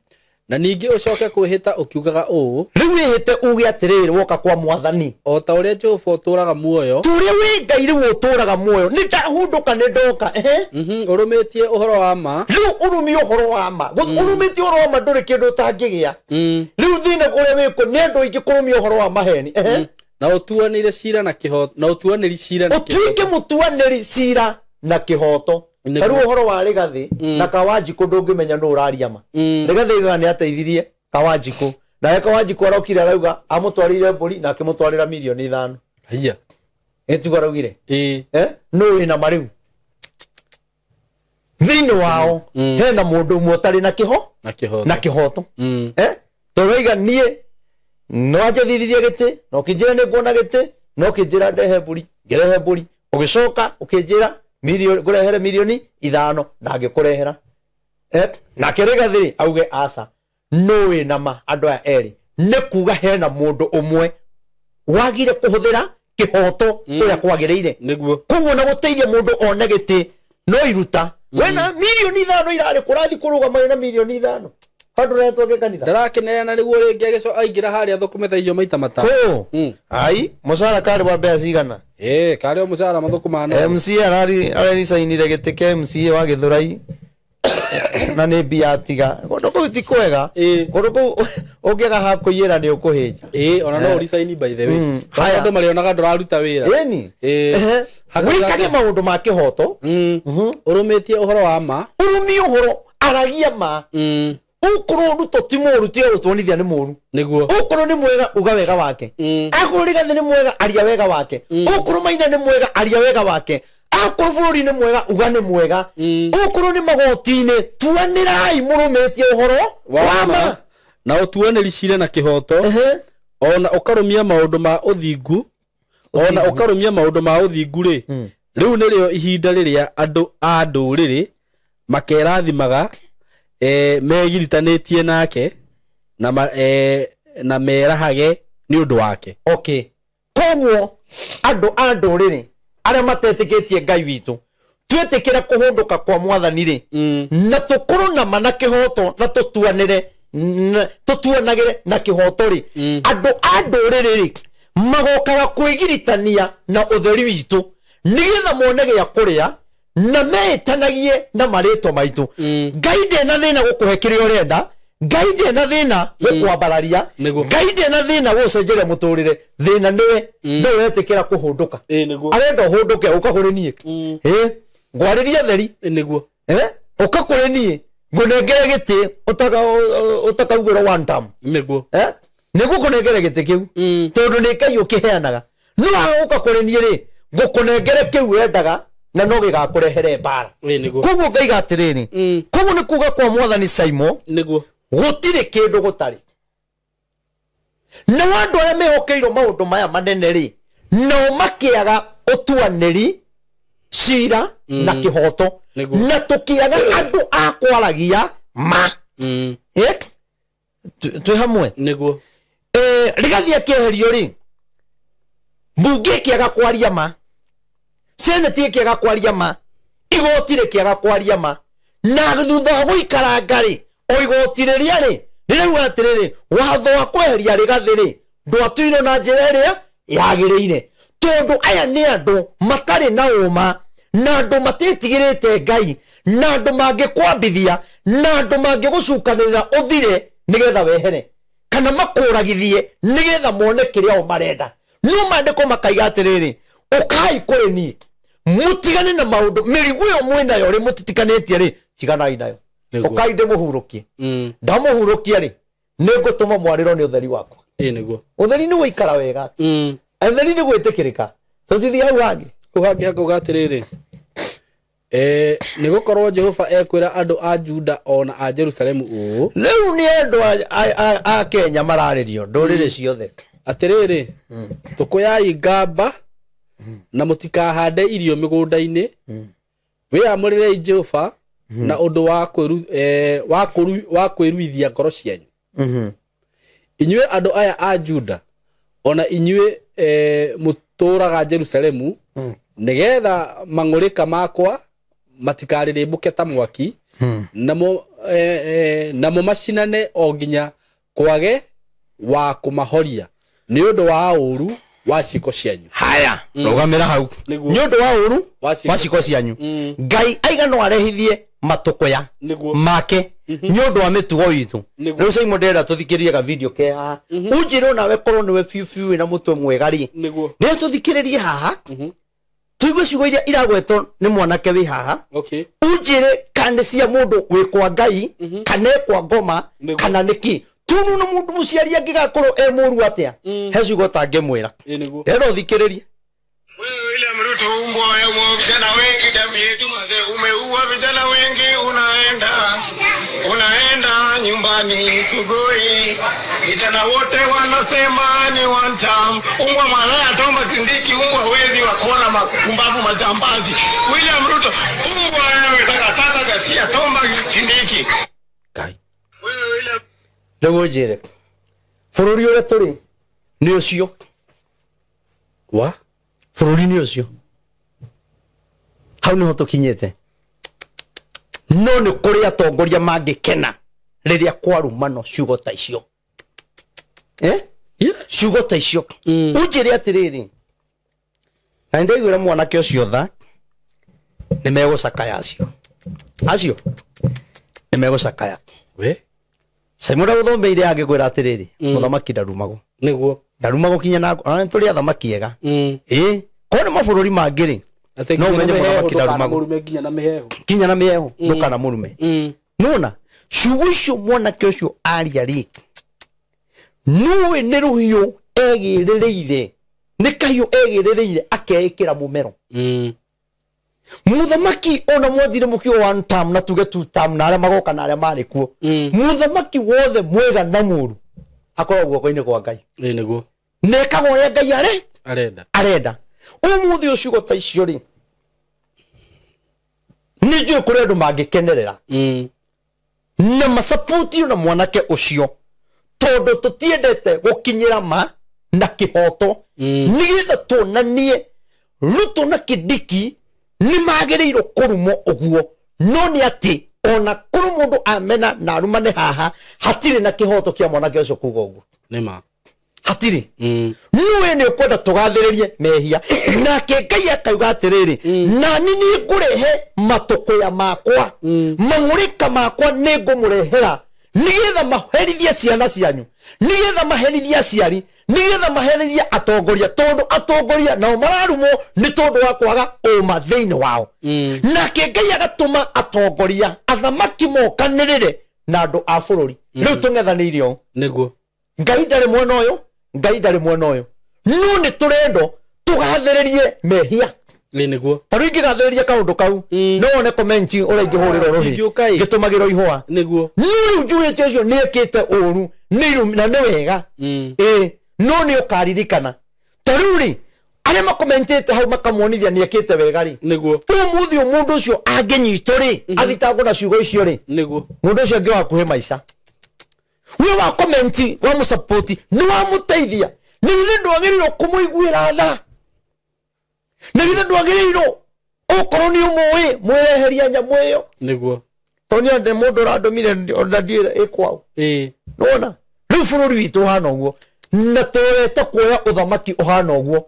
[SPEAKER 2] Na ningĩ ũcoke kwĩhĩta ũkiugaga ũũ.
[SPEAKER 1] Rĩu wĩhĩte uge atĩrĩrĩ woka kwa mwathani.
[SPEAKER 2] O ta ũrĩa Jehova ũtũũraga muoyo.
[SPEAKER 1] Tũrĩa wĩ Ngai rĩu ũtũũraga muoyo. Nĩ ndahũndũka nĩ ndoka.
[SPEAKER 2] Ũrũmĩtie ũhoro wa ma.
[SPEAKER 1] Rĩu ũrũmie ũhoro wa ma. Ũrũmĩtie ũhoro wa ma ndũrĩ kĩndũ ũtangĩgĩa. Rĩu thĩna ũrĩa wĩkuo nĩ andũ aingĩ kũrũmia ũhoro wa maheni.
[SPEAKER 2] Na ũtuanĩre cira na kĩhoto. Na ũtuanĩri cira na kĩhoto.
[SPEAKER 1] Ũtuĩke mũtuanĩri cira na kĩhoto. Rĩu ũhoro wa Rigathĩ na Kawanjikũ ndũngĩmenya nũ ũraria ma. Rigathĩ augaga nĩ ateithirie Kawanjikũ. Naye Kawanjikũ arokire arauga amũtwarĩire mbũri na akĩmũtwarĩra mirioni 5.
[SPEAKER 2] Haiya.
[SPEAKER 1] Ĩtiguo araugire. Nũ wĩna ma rĩu? Thĩinĩ wao hena mũndũ ũmwe ũtarĩ na kĩho
[SPEAKER 2] na
[SPEAKER 1] kĩhoto. Tondũ oiga niĩ no anjathithirie gĩtĩ na ũkĩnjĩra nĩ nguona gĩtĩ na ũkĩnjĩra ndehe mbũri ngĩrehe mbũri ũgĩcoka ũkĩnjĩra milioni ngũrehere milioni 5 na ngĩkũrehera. Nake Rigathĩ auge aca nũ wĩna ma andũ aya erĩ nĩ kuga hena mũndũ ũmwe wagire kũhũthĩra kĩhoto ũrĩa kwagĩrĩire.
[SPEAKER 2] Nĩguo.
[SPEAKER 1] Koguo na gũteithia mũndũ one gĩtĩ no iruta. Wena milioni 5 irarĩ kũrathi kũrũgama na milioni 5. Handũ ũretwo gĩ kanitha.
[SPEAKER 2] Ndarakenerera nĩguo rĩngĩ agĩco aingĩra harĩa thũkũme ta icio maita matano.
[SPEAKER 1] Kũ? Ai, mũcara karĩ wa mbeca cigana?
[SPEAKER 2] Karĩ o mũcara mathũkũma no.
[SPEAKER 1] MCA araricainire gĩtĩ kĩa MCA wa Gĩthũrai na nĩ mbia atiga. Kũndũ kũu ti kwega. Kũndũ kũu ũngĩaga ha kũiyĩra nĩ ũkũhĩnja.
[SPEAKER 2] Ona no ũricaini by the way. Andũ marĩonaga ndũraruta wĩra.
[SPEAKER 1] Ĩni. Wĩkage maũndũ ma kĩhoto.
[SPEAKER 2] Ũrũmĩtie ũhoro wa ma.
[SPEAKER 1] Ũrũmie ũhoro aragia ma. Ũkorwo Ruto ti mũũru tiga gũtuonithia nĩ mũũru.
[SPEAKER 2] Nĩguo.
[SPEAKER 1] Ũkorwo nĩ mwega uga wega wake. Akorwo Rigathĩ nĩ mwega aria wega wake. Ũkorwo Maina nĩ mwega aria wega wake. Akorwo bũrũri nĩ mwega uga nĩ mwega. Ũkorwo nĩ magoti-inĩ tuanĩrai mũrũmĩtie ũhoro wa ma.
[SPEAKER 2] Na ũtuanĩri cira na kĩhoto. Ona ũkarũmia maũndũ ma ũthingu. Ona ũkarũmia maũndũ ma ũthingu rĩ. Rĩu nĩrĩo ihinda rĩrĩa andũ a ndũrĩrĩ makerathimaga megiritanĩtie nake na merahage nĩ ũndũ wake.
[SPEAKER 1] Okay. Koguo andũ a ndũrĩrĩ arĩa matetĩkĩtie Ngai witũ twĩtĩkĩre kũhũndũka kwa mwathani rĩ na tũkorwo na ma na kĩhoto na tũtuanĩre tũtuanagĩre na kĩhoto rĩ andũ a ndũrĩrĩ rĩ magokaga kwĩgiritania na ũtheri witũ nĩgetha mone gĩa kũrĩa na meĩtanagie na marĩtwa maitũ. Ngai ndena thĩna gũkũhe kĩrĩa ũrenda. Ngai ndena thĩna gũkwambararia. Ngai ndena thĩna gũcenjeria mũtũrĩre. Thĩna nĩwe ndũretĩkĩra kũhũndũka. Arenda ũhũndũke ũka kũrĩ niĩ. Ngwarĩrie theri.
[SPEAKER 2] Nĩguo.
[SPEAKER 1] Ũka kũrĩ niĩ ngũnengere gĩtĩ ũtakaugĩrwo one term.
[SPEAKER 2] Nĩguo.
[SPEAKER 1] Nĩguo kũnengere gĩtĩ kĩu tondũ nĩ Ngai ũkĩheanaga. No ũka kũrĩ niĩ rĩ ngũkũnengere kĩu wendaga na no gĩgakũrehere mbara. Koguo ngaiga atĩrĩrĩ, koguo nĩ kuga kwa mwathani Saimo
[SPEAKER 2] nĩguo
[SPEAKER 1] gũtirĩ kĩndũ gũtarĩ. Na andũ arĩa mehokeirwo maũndũ maya manene rĩ nao makĩaga ũtuanĩri cira na kĩhoto na tũkĩaga andũ a kwaragia ma. Twĩ hamwe.
[SPEAKER 2] Nĩguo.
[SPEAKER 1] Rigathĩ akĩeherio rĩ mbunge ĩkĩaga kwaria ma, senate ĩkĩaga kwaria ma, igoti rĩkĩaga kwaria ma, na thutha wa gũikaranga rĩ o igoti rĩrĩa rĩ rĩrauga atĩrĩrĩ watho wa kweheria Rigathĩ rĩ ndwatuirwo na njĩra ĩrĩa yagĩrĩire tondũ aya nĩ andũ matarĩ na ũma Na andũ matetigĩrĩte Ngai, na andũ mangĩkwambithia, na andũ mangĩgũcukanĩrĩra ũthire nĩgetha wehere, kana makũragithie nĩgetha mone kĩrĩa o marenda. No maandĩko makaiga atĩrĩrĩ, ũkai kũrĩ niĩ, mũtigane na maũndũ, mĩrigo ĩyo mwĩnayo rĩ, mũtitikanĩtie rĩ, tiganai nayo. Ũkai ndĩmũhurũkie. Ndamũhurũkia rĩ, nĩngũtũma mwarĩro nĩ ũtheri wakwa.
[SPEAKER 2] Nĩguo.
[SPEAKER 1] Ũtheri nĩ gũikara wega. Ũtheri nĩ gwĩtĩkĩrĩka. Tũtithiĩ hau hangĩ.
[SPEAKER 2] Kũu hangĩ hakauga atĩrĩrĩ, nĩgũkorwo Jehova ekwĩra andũ a Juda ona a Jerusalemu ũũ.
[SPEAKER 1] Rĩu nĩ andũ a Kenya mararĩrio, ndũrĩrĩ ciothe.
[SPEAKER 2] Atĩrĩrĩ, tũkũyai ngamba na mũtikahande irio mĩgũnda-inĩ. Wĩyamũrĩrei Jehova na ũndũ wa kwĩruithia ngoro cianyu. Inyuĩ andũ aya a Juda ona inyuĩ mũtũũraga Jerusalemu, nĩgetha mang'ũrĩka makwa matikarĩrĩmbũke ta mwaki, namo macinane o nginya kwage wa kũmahoria nĩ ũndũ wa ũũru wa ciĩko cianyu.
[SPEAKER 1] Haya, rũgamĩra hau. Nĩ ũndũ wa ũũru wa ciĩko cianyu. Ngai aiga no arehithie matũkũya make nĩ ũndũ wa mĩtugo itũ. Rĩu Simon ndĩrenda tũthikĩrĩrie ga video ke haha. Ũnjĩre nawe korwo nĩwe biũ biũ wĩna mũtwe mwega rĩ. Nĩ tũthikĩrĩrie haha. Tũigue ciugo iria iragwetwo nĩ mwanake wĩ haha. Ũnjĩre kana cia mũndũ wĩ kwa Ngai, kana e kwa ngoma, kana nĩkĩ. Tondũ nĩ mũndũ mũciari angĩgakorwo e mũru atĩa, he ciugo ũtangĩmwĩra. Rero ũthikĩrĩrie.
[SPEAKER 3] William Ruto, umbwa wewe, vijana wengi damu yetu mazee, umeua vijana wengi, unaenda nyumbani sugoi. Vijana wote wanasema ni one term. Umbwa malaya Tomba Kindiki, umbwa wezi wa kona makumbavu majambazi. William Ruto, umbwa wewe, takataka gasia Tomba Kindiki.
[SPEAKER 2] Kai.
[SPEAKER 1] Rĩu ũnjĩre, bũrũri ũrĩa tũrĩ nĩ ũcio.
[SPEAKER 2] Wa?
[SPEAKER 1] Bũrũri nĩ ũcio. Hau nĩho tũkinyĩte. No nĩ kũrĩ atongoria mangĩkena rĩrĩa kwarumano ciugo ta icio. Ciugo ta icio. Ũnjĩre atĩrĩrĩ, na nĩndaiguĩra mwanake ũcio tha, nĩ megũcakaya acio. Acio nĩ megũcakaya.
[SPEAKER 2] We?
[SPEAKER 1] Simon ndagũthomeire angĩkwĩra atĩrĩrĩ, mũthamaki ndarumagwo.
[SPEAKER 2] Nĩguo.
[SPEAKER 1] Ndarumagwo kinya na ona nĩ tũrĩ athamaki ega. Korwo nĩ mabũrũri mangĩ rĩ, no ũmenye mũthamaki ndarumagwo. Kinya na mĩhehu, ndũkanamũrume. Nĩwona ciugo icio mwanake ũcio aria rĩ, nĩũĩ nĩ rũhiũ egĩrĩrĩire, nĩ kahiũ egĩrĩrĩire akeĩkĩra mũmero. Mũthamaki ona mwathire mũkiuga one term na tuge two term na arĩa magoka na arĩa marĩ kuo. Mũthamaki wothe mwega na mũũru akoragwo guoko-inĩ kwa Ngai.
[SPEAKER 2] Nĩguo.
[SPEAKER 1] Nekaga ũrĩa Ngai
[SPEAKER 2] arenda.
[SPEAKER 1] Arenda. Ũmũthĩ ũcio ciugo ta icio rĩ, nĩ njũĩ kũrĩ andũ mangĩkenerera. Na macapotio na mwanake ũcio, tondũ tũtiendete gũkinyĩra ma na kĩhoto, nĩgetha tuonanie Ruto na Kindiki nĩ magĩrĩirwo kũrumwo ũguo. No nĩ atĩ ona kũrĩ mũndũ amena na arumane haha, hatirĩ na kĩhoto kĩa mwanake ũcio kuga ũguo.
[SPEAKER 2] Nĩma.
[SPEAKER 1] Hatirĩ. Nĩwe nĩ ũkwenda tũgathĩrĩrie mehia. Nake Ngai akauga atĩrĩrĩ, nani niĩ ngũrehe matũkũya makwa, mang'ũrĩka makwa nĩ ngũmũrehera, nĩgetha maherithie ciana cianyu, nĩgetha maherithie aciari, nĩgetha maherithie atongoria, tondũ atongoria nao mararumwo nĩ tondũ wa kwaga ũma thĩinĩ wao. Nake Ngai agatũma atongoria athamaki mokanĩrĩre na andũ a bũrũri. Rĩu tũng'ethanĩire ũũ.
[SPEAKER 2] Nĩguo.
[SPEAKER 1] Ngai ndarĩ mwena ũyũ, Ngai ndarĩ mwena ũyũ. No nĩ tũrendwo tũgathĩrĩrie mehia.
[SPEAKER 2] Nĩguo.
[SPEAKER 1] Ta rĩu ingĩgathĩrĩria kaũndũ kau, no wone comment ũrĩa ingĩhũrĩrwo rũhĩ, ngĩtũmagĩrwo ihũa.
[SPEAKER 2] Nĩguo.
[SPEAKER 1] No rĩu njugĩte ũcio nĩ ekĩte ũũru, nĩ irumi na nĩ wega. No nĩ ũkaririkana. Ta rĩu rĩ, arĩa makomentĩte hau makamuonithia nĩ ekĩte wega rĩ.
[SPEAKER 2] Nĩguo.
[SPEAKER 1] Ũmũthĩ mũndũ ũcio angĩnyitwo rĩ, athitangwo na ciugo icio rĩ.
[SPEAKER 2] Nĩguo.
[SPEAKER 1] Mũndũ ũcio angĩ hakuhĩ maica. We wa komenti, wa mũsapoti, nĩ wamũteithia. Nĩ githĩ ndwagĩrĩirwo kũmũiguĩra tha? Nĩ githĩ ndwagĩrĩirwo okorwo nĩ ũmũĩ mwĩreheria nyamũ ĩyo?
[SPEAKER 2] Nĩguo.
[SPEAKER 1] Tondũ nĩ mũndũ ũrandũmire ona ndiĩ ĩ kwao. Nĩwona? Rĩu bũrũri witũ ũhana ũguo, na tũrete kuoya ũthamaki ũhana ũguo.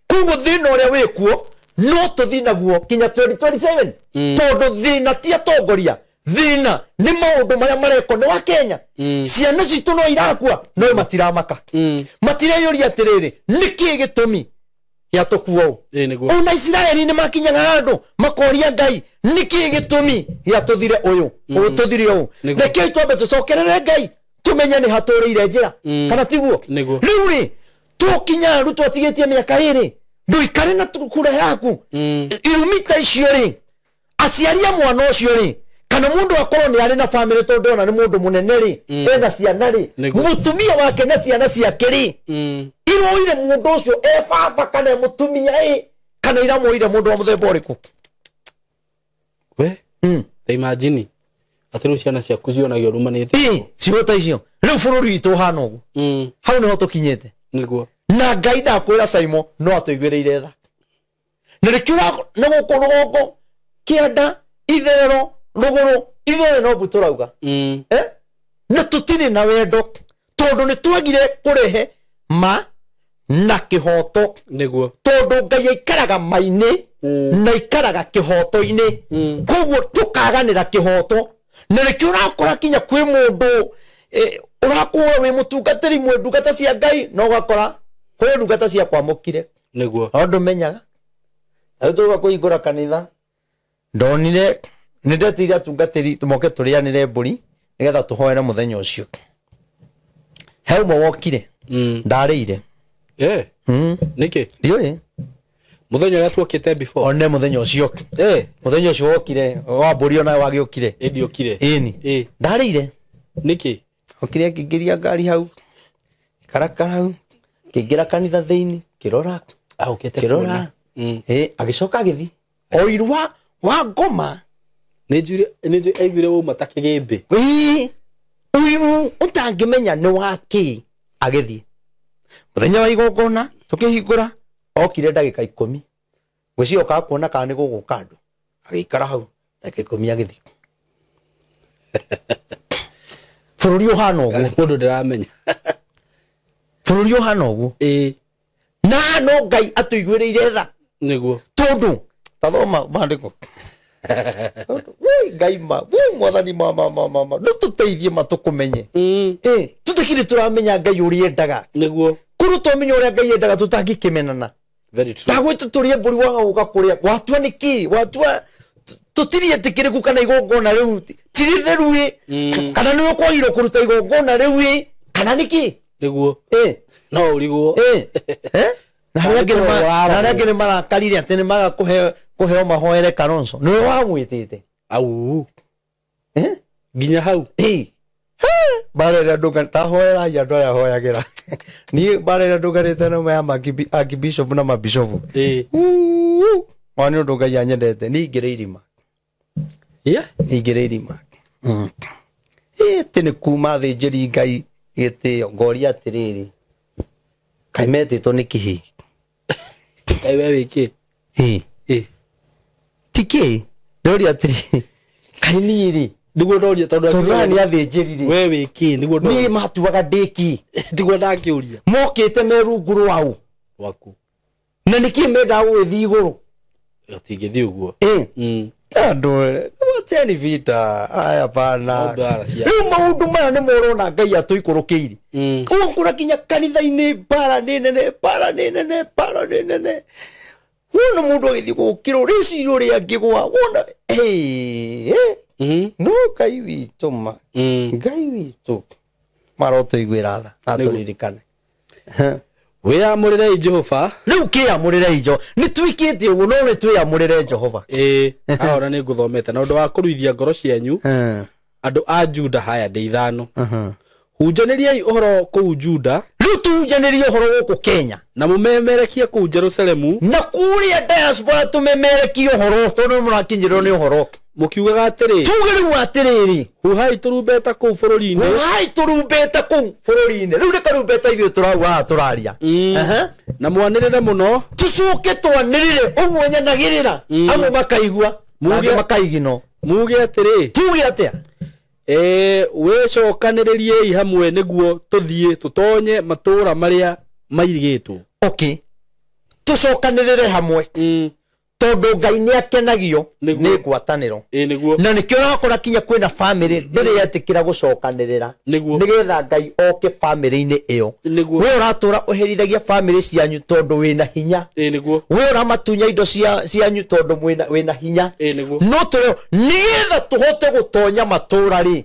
[SPEAKER 1] Koguo thĩna ũrĩa wĩkuo No tũthiĩ naguo kinya 2027. Tondũ thĩna ti atongoria, thĩna nĩ maũndũ marĩa marekwo nĩ wa Kenya. Ciana citũ no irakua no matiramaka. Matireyũria atĩrĩrĩ, nĩkĩ gĩtũmi gĩa tũkua ũũ? Ona Isiraeli nĩ makinyaga handũ makoria Ngai, nĩkĩ gĩtũmi gĩa tũthire ũyũ, ũyũ tũthire ũũ? Rekei twambe tũcokerere Ngai tumenye nĩ hatũrĩire njĩra, kana tiguo? Rĩu rĩ tũkinya rũ twatigĩtie mĩaka ĩrĩ, ndũikare na kura yaku. Irumi ta icio rĩ, aciari a mwana ũcio rĩ, kana mũndũ akorwo nĩ arĩ na famĩlĩ, tondũ ona nĩ mũndũ mũnene rĩ, ena ciana rĩ, mũtumia wake na ciana ciake rĩ, iroire mũndũ ũcio e baba kana mũtumia ĩ, kana iramuoire mũndũ wa mũthemba ũrĩkũ?
[SPEAKER 2] We ta imagine atĩ rĩu ciana ciaku cionagio rumanĩte
[SPEAKER 1] ciugo ta icio. Rĩu bũrũri witũ ũhana ũguo, hau nĩho tũkinyĩte.
[SPEAKER 2] Nĩguo.
[SPEAKER 1] Na Ngai ndakwĩra Saimo no atũiguĩrĩire tha. Na nĩkĩo nĩ gũkũ rũgongo, kĩanda, itherero, rũgũrũ, ithuothe no mbu tũrauga. Na tũtirĩ na wendo tondũ nĩ twagire kũrehe ma na kĩhoto.
[SPEAKER 2] Nĩguo.
[SPEAKER 1] Tondũ Ngai aikaraga ma-inĩ na aikaraga kĩhoto-inĩ. Koguo tũkaganĩra kĩhoto. Na nĩkĩo ũrakora kinya kwĩ mũndũ ũrakũra wĩ mũtungatĩri mwe ndungata cia Ngai, na ũgakora kwĩ ndungata cia kwamũkire.
[SPEAKER 2] Nĩguo.
[SPEAKER 1] No ndũmenyaga. Na rĩu tũgũka kũhingũra kanitha, ndonire nĩ ndetĩire atungatĩri moke tũrĩanĩre mbũri nĩgetha tũhoere mũthenya ũcio. He ũmwe wokire, ndarĩire.
[SPEAKER 2] Nĩkĩ?
[SPEAKER 1] Ndiũĩ.
[SPEAKER 2] Mũthenya ũrĩa tuokĩte before.
[SPEAKER 1] One mũthenya ũcio. Mũthenya ũcio wokire, wa mbũri ona wagĩũkire.
[SPEAKER 2] Ĩndiũkire.
[SPEAKER 1] Ĩni. Ndarĩire.
[SPEAKER 2] Nĩkĩ?
[SPEAKER 1] Okire akĩingĩria ngari hau, karakara hau, kĩingĩra kanitha thĩinĩ, kĩrora.
[SPEAKER 2] Aũkĩte
[SPEAKER 1] kĩrora. Agĩcoka agĩthiĩ. O irua wa ngoma.
[SPEAKER 2] Nĩ njũĩ aiguire wauma ta kĩgĩmbĩ.
[SPEAKER 1] Ũiru ũtangĩmenya nĩ wa kĩ, agĩthiĩ. Mũthenya wa igongona tũkĩhingũra, okire ndagĩka 10. Ngwĩciria okaga kuona kana nĩ gũgũka andũ. Agĩikara hau ndagĩka 10 agĩthiĩ. Bũrũri ũhana ũguo.
[SPEAKER 2] Mũndũ ndĩramenya.
[SPEAKER 1] Bũrũri ũhana ũguo. Na no Ngai atũiguĩrĩire tha.
[SPEAKER 2] Nĩguo.
[SPEAKER 1] Tondũ tathoma maandĩko. Woi Ngai ma, woi mwathani ma ma ma ma ma. Ndũtũteithie ma tũkũmenye. Tũtikĩrĩ tũramenya Ngai ũrĩa endaga.
[SPEAKER 2] Nĩguo.
[SPEAKER 1] Kũrũ twamenya ũrĩa Ngai endaga tũtangĩkĩmenana.
[SPEAKER 2] Very true.
[SPEAKER 1] Ndagwĩta tũrĩe mbũri waga gũka kũrĩa. Watua nĩ kĩ? Watua tũtirĩ etĩkĩrĩku kana igongona rĩu ti rĩtheru ĩ, kana nĩ ũkwagĩrwo kũruta igongona rĩu ĩ, kana nĩ kĩ?
[SPEAKER 2] Nĩguo. No ũrigwo.
[SPEAKER 1] Na arĩa angĩ nĩ marakarire atĩ nĩ maga kũheo mahoere Kalonzo. Nĩwe wamwĩtĩte.
[SPEAKER 2] Au. Nginya hau.
[SPEAKER 1] Bara ĩrĩa ndũnga ta hoerai andũ aya hoyagĩra. Niĩ bara ĩrĩa ndũnganĩte na ya archbishop na mabishopu. Mwana nĩ ũndũ Ngai anyendete, niĩ ingĩrĩ irima. Ingĩrĩ irima. Atĩ nĩ kuma athĩnjĩri Ngai gĩtĩo, ngoria atĩrĩrĩ, kaĩ metĩtwo nĩ kĩhĩ?
[SPEAKER 2] Kaĩ we wĩ kĩ?
[SPEAKER 1] Ti kĩ? Ndoria atĩrĩrĩ, kaĩ niĩ rĩ?
[SPEAKER 2] Nĩguo ndoria tondũ
[SPEAKER 1] aya nĩ athĩnjĩri rĩ.
[SPEAKER 2] We wĩ kĩ? Nĩguo ndoria.
[SPEAKER 1] Niĩ matuaga ndĩ kĩ?
[SPEAKER 2] Tiguo ndakĩũria.
[SPEAKER 1] Mokĩte me rungu rwaũ?
[SPEAKER 2] Waku.
[SPEAKER 1] Na nĩkĩ mendaga gũgĩthiĩ igũrũ?
[SPEAKER 2] Gũtingĩthiĩ ũguo.
[SPEAKER 1] Andũ, wacheni vita. Aya pana. Rĩu maũndũ maya nĩ morona Ngai atũikũrũkĩire. Ũgakora kinya kanitha-inĩ mbara nĩ nene, mbara nĩ nene, mbara nĩ nene. Wona mũndũ agĩthiĩ gũkĩrwo, rĩciria ũrĩa angĩgwa, wona, No Ngai witũ ma. Ngai witũ. Marotũiguĩra tha, na tũririkane.
[SPEAKER 2] Wĩyamũrĩrei Jehova.
[SPEAKER 1] Rĩu kĩyamũrĩrei Jehova. Nĩ twĩkĩte ũguo, no nĩ twĩyamũrĩre Jehova.
[SPEAKER 2] Haha nĩ ngũthomete. Na ũndũ wa kũruithia ngoro cianyu, andũ a Juda haya ndĩ 5. Hunjanĩriai ũhoro kũu Juda.
[SPEAKER 1] Rĩu tũhunjanĩrie ũhoro gũkũ Kenya.
[SPEAKER 2] Na mũmemerekie kũu Jerusalemu.
[SPEAKER 1] Na kũrĩa diaspora tũmemerekie ũhoro, tondũ mũrakinyĩrwo nĩ ũhoro.
[SPEAKER 2] Mũkiugaga atĩrĩ.
[SPEAKER 1] Tuge rĩu atĩrĩrĩ.
[SPEAKER 2] Huhai tũrumbeta kũu bũrũri-inĩ.
[SPEAKER 1] Huhai tũrumbeta kũu bũrũri-inĩ. Rĩu nĩ karumbeta ithuĩ tũrauga haha tũraria.
[SPEAKER 2] Na mwanĩrĩre mũno.
[SPEAKER 1] Tũcoke twanĩrĩre ũguo nyanagĩrĩra. Amwe makaigua, angĩ makaigino.
[SPEAKER 2] Muge atĩrĩ.
[SPEAKER 1] Tuge atĩa?
[SPEAKER 2] Wĩcokanĩrĩriei hamwe nĩguo tũthiĩ tũtonye matũũra marĩa mairigĩtwo.
[SPEAKER 1] Okay. Tũcokanĩrĩre hamwe. Tondũ Ngai nĩ akenagio nĩ ngwatanĩro. Na nĩkĩo ũrakora kinya kwĩna family ndĩrĩ yetĩkĩra gũcokanĩrĩra nĩgetha Ngai oke family-inĩ ĩyo. We ũratũra ũherithagia family cianyu tondũ wĩna hinya. We ũramatunya indo cianyu tondũ wĩna hinya. No tũreo nĩgetha tũhote gũtonya matũra rĩ,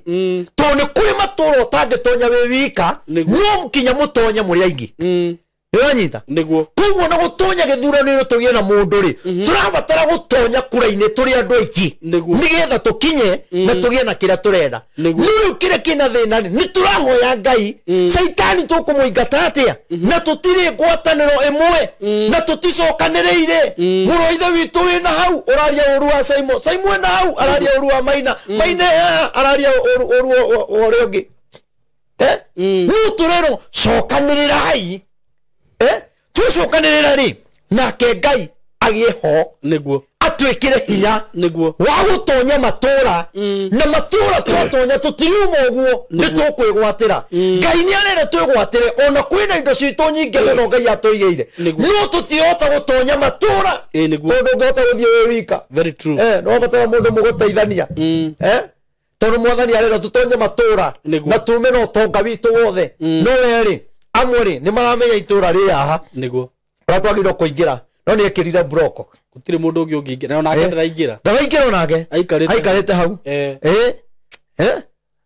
[SPEAKER 1] tondũ nĩ kũrĩ matũra ũtangĩtonya wĩ wika, no kinya mũtonye mũrĩ aingĩ. Nĩũranyita? Koguo na gũtonya gĩthurano-inĩ tũgĩe na mũndũ rĩ, tũrabatara gũtonya kura-inĩ tũrĩ andũ aingĩ nĩgetha tũkinye na tũgĩe na kĩrĩa tũrenda. No rĩu kĩrĩa kĩna thĩna rĩ, nĩ tũrahoya Ngai, caitani tũkũmũingata atĩa na tũtirĩ ngwatanĩro ĩmwe na tũticokanĩrĩire. Mũrũ wa ithe witũ wĩna hau ũraria ũru wa Saimo, Saimo ena hau araria ũru wa Maina, Maina araria ũru wa ũrĩa ũngĩ. No tũrerwo cokanĩrĩrai. Tũcokanĩrĩra rĩ, nake Ngai agĩe ho
[SPEAKER 2] nĩguo
[SPEAKER 1] atwĩkĩre hinya
[SPEAKER 2] nĩguo
[SPEAKER 1] wa gũtonya matũra, na matũra twatonya tũtiriuma ũguo nĩ tũkwĩgwatĩra. Ngai nĩ arenda twĩgwatĩre, ona kwĩna indo citũ nyingĩ mũno Ngai atũigĩire, no tũtihota gũtonya matũra tondũ ũngĩhota gũthiĩ wĩ wika.
[SPEAKER 2] Very true.
[SPEAKER 1] No ũbatara mũndũ mũgũteithania. Tondũ mwathani arenda tũtonye matũra na tume na ũtonga witũ wothe. No we rĩ, amwe rĩ nĩ maramenya itũra rĩ haha
[SPEAKER 2] nĩguo
[SPEAKER 1] ũrĩa twagĩrĩirwo kũingĩra, no nĩ ekĩrire mburoko,
[SPEAKER 2] gũtirĩ mũndũ ũngĩ ũngĩingĩra, onake ndaraingĩra,
[SPEAKER 1] ndaraingĩra onake aikarĩte hau.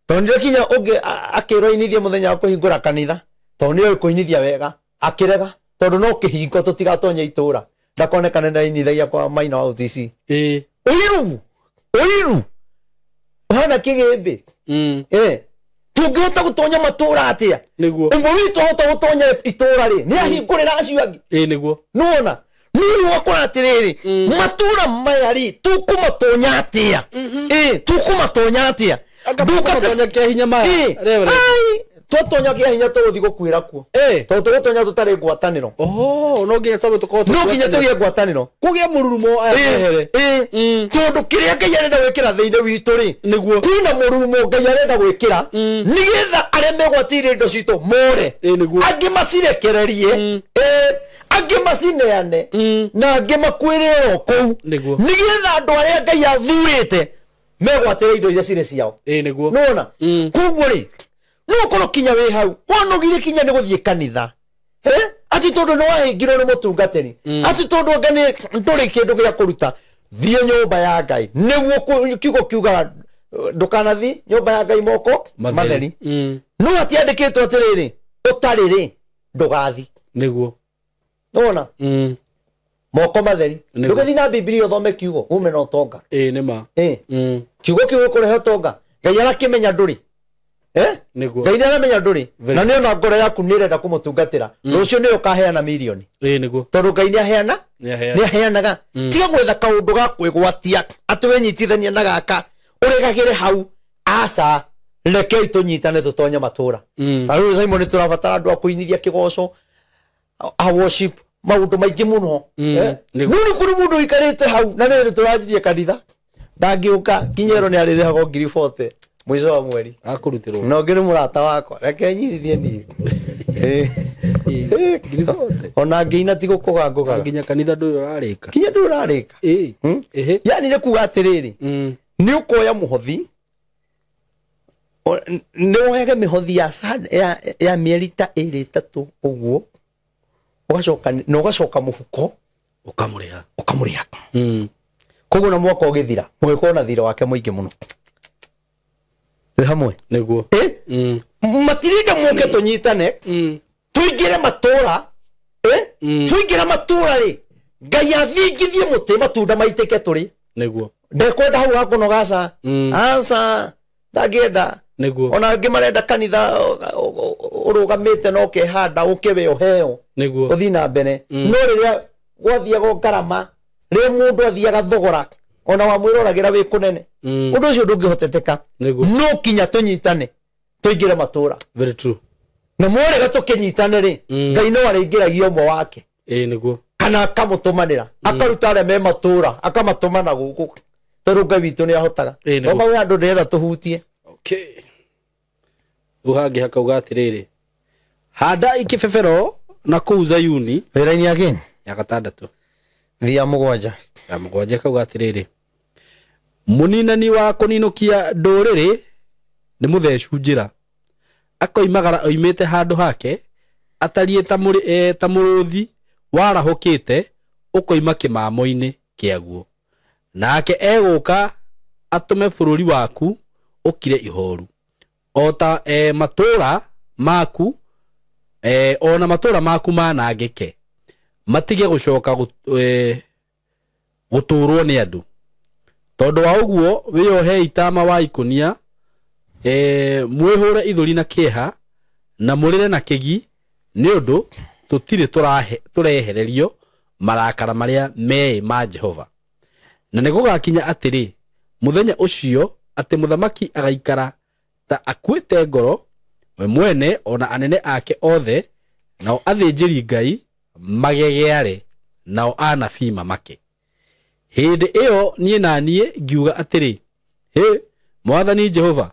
[SPEAKER 1] Tondũ nĩrĩo kinya ũngĩ akĩrwo inithie mũthenya wa kũhingũra kanitha, tondũ nĩoĩ kũinithia wega, akĩrega tondũ no kĩhingo tũtigatonye itũra ndakonekane ndainithagia kwa Maina wa OTC. Ũiru ũiru ũhana kĩgĩmbĩ. Tũngĩhota gũtonya matũra atĩa? Ũmwe witũ ahota gũtonya itũra rĩ, nĩ ahingũrĩra acio angĩ.
[SPEAKER 2] Nĩguo.
[SPEAKER 1] Nĩwona? Nĩ ũgakora atĩrĩrĩ, matũra maya rĩ, tũkũmatonya atĩa? Tũkũmatonya atĩa?
[SPEAKER 2] Ndũkatonya kĩa hinya maya.
[SPEAKER 1] Twatonya kĩa hinya tũgũthiĩ gũkuĩra kuo. Tondũ tũgũtonya tũtarĩ ngwatanĩro.
[SPEAKER 2] No nginya twambe tũkorwo
[SPEAKER 1] no nginya tũgĩe ngwatanĩro.
[SPEAKER 2] Kũgĩe mũrurumo aya mehere.
[SPEAKER 1] Tondũ kĩrĩa Ngai arenda gwĩkĩra thĩinĩ witũ rĩ,
[SPEAKER 2] nĩguo
[SPEAKER 1] kwĩna mũrurumo Ngai arenda gwĩkĩra nĩgetha arĩa megwatĩire indo citũ more, angĩ macirekererie, angĩ macineane, na angĩ makuĩre oro kũu, nĩgetha andũ arĩa Ngai athurĩte megwatĩre indo iria cirĩ ciao.
[SPEAKER 2] Nĩguo.
[SPEAKER 1] Nĩwona? Koguo rĩ, no ũkorwo kinya wĩ hau wanogire kinya nĩ gũthiĩ kanitha, atĩ tondũ nĩ wahĩngirwo nĩ mũtungatĩri, atĩ tondũ anga nĩ ndũrĩ kĩndũ gĩa kũruta, thiĩ nyũmba ya Ngai. Nĩguo kiugo kiugaga ndũkanathiĩ nyũmba ya Ngai moko matheri. No hatiandĩkĩtwo atĩrĩrĩ, ũtarĩ rĩ ndũgathiĩ.
[SPEAKER 2] Nĩguo.
[SPEAKER 1] Nĩwona? Moko matheri. Ndũgĩthiĩ na Bibilia ũthome kiugo ume na ũtonga.
[SPEAKER 2] Nĩ ma.
[SPEAKER 1] Kiugo kĩu gĩkũrehe ũtonga. Ngai arakĩmenya ndũrĩ. Ngai nĩaramenya ndũrĩ, na nĩona ngoro yaku nĩĩrenda kũmũtungatĩra, rũciũ nĩwe ũkaheana mirioni.
[SPEAKER 2] Nĩguo.
[SPEAKER 1] Tondũ Ngai nĩaheana, nĩaheanaga. Tiga gwetha kaũndũ ga kwĩgwatia atĩ wĩnyitithanie na gaka ũregagĩre hau. Aca, rekei tũnyitane tũtonye matũra. Ta rĩu Simon nĩtũrabatara andũ a kũinithia kĩgoco, a worship, maũndũ maingĩ mũno. No nĩ kũrĩ mũndũ ũikarĩte hau na nĩ tũranjirie kanitha, ndangĩũka kinya ĩrwo nĩ arĩrĩhagwo 40,000 mũico wa mweri.
[SPEAKER 2] Akũrutĩrwo.
[SPEAKER 1] Na ũngĩ nĩ mũrata wakwa, reke nyirithie niĩ. Ona ngĩina ti gũkũga ngũgaga.
[SPEAKER 2] Nginya kanitha ndũrĩ ũrarĩka.
[SPEAKER 1] Kinya ndũrĩ ũrarĩka. Yani nĩ kuga atĩrĩrĩ, nĩ ũkoya mũhothi, nĩ woyage mĩhothi ya mĩeri ta ĩrĩ ĩtatũ ũguo, ũgacoka na ũgacoka mũhuko
[SPEAKER 2] ũkamũrĩha.
[SPEAKER 1] Ũkamũrĩha. Koguo na mwaka ũgĩthira, mũgĩkorwo na thirĩ wake mũingĩ mũno. Twĩ hamwe?
[SPEAKER 2] Nĩguo.
[SPEAKER 1] Matirenda mũke tũnyitane, tũingĩre matũra, tũingĩre matũra rĩ, Ngai athingithie mũtĩ matunda maitĩke tũrĩ.
[SPEAKER 2] Nĩguo.
[SPEAKER 1] Ndekwenda hau hakũnoga aca. Aca, ndangĩenda.
[SPEAKER 2] Nĩguo.
[SPEAKER 1] Ona angĩ marenda kanitha ũrũgamĩte na ũkehanda, ũke we ũheo.
[SPEAKER 2] Nĩguo.
[SPEAKER 1] Ũthiĩ na mbere. No rĩrĩa gwathiaga ngarama, rĩrĩa mũndũ athiaga thogora, ona wamwĩroragĩra wĩ kũnene. Ũndũ ũcio ndũngĩhoteteka. No kinya tũnyitane, tũingĩre matũra.
[SPEAKER 2] Very true.
[SPEAKER 1] Na mwarega tũkĩnyitane rĩ, Ngai no arĩingĩragia ũmwe wake.
[SPEAKER 2] Nĩguo.
[SPEAKER 1] Kana akamũtũmanĩra, akaruta arĩa me matũra, akamatũmana gũkũ. Tondũ Ngai witũ nĩahotaga. No mau andũ ndĩrenda tũhutie.
[SPEAKER 2] Okay. Rĩu hangĩ hakauga atĩrĩrĩ, handa ikĩbebero na kũu Zayuni.
[SPEAKER 1] Wĩra-inĩ ya kĩ?
[SPEAKER 2] Ya gatandatũ.
[SPEAKER 1] Thia mũgwanja.
[SPEAKER 2] Ya mũgwanja kauga atĩrĩrĩ, mũninani wa kũninũkia ndũrĩrĩ nĩ mũthecu njĩra, akoimagara oimĩte handũ hake atariĩ ta mũrũthi warahũkĩte ũkoima kĩmamo-inĩ kĩaguo, nake egũka atũme bũrũri waku ũkire ihoru o ta matũũra maku, ona matũũra maku manangĩke, matige gũcoka gũtũũrwo nĩ andũ. Tondũ wa ũguo wĩyohei tama wa ikũnia, mwĩhũre ithũri na kĩeha na mũrĩre na kĩgi, nĩ ũndũ tũtirĩ tũrehererio marakara marĩa meĩ ma Jehova. Na nĩ gũgakinya atĩrĩ mũthenya ũcio atĩ mũthamaki agaikara ta akuĩte ngoro we mwene ona anene ake othe, nao athĩnjĩri Ngai magegeare, nao anabii mamake. Hĩndĩ ĩyo niĩ na niĩ ngiuga atĩrĩ, hĩ Mwathani Jehova,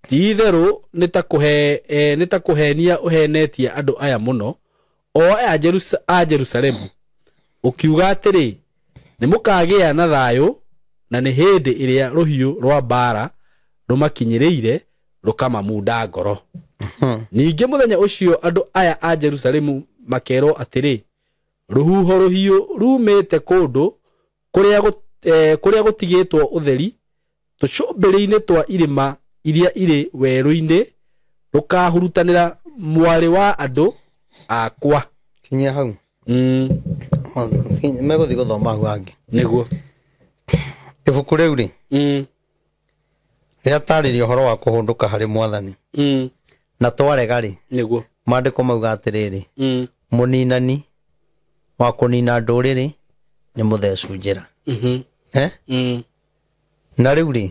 [SPEAKER 2] ti-itherũ nĩ ta kũhenia ũhenetie andũ aya mũno, o aya a Jerusalemu, ũkiuga atĩrĩ, nĩ mũkagĩa na thayũ, na nĩ hĩndĩ ĩrĩa rũhiũ rwa mbaara rũmakinyĩrĩire rũkamamunda ngoro. Ningĩ mũthenya ũcio andũ aya a Jerusalemu makerwo atĩrĩ, rũhuho rũhiũ rumĩte kũndũ kũrĩa gũtigĩtwo ũtheri tũcũmbĩrĩ-inĩ twa irĩma iria irĩ werũ-inĩ, rũkahurutanĩra mwarĩ wa andũ akwa.
[SPEAKER 1] Kinyia hau. Megũthiĩ gũthoma hau hangĩ.
[SPEAKER 2] Nĩguo.
[SPEAKER 1] Ibuku rĩu rĩ, rĩatarĩria ũhoro wa kũhũndũka harĩ Mwathani. Na twarega rĩ,
[SPEAKER 2] nĩguo,
[SPEAKER 1] maandĩko mauga atĩrĩrĩ, mũninani wa kũnina ndũrĩrĩ nĩ mũthecu njĩra. Na rĩu rĩ,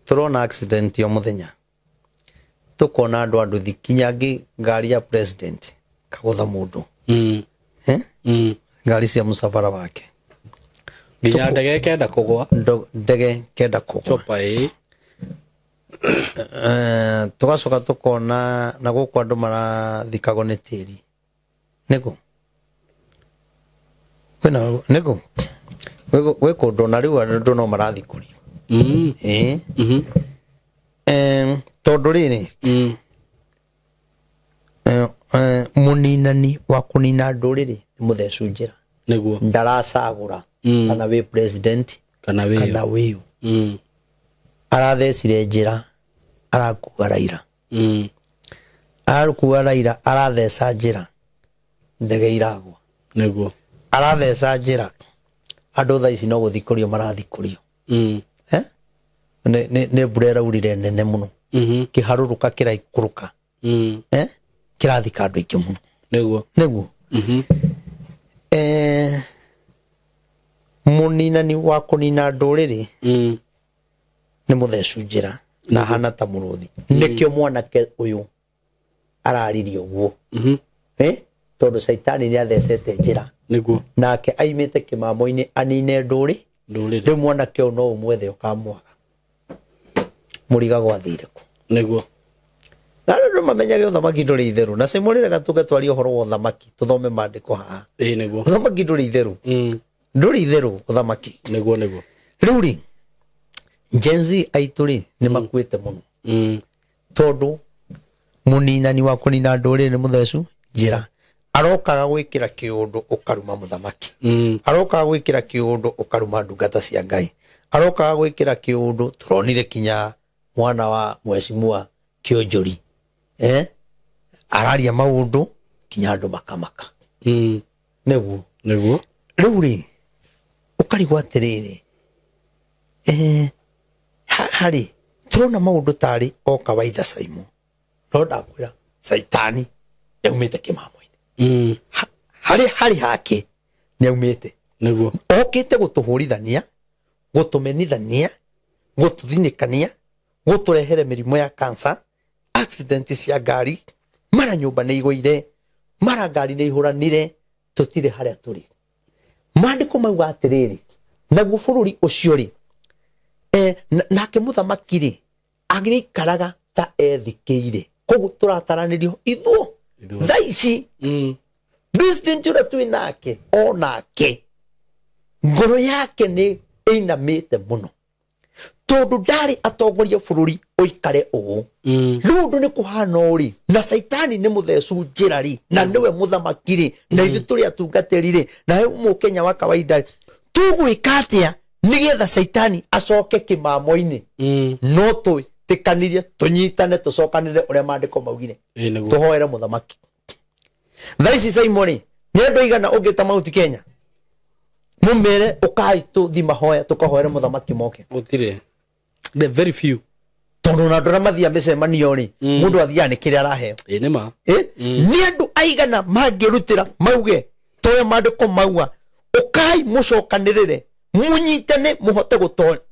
[SPEAKER 1] tũrona accident o mũthenya, tũkona andũ a nduthi kinya angĩ ngari ya president kagũtha mũndũ, ngari cia mũcabara wake,
[SPEAKER 2] nginya ndege kenda kũgwa,
[SPEAKER 1] ndege kenda kũgwa
[SPEAKER 2] chopa ĩ.
[SPEAKER 1] Tũgacoka tũkona na gũkũ andũ marathikagwo nĩ tĩri, nĩkũ kwĩna nĩkũ gwĩ kũndũ na rĩu andũ no marathikũrio. Tondũ rĩrĩ, mũninani wa kũnina ndũrĩrĩ nĩ mũthecu njĩra.
[SPEAKER 2] Nĩguo.
[SPEAKER 1] Ndaracagũra kana wĩ president
[SPEAKER 2] kana
[SPEAKER 1] wĩyo. Arathecire njĩra, arakua Raila. Arakua Raila, aratheca njĩra, ndege iragwa.
[SPEAKER 2] Nĩguo.
[SPEAKER 1] Aratheca njĩra, andũ thaa ici no gũthikũrio marathikũrio. Nĩ mbura ĩraurire nene mũno, kĩharũrũka kĩraikũrũka, kĩrathika andũ aingĩ mũno.
[SPEAKER 2] Nĩguo.
[SPEAKER 1] Nĩguo. Mũninani wa kũnina ndũrĩrĩ nĩ mũthecu njĩra na hana ta mũrũthi. Nĩkĩo mwanake ũyũ araririe ũguo, tondũ Caitani nĩ athecete njĩra.
[SPEAKER 2] Nĩguo.
[SPEAKER 1] Nake aimĩte kĩmamo-inĩ anine ndũrĩrĩ. Rĩu mwanake ũyũ no ũmwethe ũkamwaga. Mũrigagwo athire kũ?
[SPEAKER 2] Nĩguo.
[SPEAKER 1] Na andũ mamenyage ũthamaki ndũrĩ itherũ. Na Simon rega tũke twarie ũhoro wa ũthamaki, tũthome maandĩko haha.
[SPEAKER 2] Ĩĩ nĩguo.
[SPEAKER 1] Ũthamaki ndũrĩ itherũ. Ndũrĩ itherũ ũthamaki.
[SPEAKER 2] Nĩguo nĩguo.
[SPEAKER 1] Rĩu rĩ, Gen Z aitũ rĩ nĩ makuĩte mũno. Tondũ mũninani wa kũnina ndũrĩrĩ nĩ mũthecu njĩra. Arokaga gwĩkĩra kĩũndũ ũkaruma mũthamaki. Arokaga gwĩkĩra kĩũndũ ũkaruma ndungata cia Ngai. Arokaga gwĩkĩra kĩũndũ tũronire kinya mwana wa mheshimiwa Kĩonjori. Araria maũndũ kinya andũ makamaka. Nĩguo.
[SPEAKER 2] Nĩguo.
[SPEAKER 1] Rĩu rĩ, ũkarigwo atĩrĩrĩ, harĩ tũrona maũndũ tarĩ o kawaida Simon. No ndakwĩra Caitani nĩaumĩte kĩmamo-inĩ. Harĩ hake nĩaumĩte.
[SPEAKER 2] Nĩguo.
[SPEAKER 1] Okĩte gũtũhũrithania, gũtũmenithania, gũtũthinĩkania, gũtũrehere mĩrimũ ya cancer, accident cia ngari, mara nyũmba nĩ igũire, mara ngari nĩ ihũranire, tũtirĩ harĩa tũrĩ. Maandĩko mauga atĩrĩrĩ, naguo bũrũri ũcio rĩ, nake mũthamaki rĩ, agĩikaraga ta ethikĩire. Koguo tũrataranĩrio ithuo thaa ici. President ũrĩa twĩ nake o nake Ngoro yake nĩ ĩinamĩte mũno. Tondũ ndarĩ atongoria bũrũri ũikare ũũ. Rĩu ũndũ nĩ kũhana ũrĩ na caitani nĩ mũthecu njĩra rĩ na nĩwe mũthamaki rĩ na ithuĩ tũrĩ atungatĩri rĩ na we mũkenya wa kawaida rĩ tũgwĩka atĩa nĩgetha caitani acoke kĩmamo-inĩ no twĩtĩkanirie tũnyitane tũcokanĩre ũrĩa maandĩko maugire tũhoere mũthamaki. Thaa ici Simon rĩ nĩ andũ aigana ũngĩta Mount Kenya mumere ukai tũthi mahoya tũkahoere mũthamaki moke?
[SPEAKER 2] Gũtirĩ. The very few.
[SPEAKER 1] Tondũ ona andũ arĩa mathiaga mĩcemanio rĩ mũndũ athiaga nĩ kĩrĩa araheo.
[SPEAKER 2] Ĩ nĩ ma.
[SPEAKER 1] Nĩ andũ aigana mangĩrutĩra mauge toya maandĩko mauga ũkai mũcokanĩrĩre mũnyitane mũhote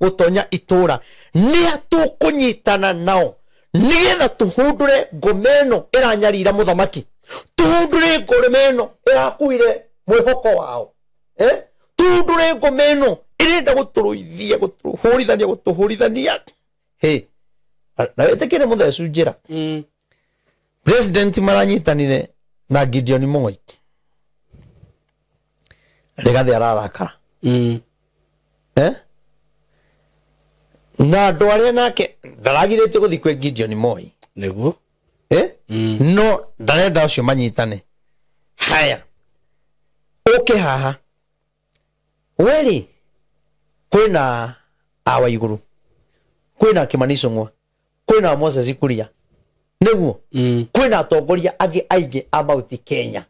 [SPEAKER 1] gũtonya itũra nĩ a tũkũnyitana nao nĩgetha tũhũndũre ngoma ĩno ĩranyarira mũthamaki tũhũndũre ngoma ĩno ĩrakuire mwĩhoko wao tũhũndũre ngoma ĩno ĩrenda gũtũrũithia gũtũhũrithania gũtũhũrithania. Hĩ na wĩtĩkĩre mũthecu njĩra president maranyitanire na Gideon Moi Rigathi ararakara na andũ arĩa nake ndaragirĩtio gũthiĩ kwĩ Gideon Moi
[SPEAKER 2] nĩguo
[SPEAKER 1] no ndarenda ũcio manyitane. Haya ũke haha werĩ kwĩna awa igũrũ kwĩna Kimani Ichung'wa kwĩna Moses Kuria nĩguo kwĩna atongoria angĩ aingĩ a Mount Kenya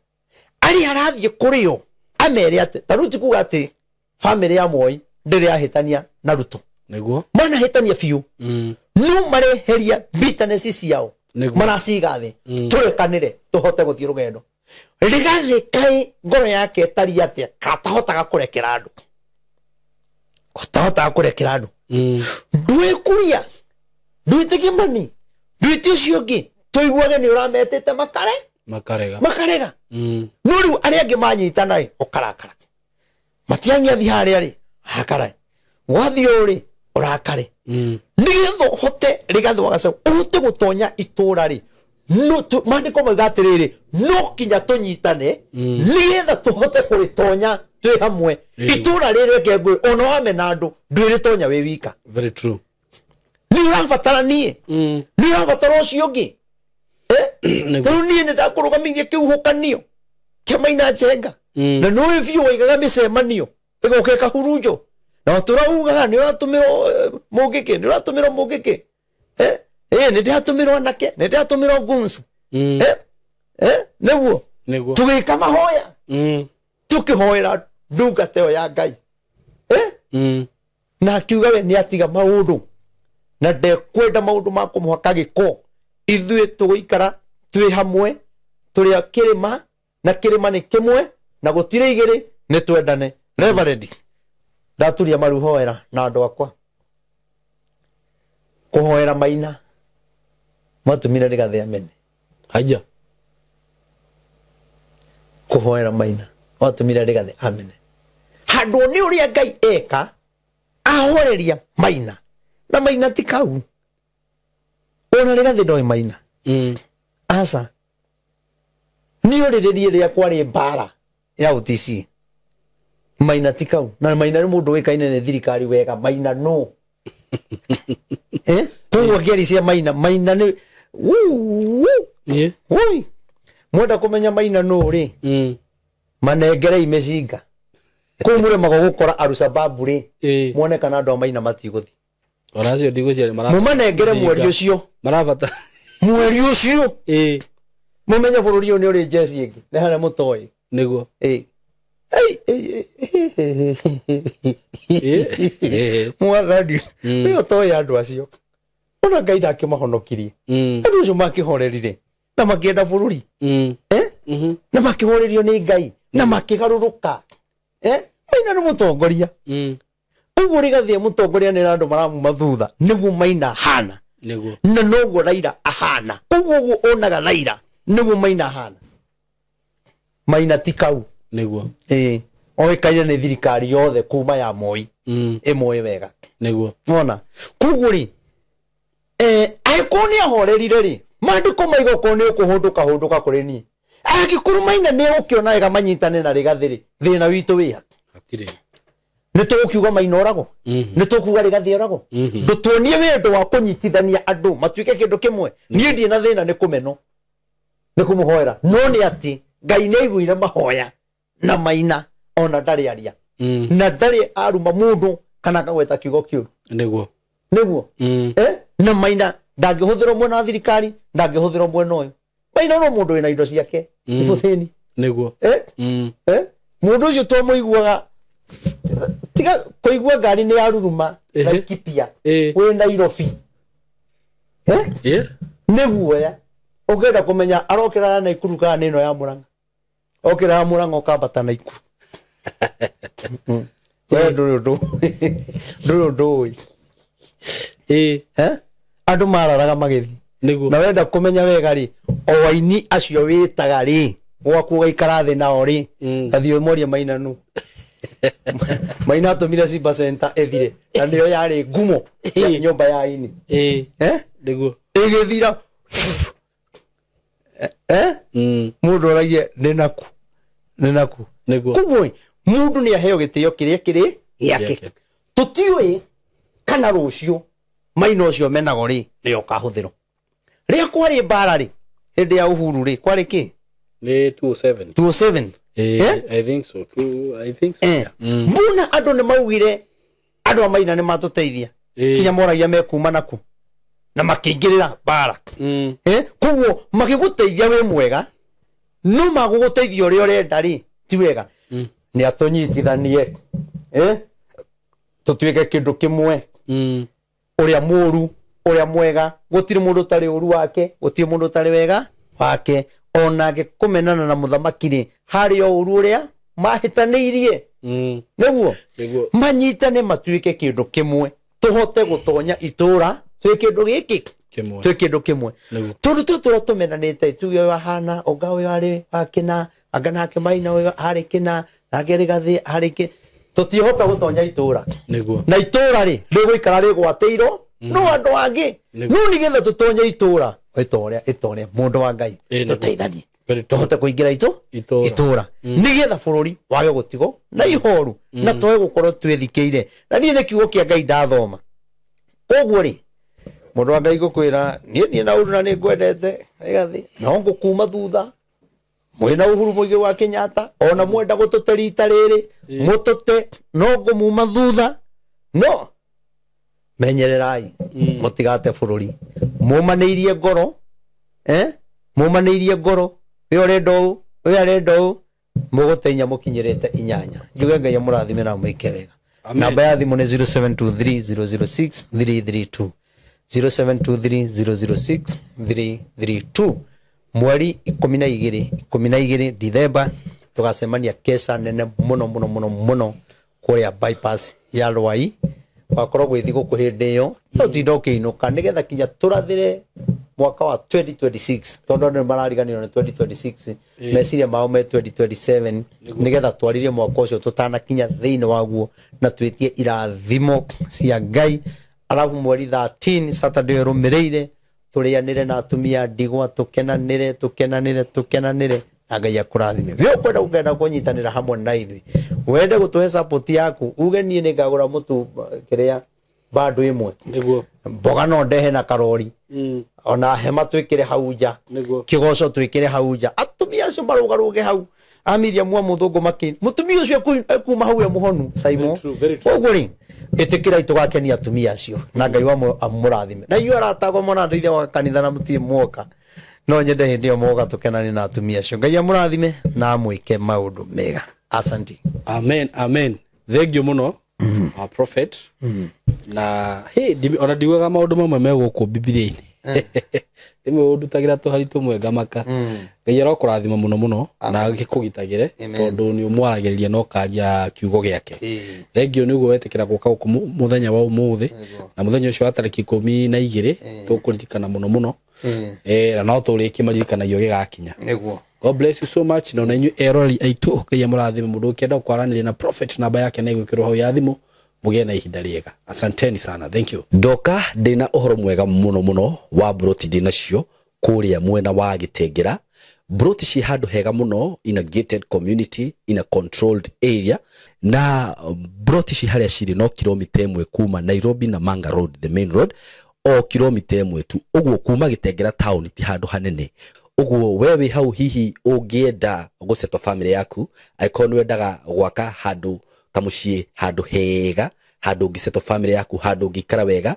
[SPEAKER 1] arĩa arathiĩ kũrĩ o amere atĩ ta rĩu ti kuga atĩ famĩlĩ ya Moi ndĩrĩ yahĩtania na Ruto
[SPEAKER 2] nĩguo
[SPEAKER 1] manahĩtania biũ no mareheria bitterness ciao maraciga thĩ tũrekanĩre tũhote gũthiĩ rũgendo. Rigathi kaĩ ngoro yake ĩtariĩ atĩa katahotaga kũrekera andũ katahotaga kũrekera andũ ndwĩ Kuria ndwĩte Kimani ndwĩte ũcio ũngĩ tũiguage nĩ ũrametĩte makare makarega no rĩu arĩa angĩ manyitana rĩ ũkarakara matiangĩ athiĩ harĩa rĩ akara gwathiĩ ũũ rĩ ũrakare nĩgetha ũhote Rigathi wa Gachagua ũhote gũtonya itũra rĩ no maandĩko mauga atĩrĩrĩ no kinya tũnyitane nĩgetha tũhote kũrĩtonya twĩ hamwe itũra rĩrĩ reke ngwĩre ona wamena andũ ndwĩrĩtonya wĩ wika.
[SPEAKER 2] Very true.
[SPEAKER 1] Nĩ ũrabatara niĩ nĩ ũrabatara ũcio ũngĩ rĩu niĩ nĩ ndakũrũgamirie kĩhuhũkanio kĩa Maina Njenga na nĩũĩ biũ waigaga mĩcemanio ĩgoka ĩkahurunjwo na tũraugaga nĩ ũratũmĩrwo mũngĩkĩ nĩ ũratũmĩrwo mũngĩkĩ nĩ ndĩratũmĩrwo anake nĩ ndĩratũmĩrwo guns nĩguo tũgĩka mahoya tũkĩhoera ndungata ĩyo ya Ngai na akiuga we nĩ atiga maũndũ na ndekwenda maũndũ ma kũmũhaka gĩko ithuĩ tũgũikara twĩ hamwe tũrĩ a kĩrĩma na kĩrĩma nĩ kĩmwe na gũtirĩ igĩrĩ nĩ twendane. Reverend ndaturia maru hoera na andũ akwa kũhoera Maina matumire Rigathi amene.
[SPEAKER 2] Haya
[SPEAKER 1] kũhoera Maina matumire Rigathi amene handũ nĩ ũrĩa Ngai eka ahoreria Maina na Maina ti kau ona Rigathi ndoĩ Maina aca nĩ ũrĩrĩrie rĩrĩa kwarĩ mbara ya OTC Maina ti kau na Maina nĩ mũndũ ũĩkaine nĩ thirikari wega. Maina no koguo ngĩaria cia Maina Maina nĩ mwenda kũmenya Maina nũ rĩ manengerei mĩcinga kũu mũremagwo gũkora Arusababu rĩ muone kana andũ a Maina matigũthiĩ
[SPEAKER 2] ona acio ndigũciarĩ
[SPEAKER 1] mũmanengere mweri ũcio
[SPEAKER 2] marabata
[SPEAKER 1] mweri ũcio mũmenye bũrũri ũyũ nĩ ũrĩ njeci ĩngĩ nĩ harĩa mũtoĩ
[SPEAKER 2] nĩguo
[SPEAKER 1] mwathani ũyũ toĩ andũ acio ona Ngai ndakĩmahonokirie andũ acio makĩhorerire na makĩenda bũrũri na makĩhorerio nĩ Ngai na makĩgarũrũka Maina nĩ mũtongoria ũguo Rigathi mũtongoria nĩ andũ maramuma thutha nĩguo Maina ahana na noguo Raila ahana ũguo ũguo onaga Raila nĩguo Maina ahana. Maina ti kau
[SPEAKER 2] nĩguo
[SPEAKER 1] oĩkaine nĩ thirikari yothe kuma ya Moi ĩmũĩ wega
[SPEAKER 2] nĩguo
[SPEAKER 1] wona koguo rĩ angĩkorwo nĩ ahorerire rĩ maandĩko maiga okorwo nĩ ũkũhũndũka hũndũka kũrĩ niĩ angĩkorwo Maina nĩ egũkĩona wega manyitane na Rigathi rĩ thĩna witũ wĩ ha?
[SPEAKER 2] Hatirĩ.
[SPEAKER 1] Nĩ tũgũkiuga Maina oragwo? Nĩ tũkuga Rigathĩ oragwo? Ndũtuonie wendo wa kũnyitithania andũ matuĩke kĩndũ kĩmwe. Niĩ ndirĩ na thĩna nĩ kũmenwo, nĩ kũmũhoera, no nĩ atĩ Ngai nĩ aiguire mahoya na Maina ona ndarĩ aria na ndarĩ aruma mũndũ kana akagweta kiugo kĩũru.
[SPEAKER 2] Nĩguo.
[SPEAKER 1] Nĩguo. Na Maina ndangĩhũthĩrwo mwena wa thirikari, ndangĩhũthĩrwo mwena ũyũ. Maina no mũndũ wĩna indo ciake ibũthĩni.
[SPEAKER 2] Nĩguo.
[SPEAKER 1] Mũndũ ũcio twamũiguaga, tiga kũigua ngari nĩ yaruruma Laikipia wĩ Nairobi. Nĩ guoya ũngĩenda kũmenya arokĩra ya Naikuru kana nĩ ĩno ya Murang'a. Okĩra ya Murang'a ũkambata Naikuru. We ndũrĩ ũndũ, ndũrĩ ũndũ ũĩ. Andũ mararaga magĩthiĩ.
[SPEAKER 2] Nĩguo.
[SPEAKER 1] Na wenda kũmenya wega rĩ, o aini acio wĩtaga rĩ, gwaku ũgaikara thĩ nao rĩ, tathiĩ ũmorie Maina nũ. Maina atũmire Simba Center ĩthire, na nĩyo yarĩ ngumo ya nyũmba ya aini.
[SPEAKER 2] Nĩguo.
[SPEAKER 1] Ĩgĩthira. Mũndũ oragie nĩ naku, nĩ naku.
[SPEAKER 2] Nĩguo.
[SPEAKER 1] Koguo mũndũ nĩ aheo gĩtĩo kĩrĩa kĩrĩ gĩake. Tũtiũĩ kana rũciũ Maina ũcio menago rĩ, nĩyo ũkahũthĩrwo. Rĩrĩa kwarĩ mbara rĩ, hĩndĩ ya Uhuru rĩ, kwarĩ kĩ?
[SPEAKER 2] Nĩ 207.
[SPEAKER 1] 207.
[SPEAKER 2] I think so. Two, I think so. Yeah.
[SPEAKER 1] Mbona andũ nĩ maugire andũ a Maina nĩ matũteithia. Kinya moragia mekuma naku. Na makĩingĩrĩra mbara. Koguo magĩgũteithia wĩ mwega, no magũgũteithia ũrĩa ũrenda rĩ, ti wega. Nĩ atũnyitithanie. Tũtuĩke kĩndũ kĩmwe. Ũrĩa mũũru, ũrĩa mwega, gũtirĩ mũndũ ũtarĩ ũru wake, gũtirĩ mũndũ ũtarĩ wega wake. Ona kũmenana na mũthamaki rĩ, harĩ o ũru ũrĩa mahĩtanĩirie. Nĩguo?
[SPEAKER 2] Nĩguo.
[SPEAKER 1] Manyitane matuĩke kĩndũ kĩmwe, tũhote gũtonya itũra twĩ kĩndũ gĩkĩ
[SPEAKER 2] Kĩmwe.
[SPEAKER 1] twĩ kĩndũ kĩmwe.
[SPEAKER 2] Nĩguo.
[SPEAKER 1] Tondũ tũtũra tũmenanĩte, tuge ũyũ ahana, ũnga ũyũ arĩ wa kĩna, anga nake Maina ũyũ arĩ kĩna, nake Rigathĩ arĩ kĩ, tũtiĩhota gũtonya itũra.
[SPEAKER 2] Nĩguo.
[SPEAKER 1] Na itũra rĩ, rĩgũikara rĩgwatĩirwo no andũ angĩ.
[SPEAKER 2] Nĩguo.
[SPEAKER 1] No nĩgetha tũtonye itũra, ĩtorĩa, ĩtorĩa, mũndũ wa Ngai,
[SPEAKER 2] Nĩguo.
[SPEAKER 1] tũteithanie.
[SPEAKER 2] Very true.
[SPEAKER 1] Tũhote kũingĩra
[SPEAKER 2] Itũra.
[SPEAKER 1] itũra. Nĩgetha bũrũri wage gũtigwo na ihoru, na twage gũkorwo twĩthikĩire. Na niĩ nĩ kiugo kĩa Ngai ndathoma. Koguo rĩ, mũndũ wa Ngai ngũkwĩra, niĩ ndirĩ na ũru na nĩ ngwendete, Rigathĩ, no ngũkuma thutha. Mwĩna Uhuru Muigai wa Kenyatta, ona mwenda gũtũte rita rĩrĩ, mũtũte, no ngũmuma thutha. No menyererai, mũtigate bũrũri. Mũmanĩirie ngoro, Mũmanĩirie ngoro, ũyũ arenda ũũ, ũyũ arenda ũũ, mũgũtenya mũkinyĩrĩte inyanya. Njuge Ngai amũrathime na amwĩke wega.
[SPEAKER 2] Amen.
[SPEAKER 1] Namba ya thimũ nĩ 0723006332. 0723006332. Mweri 12, 12 Dithemba, tũgacemania keca nene mũno mũno mũno mũno kũrĩa bypass ya Rwai. Wakorwo gwĩ thigũkũ hĩndĩ ĩyo, no tinda ũkĩinũka nĩgetha kinya tũrathĩre mwaka wa 2026, tondũ andũ nĩ marariganĩrwo nĩ 2026, meciria mao me 2027, nĩgetha twaririe mwaka ũcio tũtanakinya thĩinĩ waguo na twĩtie irathimo cia Ngai. Alafu mweri 13 Saturday ĩrũmĩrĩire tũrĩanĩre na atumia ndigwa, tũkenanĩre, tũkenanĩre, tũkenanĩre na Ngai akũrathime. We ũkwenda gũkenda kũnyitanĩra hamwe na ithuĩ, wende gũtũhe support yaku, uge niĩ nĩngagũra mũtu kĩrĩa bando ĩmwe.
[SPEAKER 2] Nĩguo.
[SPEAKER 1] Mboga no ndehe na karori. Ona hema twĩkĩre hau nja.
[SPEAKER 2] Nĩguo.
[SPEAKER 1] Kĩgoco twĩkĩre hau nja. Atumia acio marũgarũge hau. Amiria mwa mũthũngũ makĩ. Mũtumia ũcio ekuma hau e mũhonu, Simon.
[SPEAKER 2] Very true, very true.
[SPEAKER 1] Koguo rĩ, ĩtĩkĩrai tũgakenia atumia acio na Ngai wa amũrathime. Na inyuĩ aratagwo mona ndeithia wa kanitha na mũtirĩ mwoka. No nyende hĩndĩ ĩyo mwoka tũkenane na atumia acio. Ngai amũrathime na amwĩke maũndũ mega. Asante.
[SPEAKER 2] Amen, amen. Thank you mũno. Our prophet. Na hey, ona ndiugaga maũndũ mamwe me gũkũ Bibilia-inĩ. Rĩmwe ũndutagĩra tũhari tũmwe ngamaka. Ngai arokũrathima mũno mũno na agĩkũgitagĩre tondũ nĩ ũmwaragĩrĩria na ũkaria kiugo gĩake. Thengiũ nĩ ũguo wetĩkĩra gũka gũkũ mũthenya wa ũmũthĩ na mũthenya ũcio wa tarĩki 12 tũkũririkana mũno mũno. Na no tũrĩkie maririkanagia gĩgakinya.
[SPEAKER 1] Nĩguo.
[SPEAKER 2] God bless you so much. Na ona inyuĩ eroreri aitũ Ngai amũrathime. Mũndũ ũkĩenda kwaranĩria na prophet, namba yake nĩ ĩgwĩkĩrwo hau ya thimũ. Mũgĩe na ihinda rĩega. Asanteni sana. Thank you. Ndoka ndĩna ũhoro mwega mũno mũno wa mburoti ndĩnacio kũrĩa mwena wa Gĩtengera. Broti ci handũ hega mũno, in a gated community, in a controlled area. Na broti ci harĩa cirĩ no kilomita 1 kuma Nairobi na Manga Road, the main road, o kilomita 1 tu. Ũguo kuma Gĩtengera town ti handũ hanene. Ũguo we wĩ hau hihi ũngĩenda gũsettle family yaku, angĩkorwo nĩ wendaga gwaka handũ kamuciĩ, handũ hega, handũ ũngĩsettle family yaku, handũ ũngĩikara wega,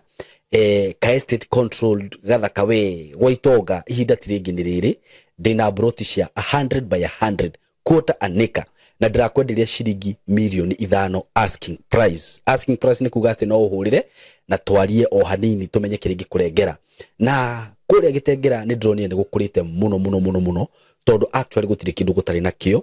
[SPEAKER 2] ka estate controlled gathaka we gwa itonga, ihinda ti rĩngĩ nĩ rĩrĩ. Ndĩna broti cia 100 by 100 quarter an acre, na ndĩrakwenderia ciringi 5 mirioni asking price. Asking price nĩ kuga atĩ no ũhũrĩre na twarie o hanini tũmenye kĩrĩa ingĩkũrengera. Na kũrĩa Gĩtengera nĩ ndĩronire nĩ gũkũrĩte mũno mũno mũno mũno, tondũ actually gũtirĩ kĩndũ gũtarĩ nakĩo.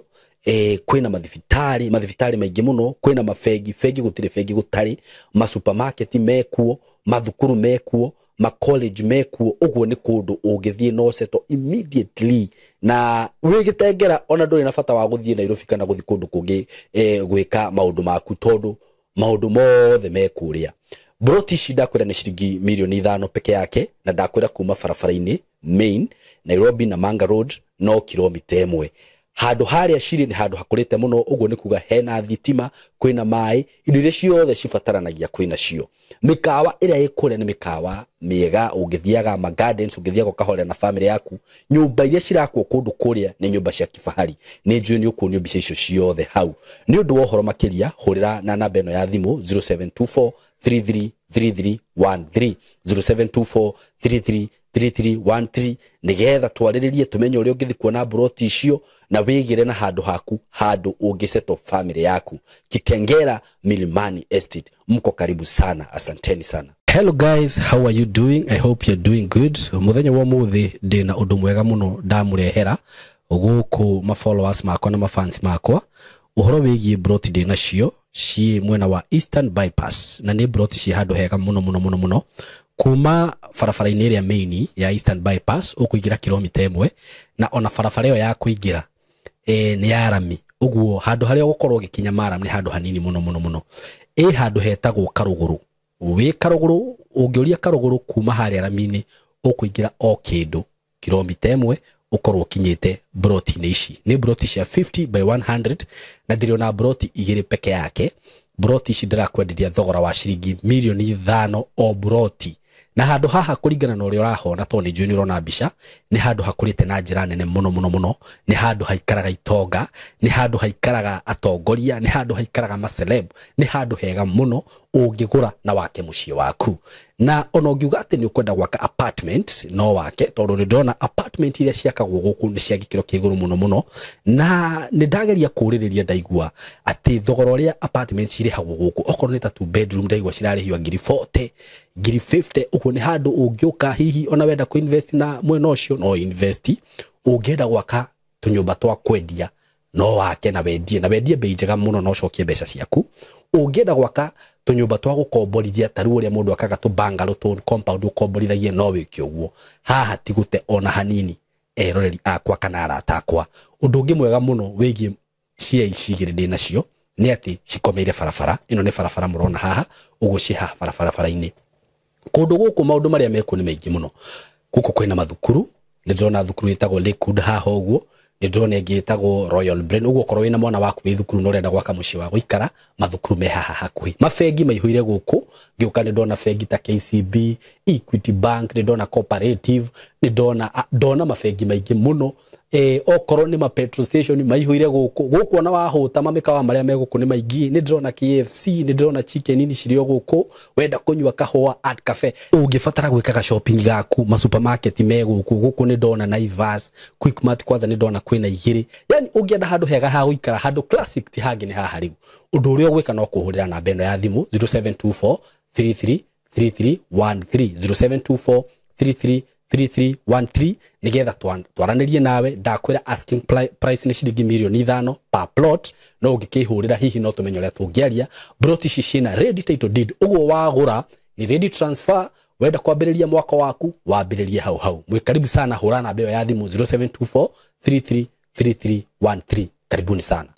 [SPEAKER 2] Kwĩna mathibitarĩ maingĩ mũno, kwĩna mabengi, bengi gũtirĩ bengi gũtarĩ, masupermarket mekuo, mathukuru mekuo, ma college mekuo. Ũguo nĩ kũndũ ũngĩthiĩ no settle immediately, na wĩ Gĩtengera ona ndũrĩ na bata wa gũthiĩ Nairobi kana gũthiĩ kũndũ kũngĩ gwĩka maũndũ maku, tondũ maũndũ mothe me kũrĩa. Broti ici ndakwĩra nĩ ciringi 5 mirioni peke yake, na ndakwĩra kuma barabara-inĩ main Nairobi na Manga Road no kilomita 1. Handũ harĩa cirĩ nĩ handũ hakũrĩte mũno, ũguo nĩ kuga hena thitima, kwĩna maĩ, indo iria ciothe cibataranagia kwĩna cio. Mĩkawa ĩrĩa ĩ kũrĩa nĩ mĩkawa mĩega, ũngĩthiaga ma gardens, ũngĩthiaga ũkahorera na family yaku. Nyũmba iria cirakwo kũndũ kũrĩa nĩ nyũmba cia kifahari. Nĩ njũĩ nĩ ũkuonio mbica icio ciothe hau. Nĩ ũndũ wa ũhoro makĩria, hũrĩra na namba ĩno ya thimũ 0724 333313, 0724 333313, nĩgetha twarĩrĩrie tũmenye ũrĩa ũngĩthiĩ kuona broti icio na wĩgĩre na handũ haku, handũ ũngĩsettle family yaku. Kitengera Milimani Estate, mko karibu sana, asanteni sana. Hello guys, how are you doing? I hope you're doing good. Muthenya wa mũthĩ ndĩna ũndũ mwega mũno ndamũrehera gũkũ ma followers makwa na ma fans makwa, ũhoro wĩgiĩ broti ndĩ nacio ciĩ mwena wa Eastern Bypass, na nĩ broti ciĩ handũ hega mũno mũno mũno mũno. Kuma barabara-inĩ ĩrĩa main ya Eastern Bypass ũkũingĩra kilomita 1, na ona barabara ĩyo ya kũingĩra nĩ ya rami. Ũguo handũ harĩa ũgũkorwo ũgĩkinya maram nĩ handũ hanini mũno mũno mũno. Ĩ handũ hetagwo Karũgũrũ. Wĩ Karũgũrũ, ũngĩũria Karũgũrũ kuma harĩa rami-inĩ, ũkũingĩra o kĩndũ kilomita 1 ũkorwo ũkinyĩte broti-inĩ ici. Nĩ broti cia 50 by 100, na ndĩrĩ broti 2 peke yake. Broti ici ndĩrakwenderia thogora wa ciringi 5 mirioni o broti. Na handũ haha kũringana na ũrĩa ũrahona, tondũ nĩ njũĩ nĩ ũrona mbica, nĩ handũ hakũrĩte na njĩra nene mũno mũno mũno. Nĩ handũ haikaraga itonga, nĩ handũ haikaraga atongoria, nĩ handũ haikaraga maceleb, nĩ handũ hega mũno ũngĩgũra na wake mũciĩ waku. Na ona ũngiuga atĩ nĩ ũkwenda gwaka apartment no wake, tondũ nĩ ndĩrona apartment iria ciakagwo gũkũ nĩ cia gĩkĩro kĩa igũrũ mũno mũno. Na nĩ ndageria kũũrĩrĩria, ndaigua atĩ thogora ũrĩa apartment cirĩhagwo gũkũ, okorwo nĩ ta 2 bedroom, ndaigua cirarĩhio ngiri 40, ngiri 50. Ũguo nĩ handũ ũngĩũka hihi ona wenda kũ-invest na mwena ũcio no invest. Ũngĩenda gwaka tũnyũmba twa kwendia no wake na wendie, na wendie bei njega mũno na ũcokie mbeca ciaku. Ũngĩenda gwaka tũnyũmba twa gũkomborithia, ta rĩu ũrĩa mũndũ akaga tũ bungalow, tũ compound ũkomborithagie, no wĩke ũguo. Haha ti gũte ona hanini, eroreri akwa kana arata akwa. Ũndũ ũngĩ mwega mũno wĩgiĩ cia ici igĩrĩ ndĩ nacio nĩ atĩ cikomeire barabara ĩno. Nĩ barabara mũrona haha ũguo, ciĩ haha barabara-inĩ. Kũndũ gũkũ maũndũ marĩa mekuo nĩ maingĩ mũno. Gũkũ kwĩna mathukuru, nĩ ndĩrona thukuru ĩtagwo Lakewood haha ũguo, nĩ ndĩrona ĩngĩ ĩtagwo Royal Brain. Ũguo okorwo wĩna mwana waku wĩ thukuru na ũrenda gwaka mũciĩ wa gũikara, mathukuru me haha hakuhĩ. Mabengi maihũire gũkũ, ngĩũka nĩ ndona bengi ta KCB, Equity Bank, nĩ ndona Cooperative, nĩ ndona mabengi maingĩ mũno. Okorwo nĩ ma petrol station maihũire gũkũ. Gũkũ ona wahũta, mamĩkawa marĩa me gũkũ nĩ maingĩ. Nĩ ndĩrona KFC, nĩ ndĩrona Chicken Inn cirĩ o gũkũ. Wenda kũnyua kahũa, Art Cafe. Ũngĩbatara gwĩkaga shopping gaku, ma supermarket me gũkũ. Gũkũ nĩ ndona Naivas, Quickmart, kwanza nĩ ndona kwĩna 2. Yani ũngĩenda handũ hega ha gũikara, handũ classic, ti hangĩ nĩ haha. Rĩu ũndũ ũrĩa ũgwĩka no kũhũrĩra namba ĩno ya thimũ 0724 33 3313, 0724 33 3313, nigetha twaranĩrie nawe. Ndakwĩra asking price nĩ ciringi 5 mirioni per plot, no ũngĩkĩhũrĩra hihi no tũmenye ũrĩa tũngĩaria. Plot ici ciĩna ready title deed, ũguo wagũra ni ready transfer. Wenda kwambĩrĩria mwaka waku, wambĩrĩrie hau hau. Mwĩ karibu sana, hũra namba ĩyo ya thimũ 0724 33 3313. Karibuni sana.